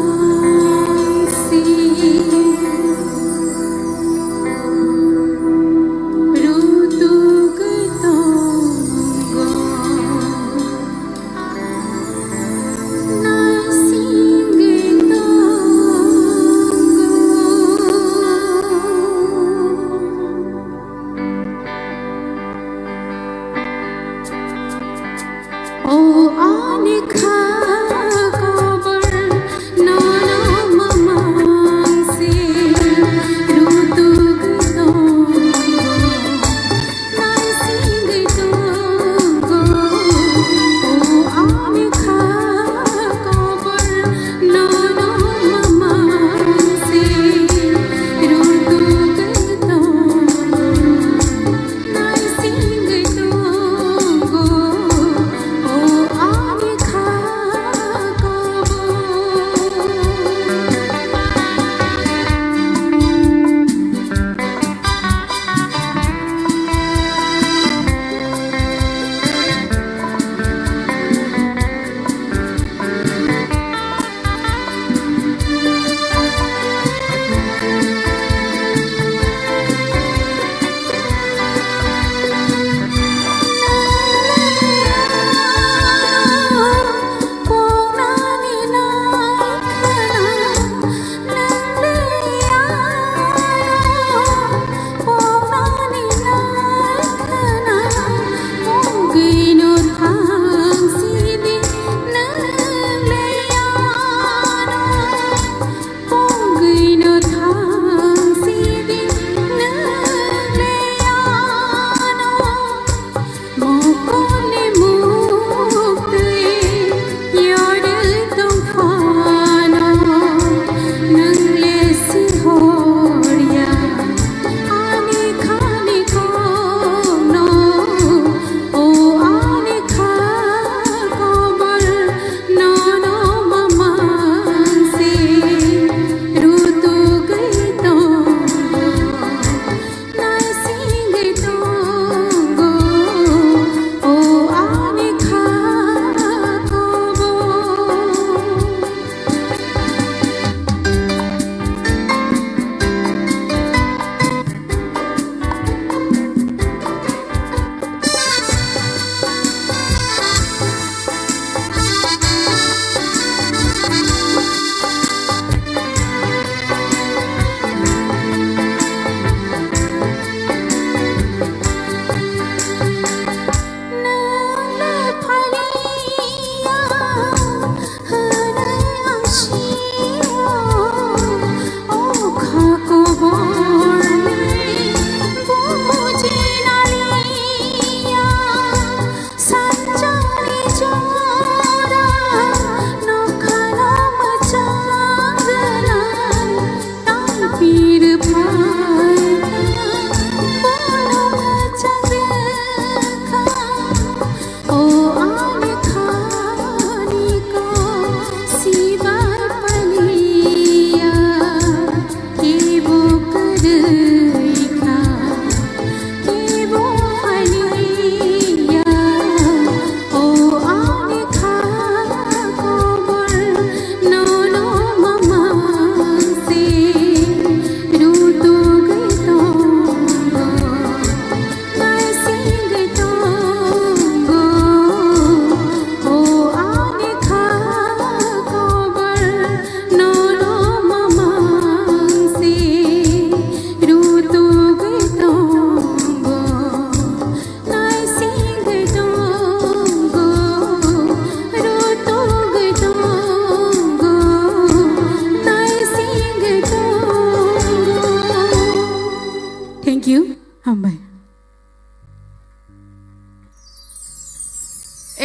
Thank you. Hambai.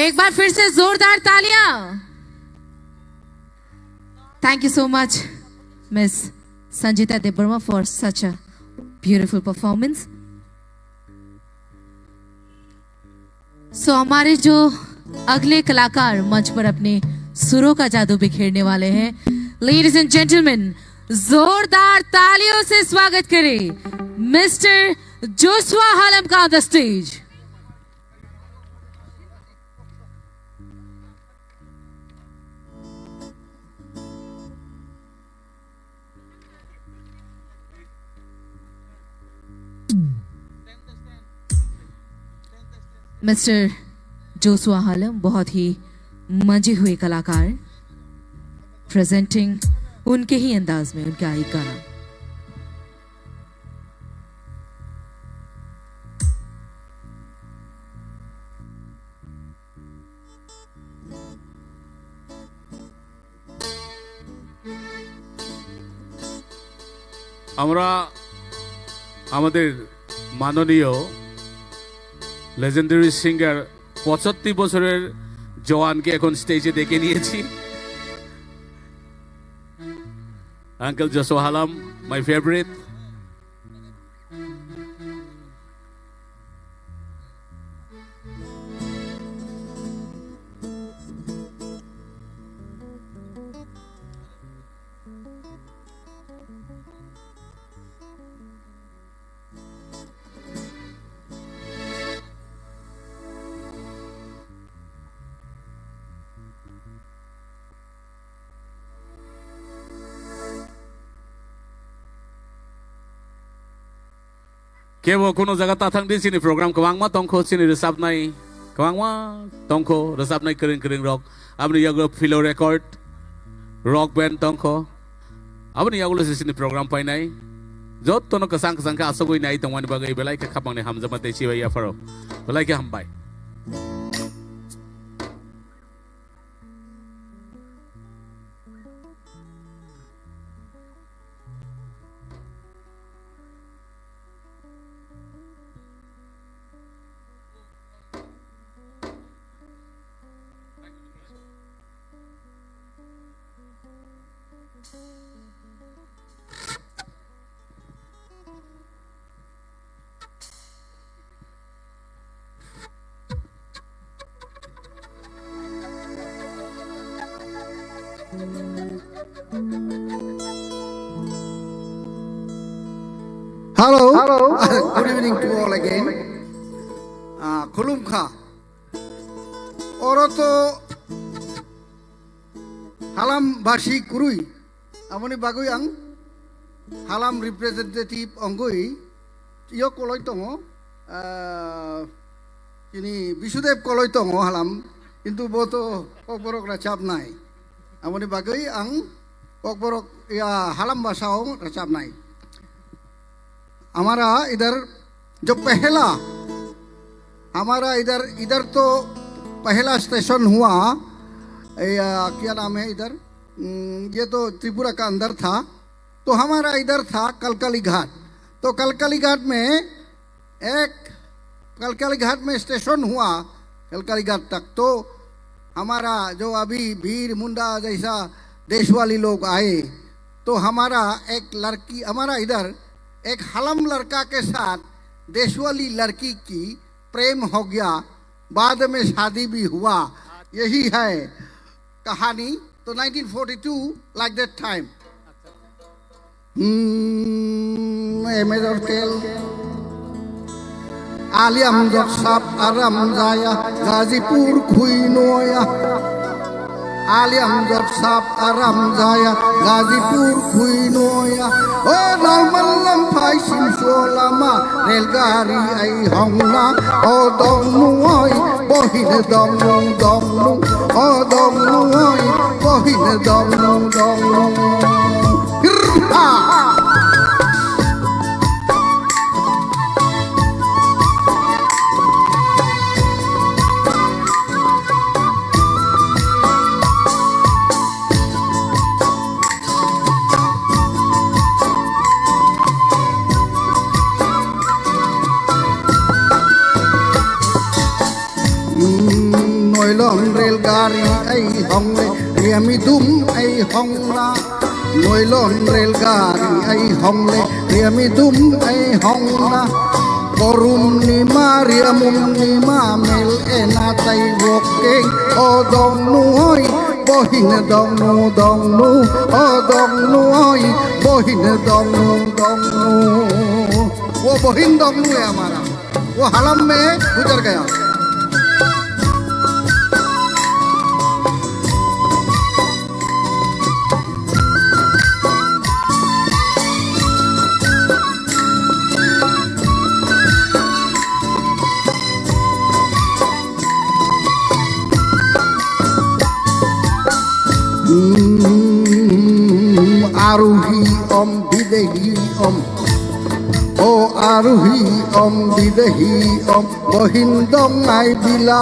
एक बार फिर से जोरदार तालियां। Thank you so much, Miss Sanjita Debbarma, for such a beautiful performance. So हमारे जो अगले कलाकार मंच पर अपने सुरों का जादू बिखेरने वाले हैं, ladies and gentlemen, जोरदार तालियों से स्वागत करें मिस्टर जोशुआ हालम का on the stage. Mister Joshua Halam बहुत ही मंजे हुए कलाकार, प्रेजेंटिंग उनके ही अंदाज में उनका एक गाना। আমরা আমাদের মাননীয় লেজেন্ডারি সিঙ্গার পঁচাত্তর বছরের জওয়ানকে এখন স্টেজে ডেকে নিয়েছি। আঙ্কেল জোশোয়া Halam, my favorite. Kebo kuno jaga ta thang di, chini program kwbangma tongkho, chini rwchapnai kwbangma tongkho, rwchapnai kwrwng kwrwng rok. Aboni yago Philo Record, rock band tongkho. Aboni yagulo se chini program painai. Jottono kwchang kwchang khe asogwi nai tongmani bagwi belai khe khapangni hamjakma tei chibai yapharo. Belai khe hambai. Hello. Hello. Good evening to all again. Ah, khulumkha. Oro to halam basi kwrwi. Aboni bagwi ang halam representative wngwi yo koloi tongo, ah, chini Bisudev koloi tongo halam, kintu bo to Kokborok rachapnai. Aboni bagwi ang Kokborok ya halam basao rachapnai. हमारा इधर जो पहला, हमारा इधर, इधर तो पहला स्टेशन हुआ, ये, आ, क्या नाम है इधर? हम्म, ये तो त्रिपुरा का अंदर था, तो हमारा इधर था कलकली घाट। तो कलकली घाट में एक, कलकली घाट में स्टेशन हुआ, कलकली घाट तक। तो हमारा जो अभी बीर मुंडा जैसा देशवाली लोग आए, तो हमारा एक लड़की, हमारा इधर एक हलम लड़का के साथ देशवाली लड़की की प्रेम हो गया, बाद में शादी भी हुआ। यही है कहानी। तो nineteen forty two, like that time. Hmm, a major scale. Aliam jok sap aram jaya, Gazipur khui noya. Aliam jok sap aram jaya, Gazipur khui noya. O nalman lam phai sim solama, rel gari ai hongna. O dong nuoi, bohin dong nung dong nung. O dong nuoi, bohin dong nung dong nung. Hirha! Noilon rel gari ai hongle, riami dum ai hongna. Noilon rel gari ai hongle, riami dum ai hongna. Korum ni ma, riamum ni ma, mel ena tai wokeng, o dong nu oi, bohin dong nu, dong nu, o dong nu oi, bohin dong nu, dong nu. वो बहिन दंगू है हमारा, वो हलम में गुजर गया। Hmm, aruhi om bidehi om. O aruhi om bidehi om, bohin dong ai bila.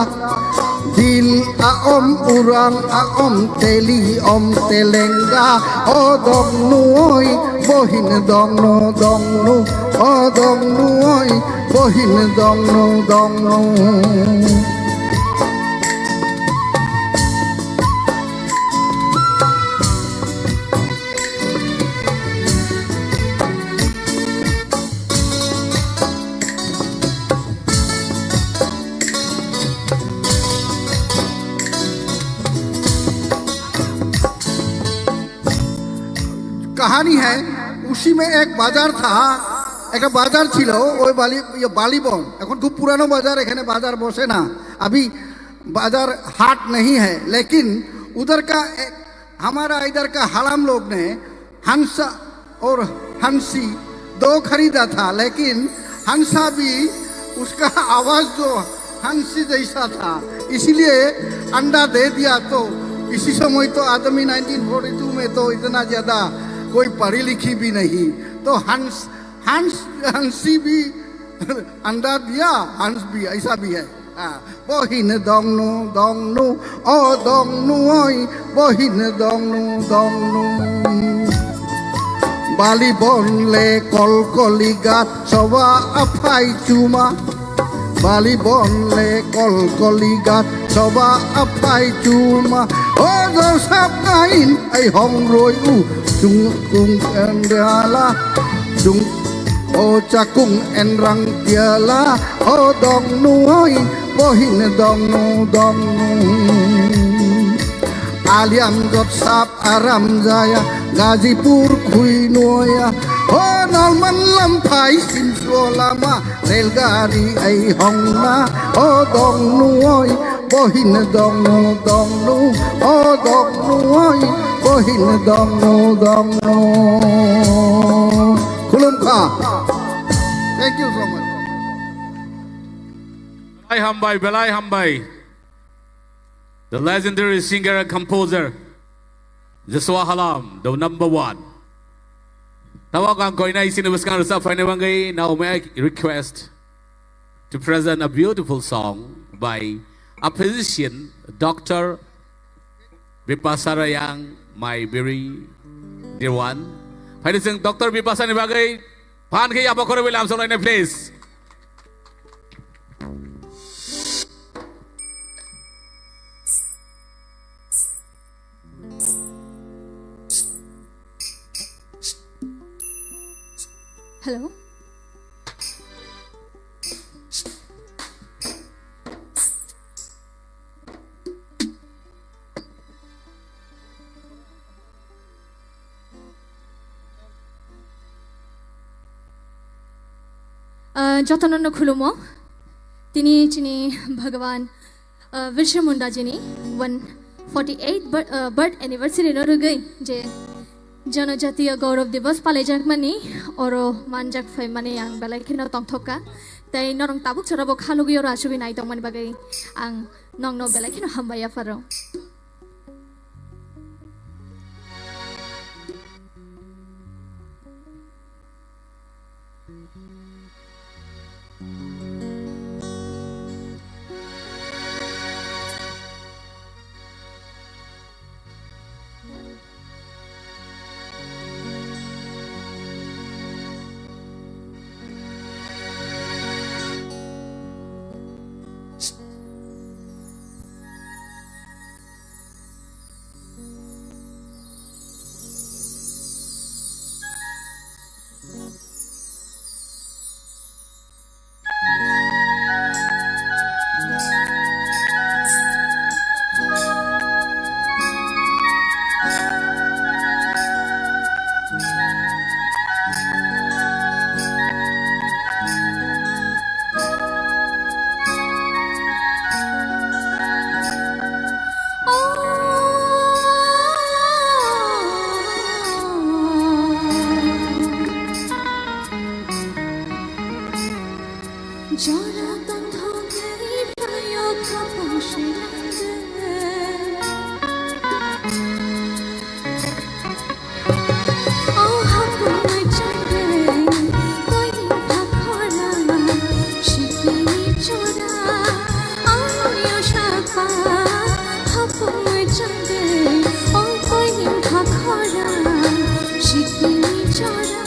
Dil a om urang a om teli om telenga. O dong nu oi, bohin dong nu dong nu. O dong nu oi, bohin dong nu dong nu. कहानी है, उसी में एक बाजार था, एक बाजार ছিল, ওই বালি, ইয়ে, বালিবন। এখন খুব পুরানো বাজার, এখানে বাজার বসে না। अभी बाजार हाट नहीं है, लेकिन उधर का एक, हमारा इधर का हलाम लोग ने हंसा और हंसी दो खरीदा था, लेकिन हंसा भी उसका आवाज जो हंसी जैसा था, इसीलिए अंडा दे दिया। तो इसी समय तो आदमी नाइनटीन फ़ोर्टी टू में तो इतना ज्यादा कोई पढ़ी लिखी भी नहीं, तो हंस, हंस, हंसी भी अंडा दिया, हंस भी, ऐसा भी है। हाँ, bohin dong nu, dong nu, o dong nu oi, bohin dong nu, dong nu. Balibon le kolkoli gat soba aphai chuma. Balibon le kolkoli gat soba aphai chuma. O do sap nain ai hong roi u chung kung endala chung. O chakung enrang tiala, o dong nu oi, bohin dong nu, dong nu. Aliam jot sap aram jaya, Gajipur khui noya. O nalman lam phai simsuo lama, rel gari ai hongna, o dong nu oi, bohin dong nu, dong nu, o dong nu oi, bohin dong nu, dong nu. Khulum kha. Thank you so much. Belai hambai, belai hambai. The legendary singer and composer, Joshua Halam, the number one. Tabok ang koinai sini bwskang rwchap phaina bagwi, now may I request to present a beautiful song by a physician, Doctor Bipasa Rayang, my very dear one. Phaidi chwng Doctor Bipasa ni bagwi phan khe yapha khorwi lamsok lainai, please. Hello. Ah, jotono no khulumo. Tini chini Bhagwan, ah, Birsa Munda jini one forty eight bir-, ah, birth anniversary no rwgwi je Janajatiya Gaurav Divas palaijakmani oro manjak phaimani ang belai kheno tongthokka. Tei norong tabuk chorabo khalugwi oro achugwi naitongmani bagwi ang nongno belai kheno hambai yapharo. Jora tongthokgwi phaio khapang sirangwi. O hapungwi changwi koini phakhora sikini chora. O yosakha hapungwi changwi o koini phakhora sikini chora.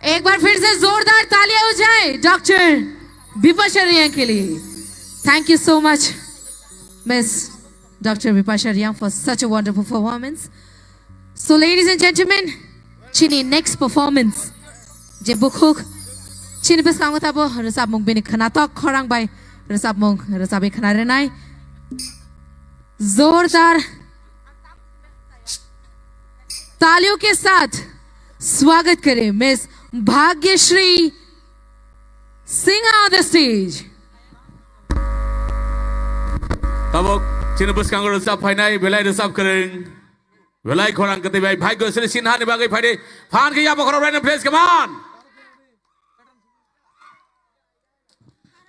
एक बार फिर से जोरदार तालियां हो जाए डॉक्टर विपाशा रियांग के लिए। Thank you so much, Miss Doctor Vipasha Riang, for such a wonderful performance. So, ladies and gentlemen, chini next performance je bukhuk chini bwskango tabo rwchapmung bini khwnatok khorang bai rwchapmung rwchapwi khwnarinai. जोरदार तालियों के साथ स्वागत करें miss Bhagyashree Singh on the stage. Tabuk chini bwskango rwchap phainai belai rwchap kwrwng, belai khorang kwtwi bai Bhagyasri Sinha ni bagwi phaidi phan khe ya bokhorok raina please, come on.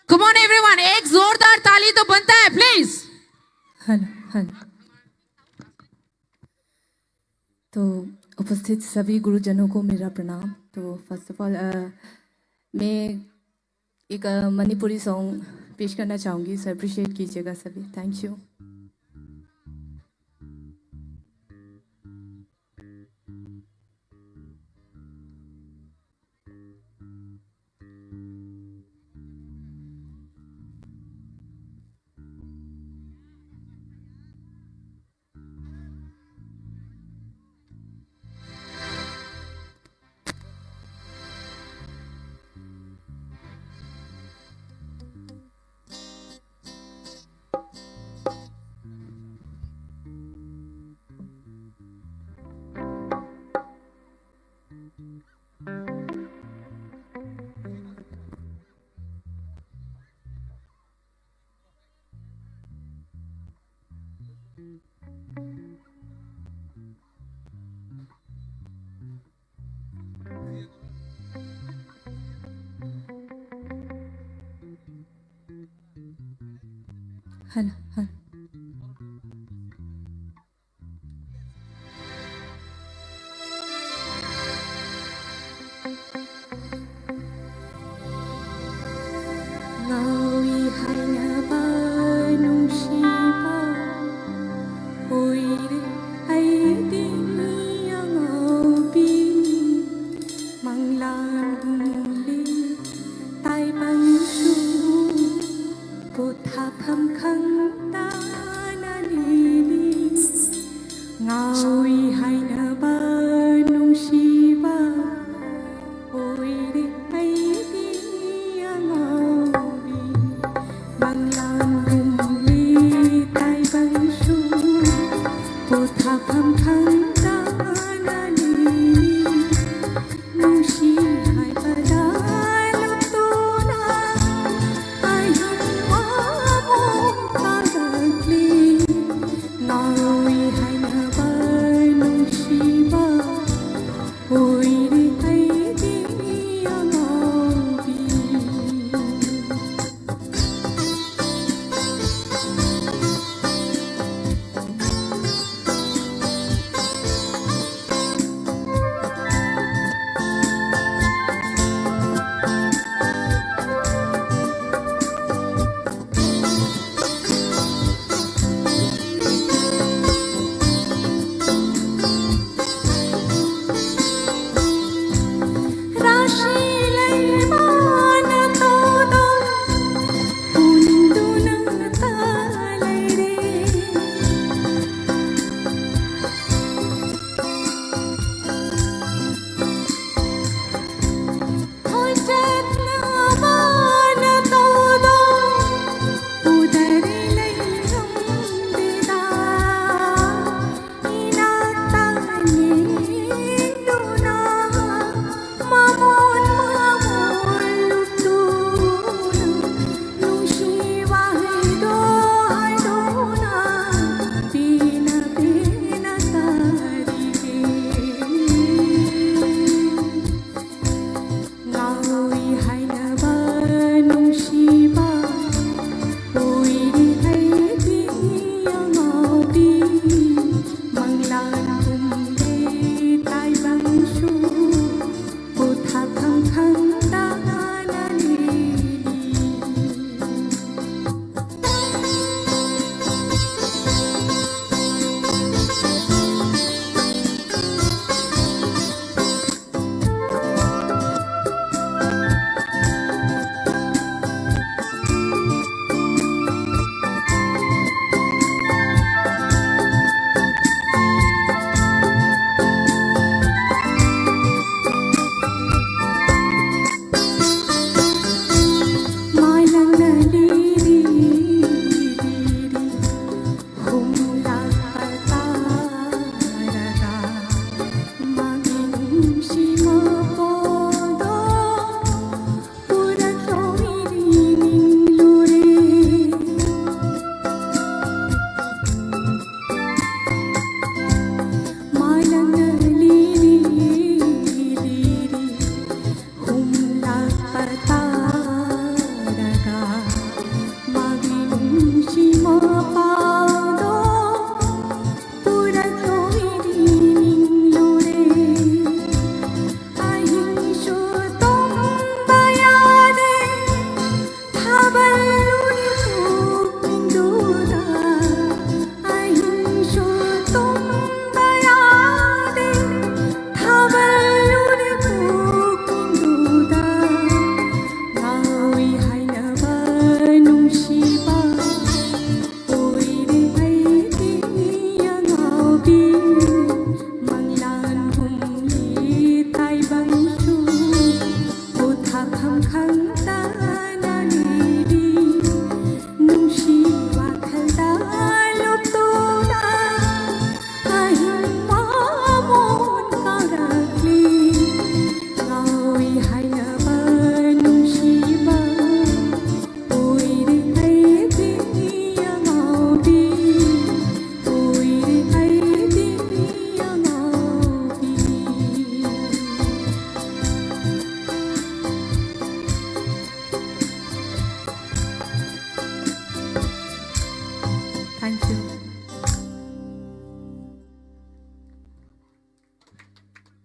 Come on everyone, एक जोरदार ताली तो बनता है please. Hello, hello. तो उपस्थित सभी गुरुजनों को मेरा प्रणाम। तो first of all, अ, मैं एक, अ, मणिपुरी सॉन्ग पेश करना चाहूँगी, सो अप्रिशिएट कीजिएगा सभी। Thank you. Hello, hello. Ngawi haina ba nungsiba, oire aidini ang bini manglang gumuli tai bangsu. Kotha phamkhang tanani di, ngawi haina ba nungsiba, oire aidi angawi, manglang gumli tai bangsu, kotha phamkhang tanani di. Nungsi hai padalok tuna, ayung amung padakli, ngawi hai nabai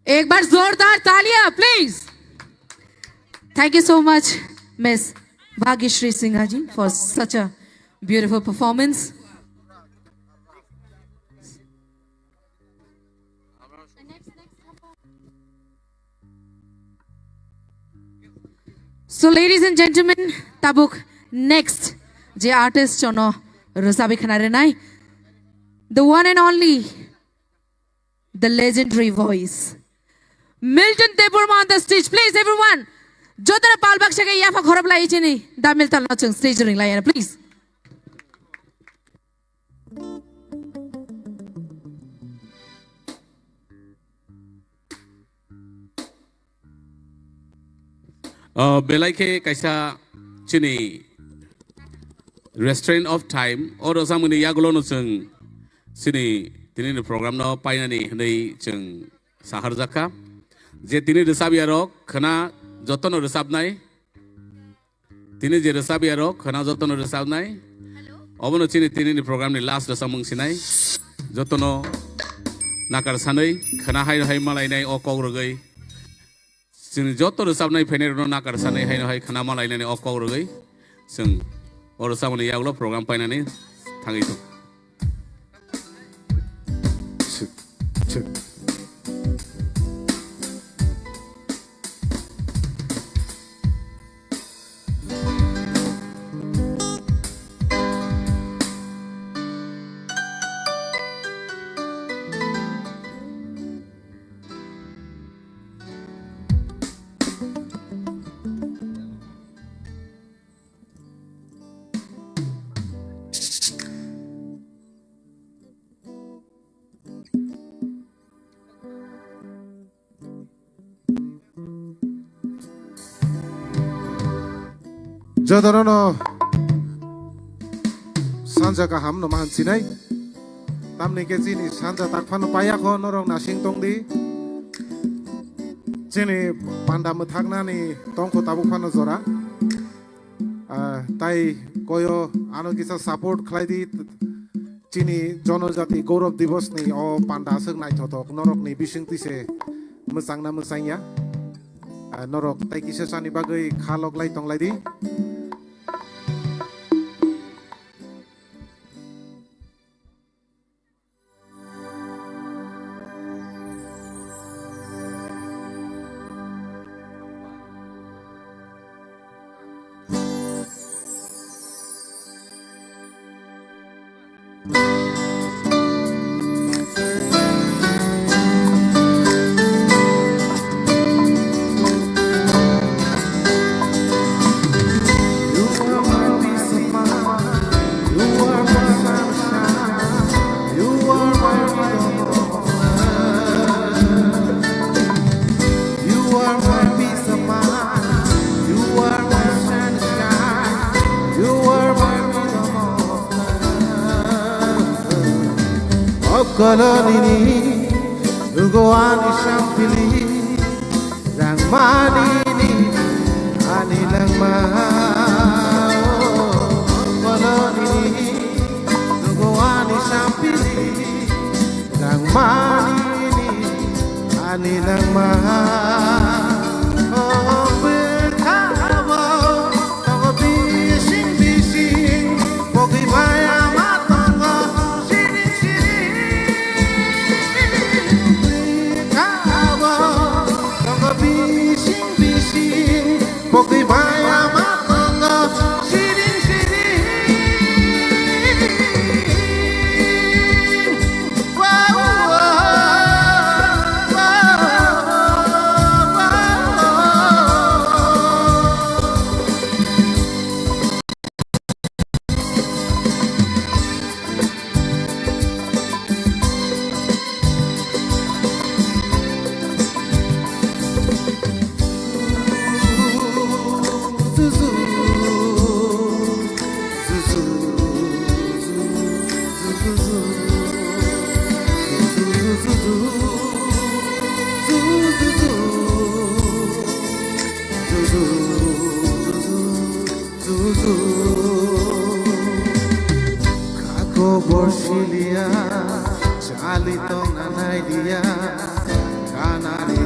एक बार जोरदार तालियां, please. Thank you so much, Miss Bhagyashree Sinha ji, for such a beautiful performance. So, ladies and gentlemen, tabuk next je artist chono rwchapwi khna rwnai, the one and only, the legendary voice, Milton Debbarma on the stage, please, everyone. Jotono pal baksa khe yapha khorop lai chini da Milton no chwng stage ring lai, please. Ah, belai khe kaisa chini Restraint of Time, o rwchapmungni yagulo no chwng chini tinini program no painani hwnwi chwng saharjakha. Je tini rwchapyarok khwna jotono rwchapnai, tini je rwchapyarok khwna jotono rwchapnai, obono chini tinini program ni last rwchapmung sinai. Jotono nakar sanwi khwna hai hai malainai o kok rwgwi. Chini joto rwchapnai phainai rokno nakar sanwi haino hai khwna malainani o kok rwgwi chwng o rwchapmani yagulo program painani thangwi tong. Jotono no sanja kaham no mahansinai. Tamni khe chini sanja tak phano paiya kho, norok nasing tong di. Chini panda mwthaknani tongkho tabuk phano jora. Ah, tai koyo ano kisa support khlai di. Chini Jonojati Gaurav Divas ni o panda aswk naithothok norokni bisingtwi se mwchangna mwchangya. Ah, norok tai kisa sani bagwi kha lok lai tong lai di. You are my peace of mind. You are my sunshine. You are my rhythm of love. Okolonini, dugo ani sampili, rangmanini, ani langma. Okolonini, dugo ani sampili, rangmanini, ani langma. O bwkhao tongo bising bising, bogwi maya ma tongo siring siring. Bwkhao tongo bising bising, bogwi maya ma tongo siring siring. Kako borsilia, chali tongna nailia, kanari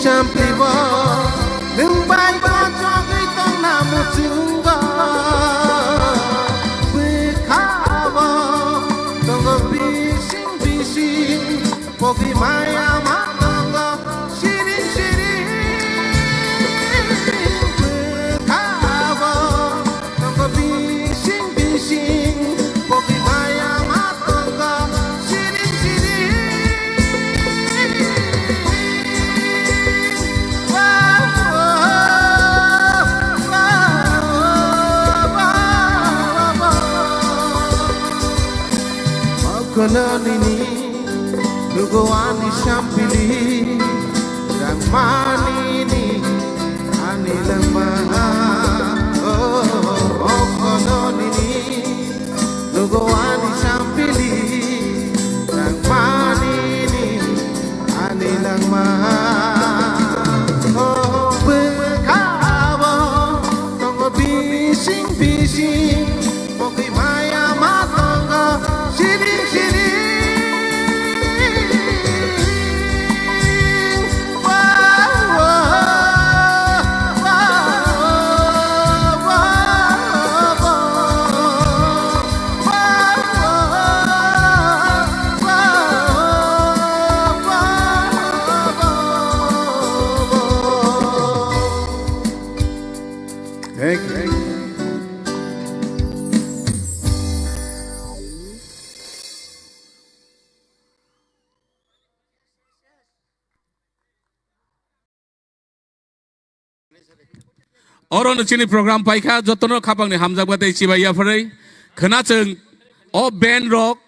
Champibo, nwng bai kochogwi tongna muchungo. Bwkhabo tongo bising bising, pogwi maya ma tongo siring siring. Bwkhabo tongo bising bising, pogwi maya ma tongo siring siring. Wow, wow, wow, wow, wow, wow. Okolonini nugo ani sampili, rangmanini ani langma. Oh, okolonini nugo ani sampili, rangmanini ani langma. Oh, bwkhabo tongo bising bising, pogwi maya ma tongo siring siring. Thank you. Oro no chini program paikha, jotono khapangni hamjakma tei chibai yapharwi. Khwna chwng o band rok,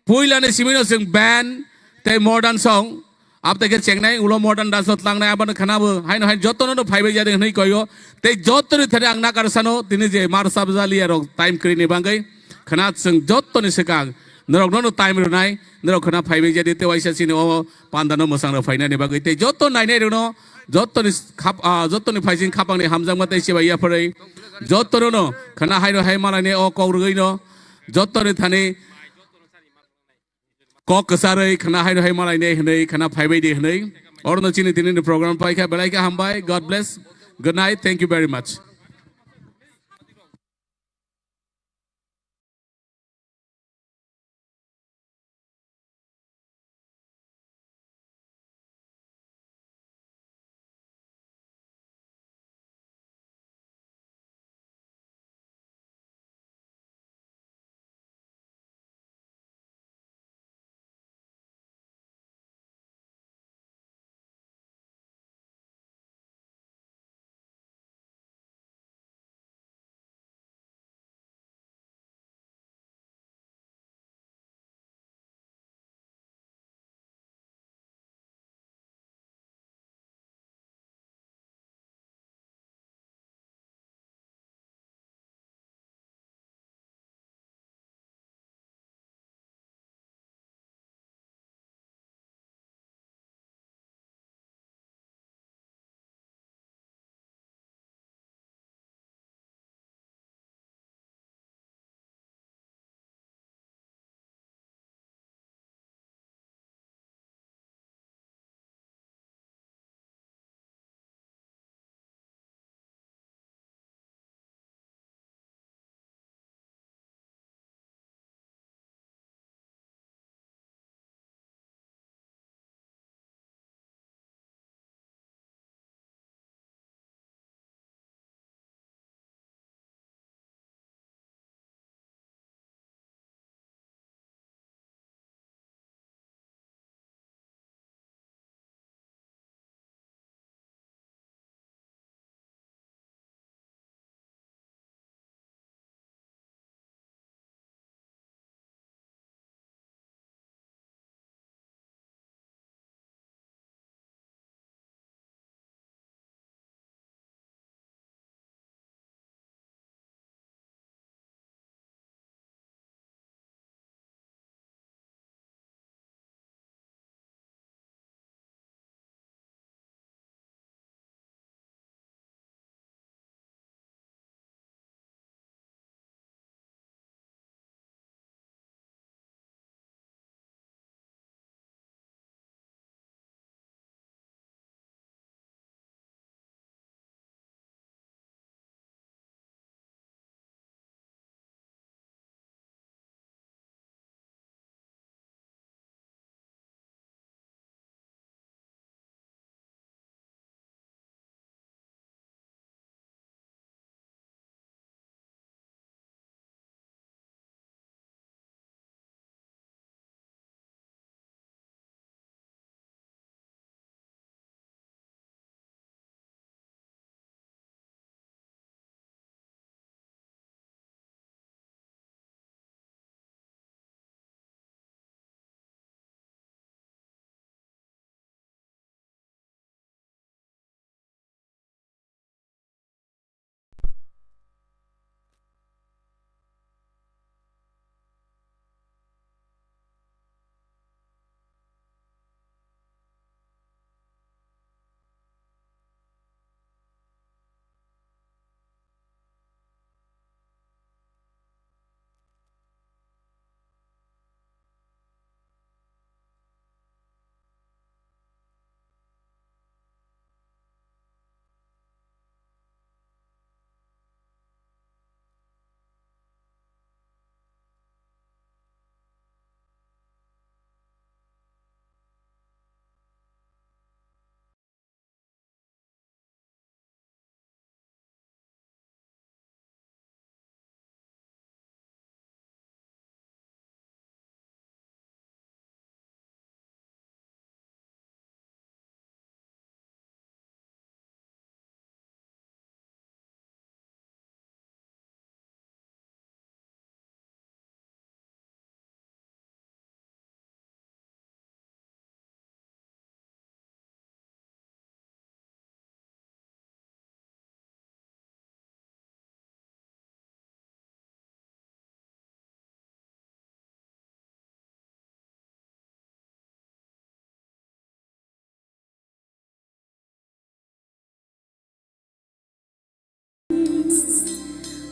puilani simino chwng band tei modern song, abtei khe chengnai ulo modern dance no tlangnai, abano khwnabo haino hai jotono no phaibai jadi hwnwi koyo. Tei jotoni thani ang nakar sano, tini je marsa bajaliya rok time kwrwini bagwi. Khwna chwng jotoni swkang norokno no time rwnai, norok khwna phaibai jadi tei waisa chini o pandano mwsang rok phainani bagwi tei joto nainai rokno jotoni khap-, ah, jotoni phaising khapangni hamjakma tei chibai yapharwi jotono no khwna haino hai malainai o kok rwgwi no jotoni thani kok kwcharwi khwna haino hai malainai hwnwi khwna phaibai di hwnwi. Oro no chini tini ni program paikha, belai khe hambai. God bless. Good night. Thank you very much.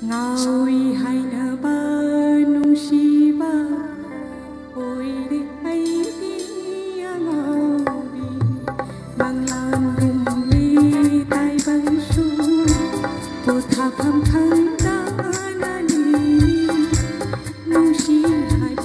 Ngawi haino ba nungsiba, oiri hai di angawi. Banglan bumli tai bangsu, kotha phang thang tanani.